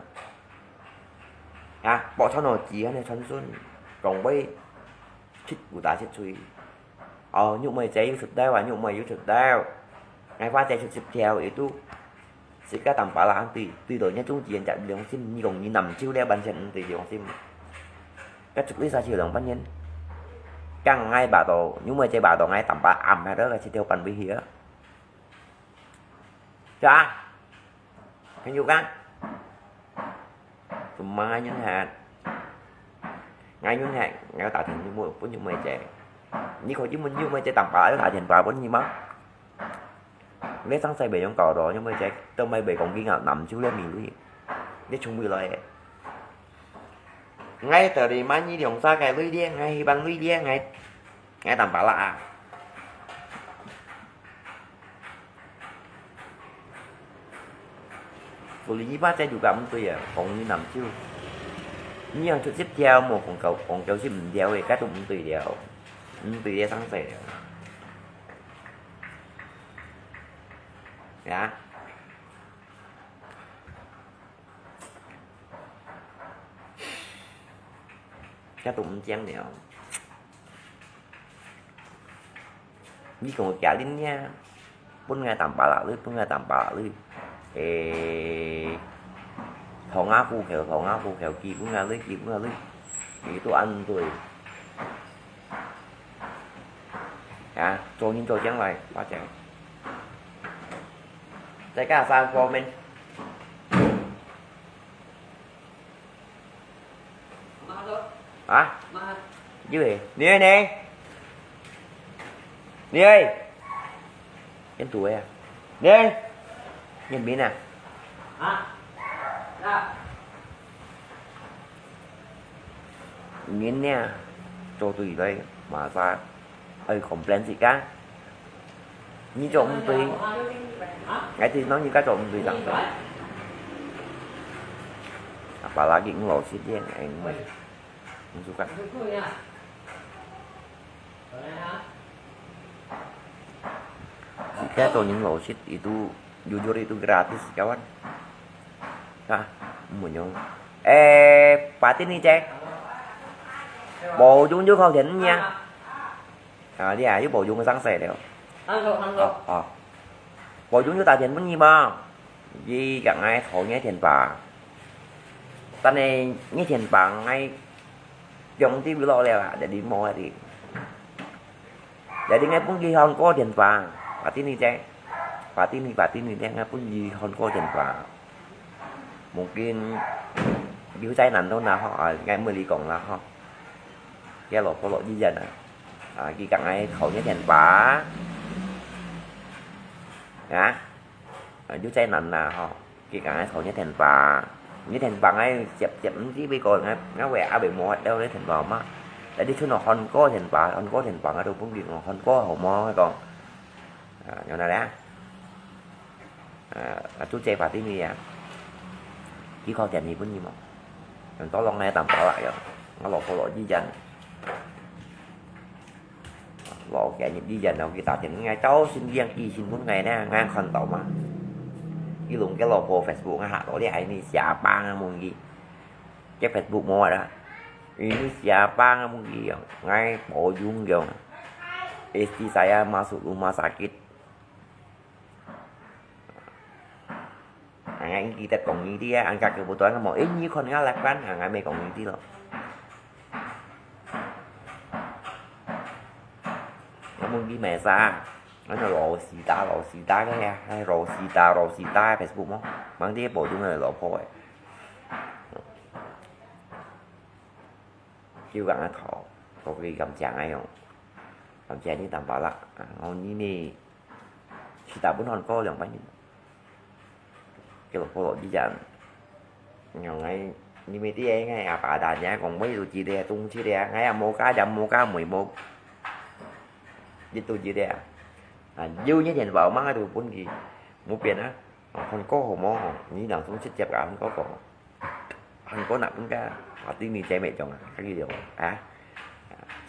Ha, bỏ chon o chỉ ne chon sun. Kong bai chit u ta chit chui. Ơ, nhục mày chế YouTube đeo à, nhục mày YouTube đeo. Ngày qua chế YouTube theo YouTube. Sika tamba lah ang tùy, tùy lô ngiê chung chi yan chak liòng sim, nyi kong nyi nàm chiu liê ban chén tùy liòng sim. Kâ chuk li sa chiu liòng ban ngiê. Kang ngai ba to, nyu mơi chê ba to ngai tamba am ha rơ kâ chi têu pan bi hia. Cha. Khen yu kang. Tùm ma ngai nhun hẹn. Ngai nhun hẹn, ngai tả thiện nyu mơi, pun nyu mơi chê. Nyi khổ chi mun nyu mơi chê tamba, tả thiện ba pun nyi ma. Lê sang sai bể yong kau đó, nhưng mà chạy tơ mai bể kong ging ngạo nằm chú lê mì lui. Lê chung mì lòi. Ngay tờ đi má nhi liòng xa cái lui đi, ngay hi băng lui đi, ngay, ngay tạm bả lạ à. Tụi lý nhi bác chạy dù cả mông tùy à, kong nhi nằm chú. Nhi hàng chụp xếp theo, một kong cầu, kong kéo xếp mình theo, cái tụi mông tùy theo. Mông tùy theo sang sẻ. 呀，這都毋驚了。你講假恁呢，分𠊎淡薄仔你，分𠊎淡薄仔你。誒，糖啊苦口，糖啊苦口，寄分𠊎你，寄分𠊎你，你都恁對。 啊，做人做將來，我講。在家三方面。啊？有誒，你呢？你呢？ 邊度个啊？你，你面啊？啊？啊？面呢？做對來，馬上愛complain自家。你做毋對，𠊎知道你个做毋對，當然。Apalagi ngulausit dia, eh, ngulausit. Masukkan. Kita to ning losit itu, jujur itu gratis, kawan. Hah, munyong. Eh, patin ni, cek. Bổ dưỡng dưỡng không thiện nha. À, đi à, yuk bổ dưỡng sang sẻ liao. Ăn không, ăn không? Ờ, ờ. Bổ dưỡng dưỡng ta thiện món gì mà? Yi kang ngai thổ nhé thiện bà. Ta này nhé thiện bà ngai. Yong ti lo liao à, jadi mò ti. Jadi ngai pun yi hòn ko thiện bà. Patin ni, cek. Patin ni, patin ni, cek, ngai pun yi hòn ko thiện bà. Mungkin yuk chai nan to na ho, à, ngai mơ li kong la ho. Kia lo po lo yi yan à. À, ki kang ngai thổ nhé thiện bà. Hả? À, yuk chai nan na ho. Ki kang ngai thổ nhé thiện bà. Nhé thiện bà ngai chep chep, ưm, ti bi ko ngai, ngai wei a wei mo đâu nhé thiện bà mà. Jadi chun nó hòn ko thiện bà, hòn ko thiện bà ngai đâu pun ki hòn ko hổ mo ngai kong. À, nyo na lẽ. À, à, chú chè bà ti mi à. Ki kho thiện ni pun ni mo. Ngan to long ngai tam pa la yo. Ngai lo po lo yi yan. Lo kia ni yi yan lo ki ta thiện ngai cháu xin liang ki xin pun ngai na, ngai khon tau mà. Ki lùng kia lo po Facebook ngai ha lo liang ai ni sia pa ngai mung ki. Kia Facebook mo da. Ini sia pa ngai mung ki yo. Ngai po yung yo. Istri saya masuk rumah sakit. Ngai kita kong ni dia, angkat kebutuhan mo. Eh, ni kon ngai lakukan, ngai me kong ni ti lo. Ngai mung ki me sa. Ngai lo si ta, lo si ta ke ya. Ngai lo si ta, lo si ta Facebook mo. Mang ti po yung lo po eh. Kiu kang a thổ, có cái gam chang ai yong. Gam chang ni tam pa la. À, ngon ni ni. Chỉ ta bún hòn ko liang pa ni. Cái lo po lo di jan. Ngon ngai ni mi ti ai ngai a pa da nya kong mui tu ji de tung ji de ngai a mo ka jam mo ka mui mo. Di tu ji de. À, yuk nhé thiện bà mang tu pun ki. Mu pian a. Hòn ko hổ mo. Ni nang tung sit jep ka hòn ko ko. Hàn Quốc nạp ka, Fatini che mẹ chồng à, cái gì đó, à,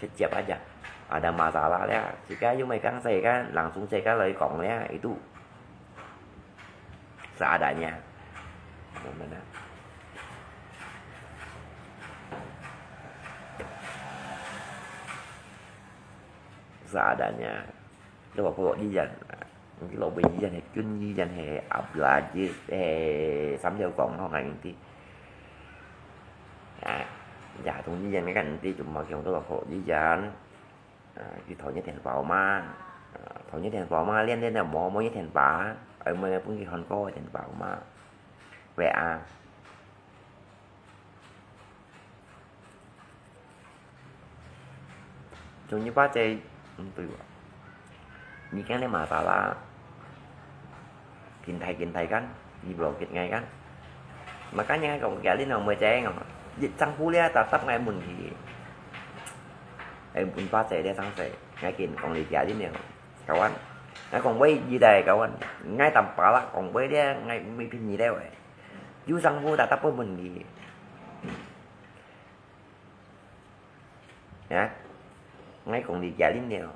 chết chép á chà. Ada masalah ya, jika you mai kang saya kan, langsung saya kan lagi kong ya, itu seadanya. Mana? Seadanya. Lo bảo bộ di dân, cái lo về di dân hay kinh di dân hay áp là di, hay sắm theo cộng không ngành ti. À, giả thùng di dân cái ngành ti chúng mà kiểu cái bảo bộ di dân. À, cái thổ nhất thành bảo mà. À, thổ nhất thành bảo mà liên liên là mò mò nhất thành bảo. Ở mười cũng cái hòn có thành bảo mà. Về à. Chung ni pa che, hm, tui wa. Ni kan le masalah. Kin thai, kin thai kan, ni bro kit ngai kan. Makanya kong kia lin ong mui che ngong. Jit sang pu lia ta tap ngai mun ki. Ai mun pa che lia sang che. Ngai kin kong li kia lin ong. Kawan. Ngai kong wei ji dai kawan. Ngai tam pa la kong wei lia ngai mi pin ni dai wei. Yu sang pu ta tap pun mun ki. Ya. Ngai kong li kia lin neo.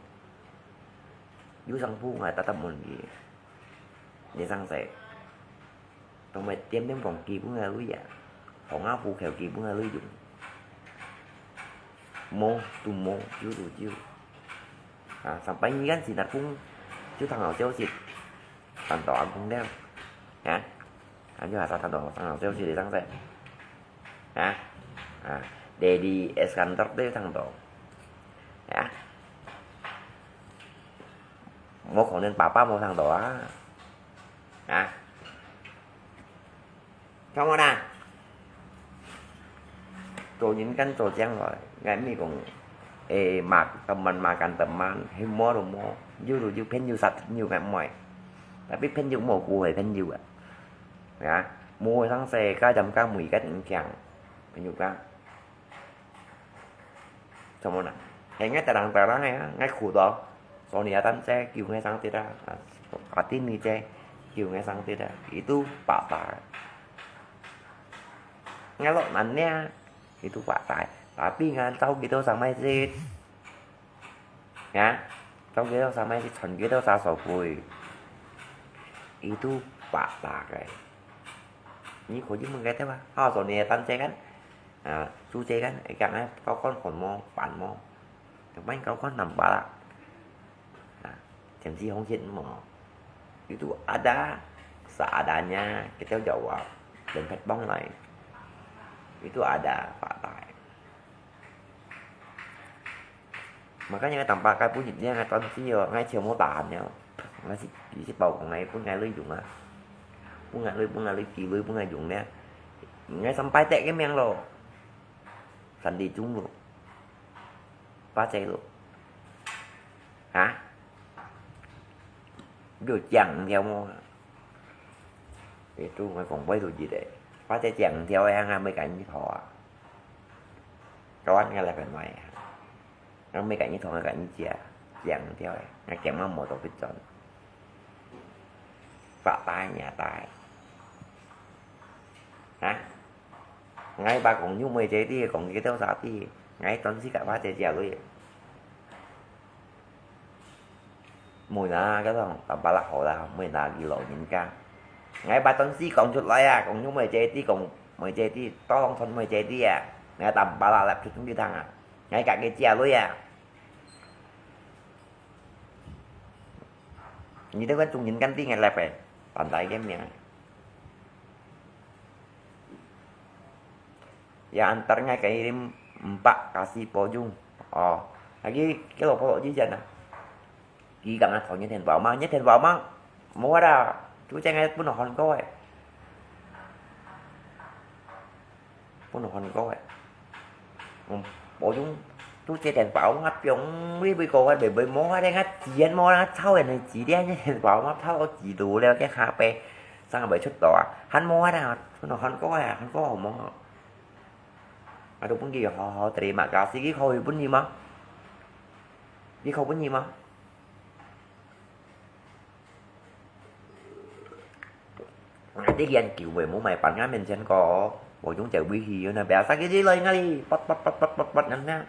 Yu sang pu ngai ta tap mun ki. 你生事，同埋點點講寄分𠊎鐳啊，同啊戶口寄分𠊎鐳用。無就無，有就有。啊，sampai你kan si Nakung，就聽到消息，聽到阿公了，啊，啊，就還聽到聽到消息你生事，啊，啊，Daddy Iskandar都聽到，啊，無可能爸爸無聽到啊，啊。 Come on啊！做人間做將來，𠊎毋係講，誒，罵teman罵kan teman，係無就無，有就有，朋友殺朋友，𠊎毋愛。Tapi朋友無辜係朋友啊，啊，無生事，家人家每個人強，朋友家。 Semua nak. Hai ngai terang-terang ya, ngai khổ đó. Sonia tante kêu ngai sang tida. Hati ni je kêu ngai sang tida. Itu fakta. Ngai lo nanya. Itu fakta. Tapi ngai tahu kita sama sit. Ya. Tahu kita sama sit, chọn kita sa sổ quỹ. Itu fakta cái. Ni khổ chứ mừng cái thế mà. Ha, Sonia tante kan. Ah, chú chế kan, ikan ai, kau kon kon mo, pan mo. Teman kau kon nampak lah. Ah, thậm chí không hiện mo. Itu ada, seadanya, kita jawab. Dan phet bong lai. Itu ada, fakta. Makanya ngai tampa kai pun ngai tonsi yo, ngai chiêu mô tahan yo. Ngai si, si bảo của ngai pun ngai lui dùng ah. Pun ngai lui, pun ngai lui, kỳ lui, pun ngai dùng nè. Ngai sampai tek cái miệng lo. Sandi chung lo. Ba che lo. Hả? Yo chàng theo mô. Itu ngai kong bai tu ji de. Ba che chàng theo ya ngai mới cái như thọ. Kawan ngai lại phải nói. Ngai mới cái như thọ, ngai cái như chia. Chàng theo ya. Ngai chàng mà mô tô pit chọn. Phạ tai, nhà tai. Hả? Ngai ba kong nhu mười chế đi, kong cái theo sa đi. Ngai tonsi cả ba chế chia lui. Mùi nà, cái thằng tạm bá là hổ là, mùi nà gì lỗi nhìn ca. Ngai ba tonsi kong chút lại à, kong nhu mười chế đi, kong mười chế đi, to lòng thôn mười chế đi à. Ngai tạm bá là lặp chút đi thằng à. Ngai cả cái chia lui à. Ni teman chung yin kan ti ngai lep eh. Pandai ke miang. Ya antar ngai kirim empat kasih pojung. Oh, lagi kilo polo ji jan ah. Ki kang ah thon nyetan bau mang, nyetan bau mang. Mua dah. Tu ceng ngai pun hon ko eh. Pun hon ko eh. Ừm, bổ sung, chú chia đèn bảo ngắt piong, vì vì cô ngắt bởi bởi mô ngắt ngắt chiến mô ngắt sau đèn này chỉ đen như đèn bảo ngắt sau chỉ đủ leo cái khá pe, sang bởi chút đó, à. Hăn mô ngắt à, nó hăn có à, hăn có hổ mô. À, đúng cái gì hổ hổ, tại vì mà gà xí cái khâu thì bún gì mà. Cái khâu bún gì mà. Ngai ti kian kiu wei, mô mai pan ngai men chen ko, bo yung cheu wi hi yo na, bia sa ki ji loi ngai li, pot pot pot pot pot pot ngan na.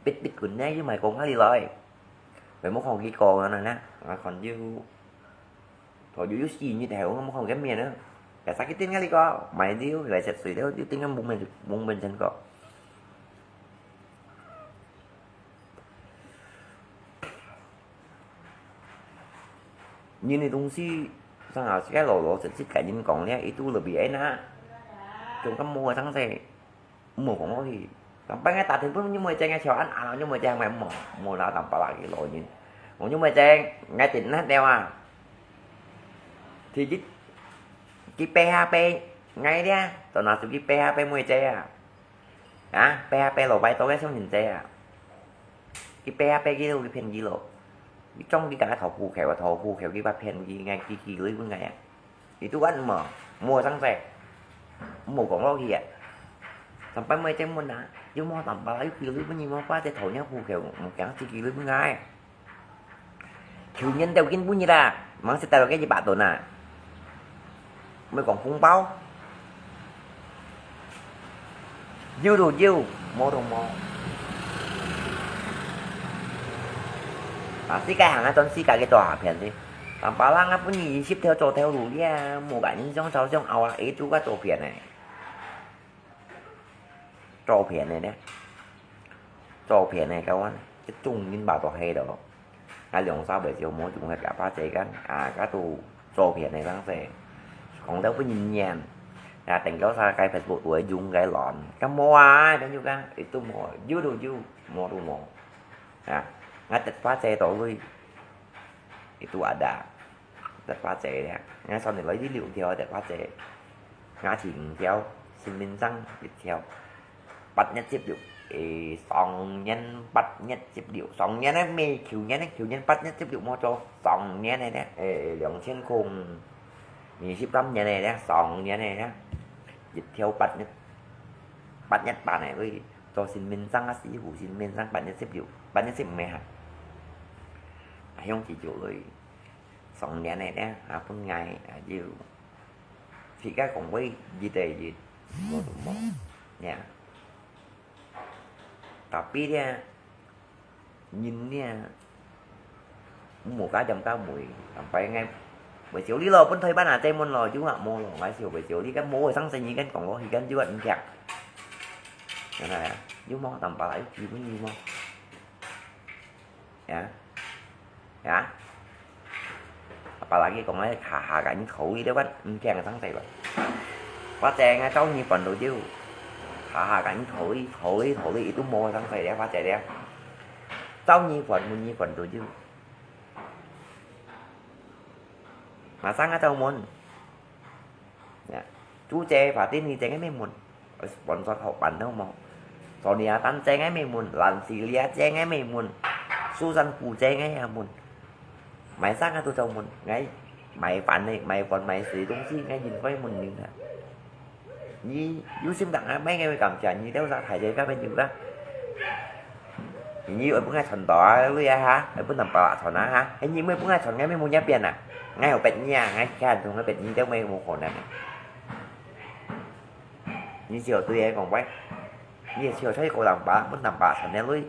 Bit bit kun ne yu mai ko ngai li loi. Wei mô khong ki ko na na, ngai khon yu. Ko yu yu si ni te heo mô khong kem mien na. Bia sa ki tin ngai li ko, mai diu, lai set sui diu, yu tin ngai mung men, mung men chen ko. Nhìn cái東西，上好，這個老老實實甲恁講咧，佢都落去哎那，仲敢無生事，無講落去。Sampai ngai ta thìn phút ñu mui cheng ngai chào ăn ăn ñu mui cheng mui mò, mò na tạm bả lạ cái lỗi nhìn. Mò ñu mui cheng, ngai tỉnh nát đeo à. Thì cái, cái P H P, ngai đĩa, tao nói tụi cái P H P mui cheng à. Hả? P H P lô bài tô cái số nhìn chê à? Cái P H P cái lô cái phiên gì lô? Cái trong cái cả thổ phù khéo, thổ phù khéo cái bát phiên cái ngay cái cái lưới bún ngay à? Cái tu ăn mà mua sang xe, mua quảng cáo gì à? Sampai mười chén mua ná, yung mua tạm bả, yung cái lưới bún gì mua qua cái thổ nhá phù khéo, một cái cái lưới bún ngay. Thiếu niên đều kinh bún gì là, mang sẽ tạo cái gì bả tổn à? Mới còn phúng bao. Dư đủ dư, mô đủ mô. À, xí cái hàng á, trốn xí cái cái tòa hả phiền đi. Tampalak啊，分你二十條做頭路了，無个人想照相，啊，會做个照片呢。照片呢，呢？照片呢，各位，這種人吧都係咯。啊，兩三位就無用个假巴姐个，啊，該都照片呢，當時，講到分人念，啊，等到啥个Facebook會用个亂，該無啊，等於講，一都無，有都有，無都無。啊，啊，得巴姐到位。Itu ada，得巴姐呀，𠊎上年來呢六條得巴姐，𠊎係五條，新民生一條，八月十六，誒，上年八月十六，上年个咩？舊年个，舊年八月十六無做，上年个呢，誒，兩千空二十三年个呢，上年个呢，一條八月，八月半个，喂，做新民生啊，師傅新民生八月十六，八月十五个哈，啊，向佢做嘞。 上年个呢，啊，分𠊎，啊，就，自家講話，一對一，無都無，呀。Tapi呢，人呢，無加點到尾，sampai𠊎，會少你咯，分台灣啊，這門咯，有啊，無咯，𠊎少會少你，該無會生生意，跟講落去，跟有啊，毋強。原來啊，有無？Tampalak有基本有無？ 呀，呀，apalagi講个下下个人頭一个，毋驚个上勢咯。或者𠊎照你管都有，下下个人頭一頭一頭一都無上勢了，或者了，照你管，問你管都有。馬上啊，照問。 呀，做姐，Fatin你正个咩問？Sponsor好辦到無？Sonia Tan正个咩問？Lansilia正个咩問？Susan Hu正个也問。買衫啊都做問，𠊎買飯个，買飯買水東西，𠊎應該問你个。你有心人啊，買个會感謝你，兜儕大姐个朋友个。 你愛分𠊎賺到啊，你啊哈，愛分Tampalak賺啊哈，哎，你毋愛分𠊎賺，𠊎乜無這邊啊，𠊎有別人啊，𠊎看中个別人都乜無可能啊。你只有對𠊎講話，你只有出去搞Tampalak，分Tampalak賺了鐳。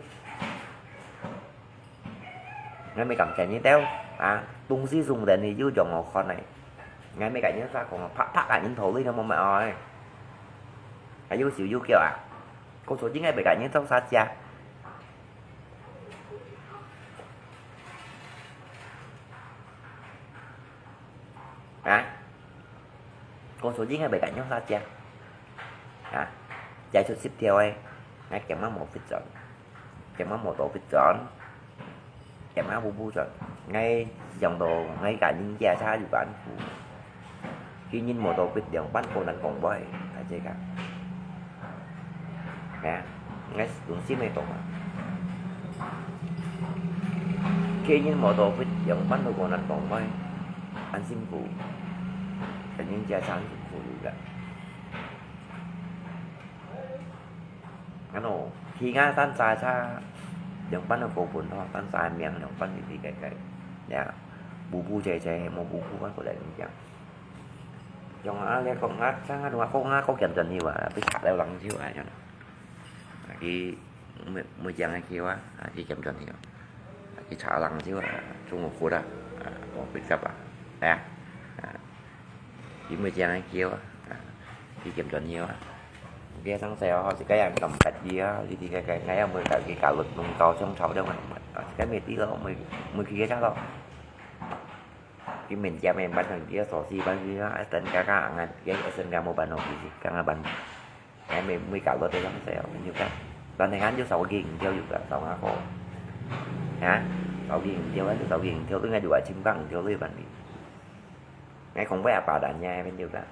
𠊎乜感謝你兜啊，東西送等你有用我看个，𠊎乜甲人啥講啊，拍拍甲人頭鐳都無乜愛，還有手有腳啊。 Có số chín ngày bảy cả những trong xa chia. Hả? Có số chín ngày bảy cả những xa chia. Hả? Chạy suốt ship theo ấy. Ngay kèm mắc một phít chọn. Kèm mắc một tổ phít chọn. Kèm mắc bu bu chọn. Ngay dòng đồ, ngay cả những chia xa dự toán. Khi nhìn mô tô quyết định bán cô nắn còn bói, à, chế cả. Nè, ngay đúng xin mê tô mà. Khi nhìn mô tô quyết định bán cô nắn còn bói, ăn xin phủ. Cái những chia xa ăn xin phủ được. Ano, khi ngã tan xa xa, yang pan nó cô phun thôi, tan xa miệng yang pan thì thì cái cái. Ya, bu bu chế chế, mô bu bu ăn cô lại như vậy. Yang á, lẽ có ngã, sang ngã đúng không, ngã có kiểm chuẩn nhiều à, bị sạc leo lăng nhiều à, cho nó. Khi mới, mới chẳng ai kêu à, khi kiểm chuẩn nhiều. Khi sạc lăng nhiều à, chung một khu đó, à, có bị sập à. Nè, à, khi mới chẳng ai kêu à, à, khi kiểm chuẩn nhiều à. Cái sáng sớm họ sẽ cái ăn cầm cạch gì á, thì thì cái cái ngày mới cả cái cả luật nông tàu trong sáu đâu mà. Cái mệt tí đó, mới mới kia chắc đó. Cái mình cha mình bán hàng kia, xỏ xì bán kia, Eastern cả cả ngàn, cái Eastern cả một bán hàng gì, cả ngàn bán. Cái mình mới cả luật trong sáu, mình như cái. Toàn này ngắn chứ sáu nghìn, theo dù cả sáu ngàn khổ. Hả? Sáu nghìn, theo anh sáu nghìn, theo tôi ngay đủ ở chim căng, theo tôi bán đi. Ngay không phải à, bảo đảm nha, mình như cái.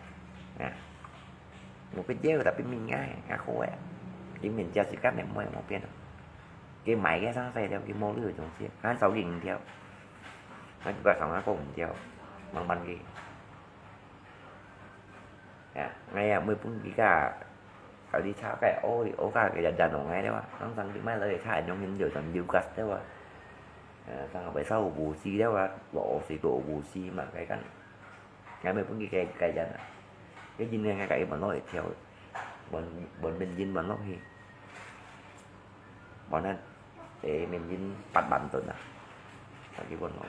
Nè. Một cái dấu tapi mình ngay, ngã khổ ấy. Cái mình cho sự cắt này mua một bên. Cái máy cái sáng sớm theo cái mô lưu trong xếp. Ngắn sáu nghìn theo. Ngắn cả sáu ngàn khổ theo. Bằng bằng cái. Ya, ngay à, mười phút đi cả. Kalau đi chả cái ô, ô cả cái dần dần ở ngay đấy mà. Nóng sáng đi mai lấy chả nhung nhìn nhiều tầm nhiều gas đấy mà. Ờ, sang phải sau bù xì đấy mà. Bỏ xì đổ bù xì mà cái căn. Ngay mười phút đi cái, cái dần à. Cái nhìn ngay cái bọn nó để theo. Bọn, bọn mình nhìn bọn nó thì. Bọn nó, để mình nhìn bắt bản tồn à. Cái bọn nó.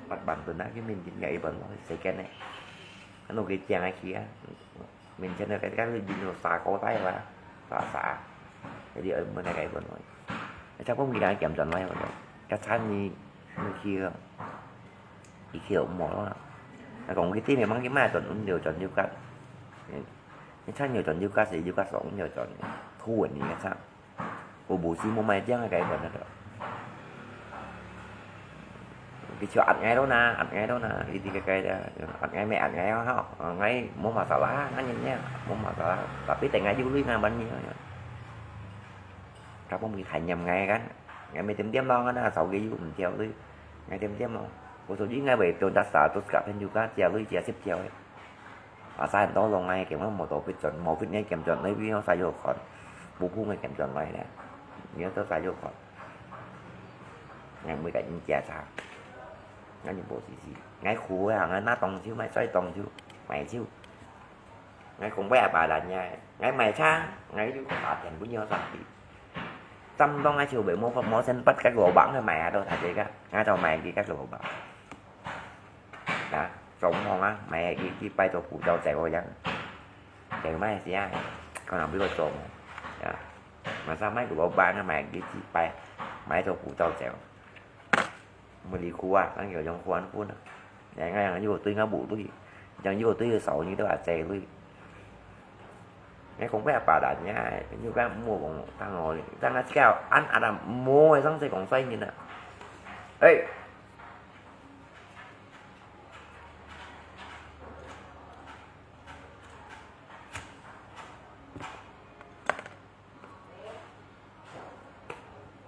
八萬噸啊，去面前个一本來，世間个，啊，拿佢正个去啊，面前个該該邊有沙高大哇，沙沙，該啲愛問个該本來，啊，差不多佢兩个減轉來，我講，該產你你去咯，佢去就無咯。啊，講佢店面吂去買轉，阮就轉就甲，嗯，你產有轉就甲是就甲爽就轉，好穩你个產。 有無事無買靚个該款个。佢就壓𠊎咯呐，壓𠊎咯呐，佢个該个，壓𠊎咩壓𠊎啊吼，𠊎無masalah，𠊎人呀，無masalah，tapi等𠊎有鐳𠊎還你。佢講佢太黏𠊎个，𠊎咪點點咯，𠊎那手機又毋掉鐳，𠊎點點咯。我手機𠊎會用到啥，都係跟住佢借鐳借十條个。 啊，三十多籠个，佢講無多必轉，無必要減轉，你變咗使咗款，無空个減轉來咧，你都使咗款。𠊎每個人檢查，𠊎就無事事，𠊎苦啊，𠊎拿當久，買菜當久，買酒。𠊎講尾阿爸人呀，𠊎買車，𠊎就打電分佢上去。針當𠊎就袂無無先捌个羅網个買啊，都大家个，𠊎就買佢个羅網。 啊，做毋好啊，買佢去拜託古早走个樣，走買時啊，可能比較做啊，嘛上買古早班啊，買佢去拜，買做古早走，無離苦啊，當有用歡歡啊，人家又對𠊎無鐳，人又對少你都還濟鐳。你講不要把人家，你講莫講當好哩，當然這個安安啊，莫會上這講衰人啊，哎。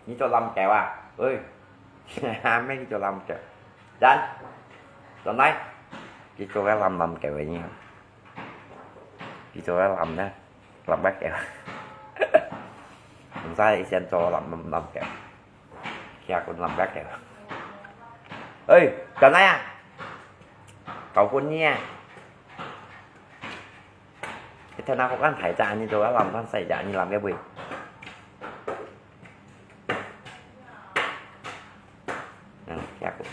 你做lâm kẹo啊？Ơi, hôm nay你做lâm kẹo. Dân, tuần này, chị cho cái lâm lâm kẹo về nha. Chị cho cái lâm nha. Lâm bát kẹo. Không sao, chị xem cho lâm, lâm, lâm kẹo. Kia cũng lâm bát kẹo. Ơi, tuần này à? Cậu quân nha. Cái thằng nào có ăn phải chả như tôi đã làm con xài chả như làm cái gì. Ừ, chắc cũng.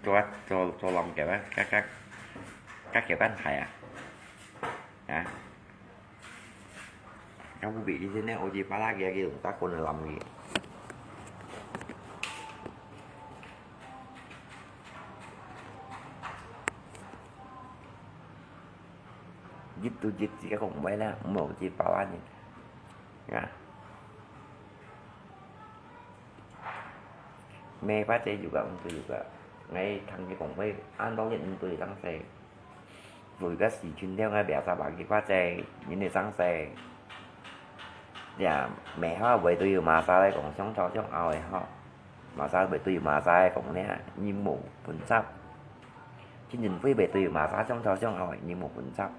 Cho, cho, cho lòng kiểu các, các, các kiểu ăn phải à? Hả? Các quý vị đi thế này, ôi, chị, phá lá kia, kia, chúng ta còn làm gì? Jit tu jit si ka kong bai la, mo jit pa wan ni. Ya. Me pa che juga, untuk juga. Ngai thang ke kong bai, an dong yin untuk sang se. Vui ka si chun theo ngai biasa bagi pa che, ni ne sang se. Ya, me ha bai tu yu ma sa lai kong siong chao siong ao ha. Ma sa bai tu yu ma sa kong ne, ni mo pun chap. Chin chin pui bai tu yu ma sa siong chao siong ao, ni mo pun chap.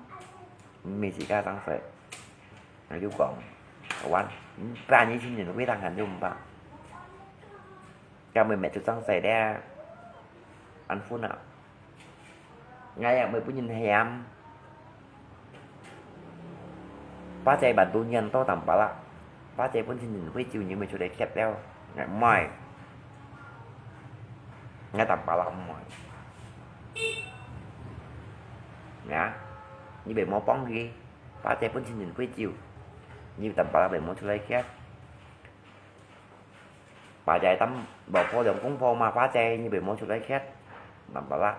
毋係自家生勢。𠊎就講，好玩，毋怕你親人會當閒就毋怕。該每每就生勢咧，安分啊。𠊎也毋會分人嫌。把這萬度年到淡薄啦，把這本身人會酒，你毋會出來歇了，𠊎毋愛。𠊎淡薄啦毋愛。呀，你別莫放棄。 把姐本身人會酒，你淡薄仔袂無出來歇。把姐當老婆兩公婆嘛，把姐你袂無出來歇，淡薄仔。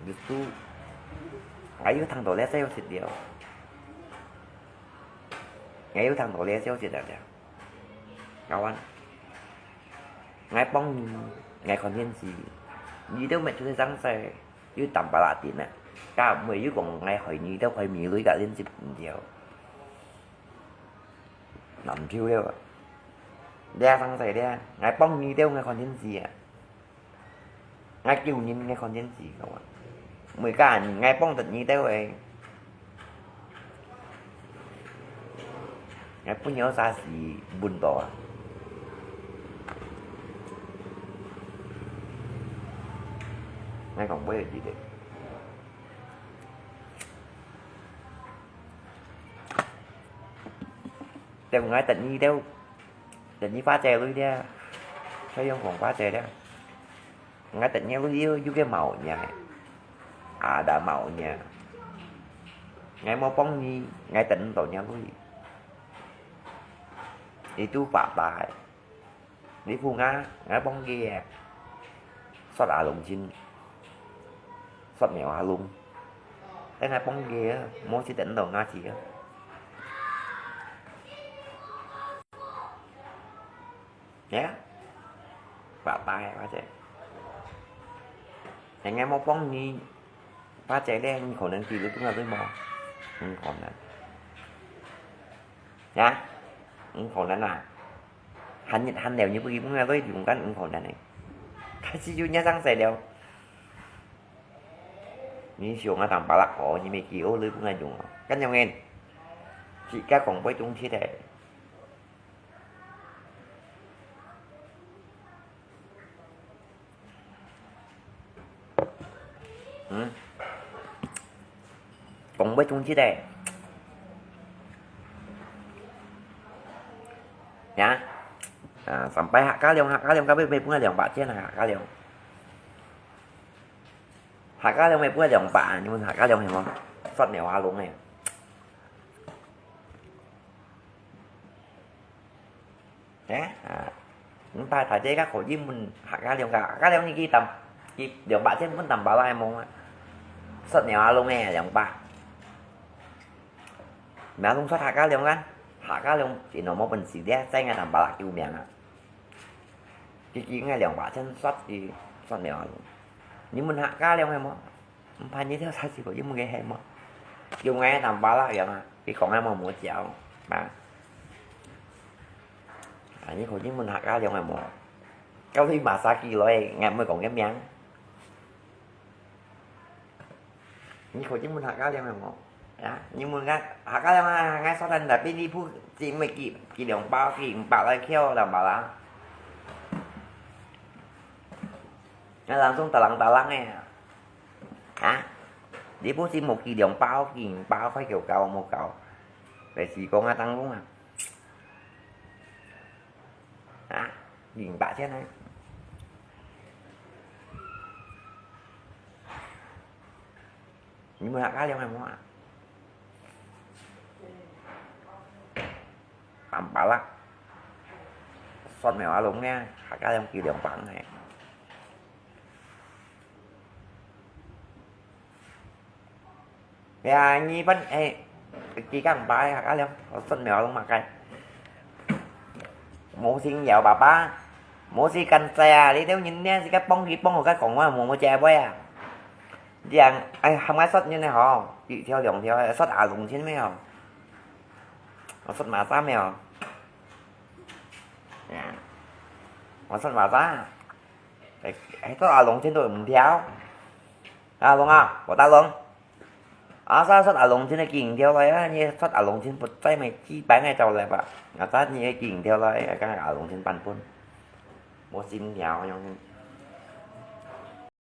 Justru，𠊎有聽到這消息了。𠊎有聽到這消息了。 Kawan，𠊎幫你，𠊎看電視，你兜乜出去上勢，又淡薄拉丁啊，該毋會又講𠊎害你兜害米類个練習毋著。難受了啊！這上勢這，𠊎幫你兜，𠊎看電視啊！ 𠊎救人，𠊎看電視，𠊎話，每家人，𠊎幫得你兜誒。𠊎分你啥事分到啊？𠊎講毋會記得。等𠊎等你兜，等你發財了咧。所以用講話者咧，𠊎等若鐳又又个毛呢，啊，打毛呢，𠊎無幫你，𠊎等毋到若鐳，你都白白，你負𠊎，𠊎幫佢个，說阿龍親，說苗阿龍，等𠊎幫佢个，無就等到𠊎去个。 呀，拜拜，或者，人家無幫你，或者咧，你可能記得重要對無？嗯，可能。呀，嗯，可能啊。還還了你不一定要對中間，嗯，可能呢。但是就人家上勢了，你想啊，當巴拉哦，你沒記哦，你不愛用哦。咁樣个，自家講不中切的。 嗯，講不中切的。呀，啊，sampai客家龍，客家龍，該邊買分兩百千啊，客家龍。客家龍買分兩百，你問客家龍係無？算了啊，龍誒。 誒，啊，你大大姐个口音問客家龍个，客家龍你去談，去兩百千分談巴拉个無啊？說苗阿龍誒，兩百。苗阿龍說客家龍啊，客家龍，你有無本事咧，在𠊎談巴拉救命啊！佢佢𠊎兩百千說佢，說苗阿龍。你問客家龍个無？ 毋怕你條沙子个，因為个係無？用个南巴拉樣啊，佢講个無無教，嘛。啊，你可以問客家樣个無？教你馬殺雞來，𠊎毋會講个名。你可以問客家樣个無？啊，你問个客家樣啊，𠊎說但tapi你不，只會寄，寄兩包，寄五百來條，南巴拉。啊，人送打人打人个。 啊，你不是無寄兩包，寄五包，快給我搞，無搞。來試講啊，當中啊。啊，五百千呢？你問客家樣个無啊？南巴拉，算苗阿龍呢，客家樣寄兩包呢。 呀，你分，誒，幾間吧，客家樣，我算苗龍嘛該。無心搖爸爸，無心跟在啊，你兜人呢，自家幫佢幫我个講話，無無接話啊。這樣，誒，喊𠊎說人呢吼，一條兩條，說阿龍親咩吼？我說馬啥咩吼？呀，我說馬啥？誒，誒，說阿龍親都五條。 阿龍啊，我大龍。啊，啥說阿龍親个寄五條來啊，你說阿龍親不在咩？幾擺𠊎走來吧。啊，啥你个寄五條來，啊，剛剛阿龍親半分。無心了，用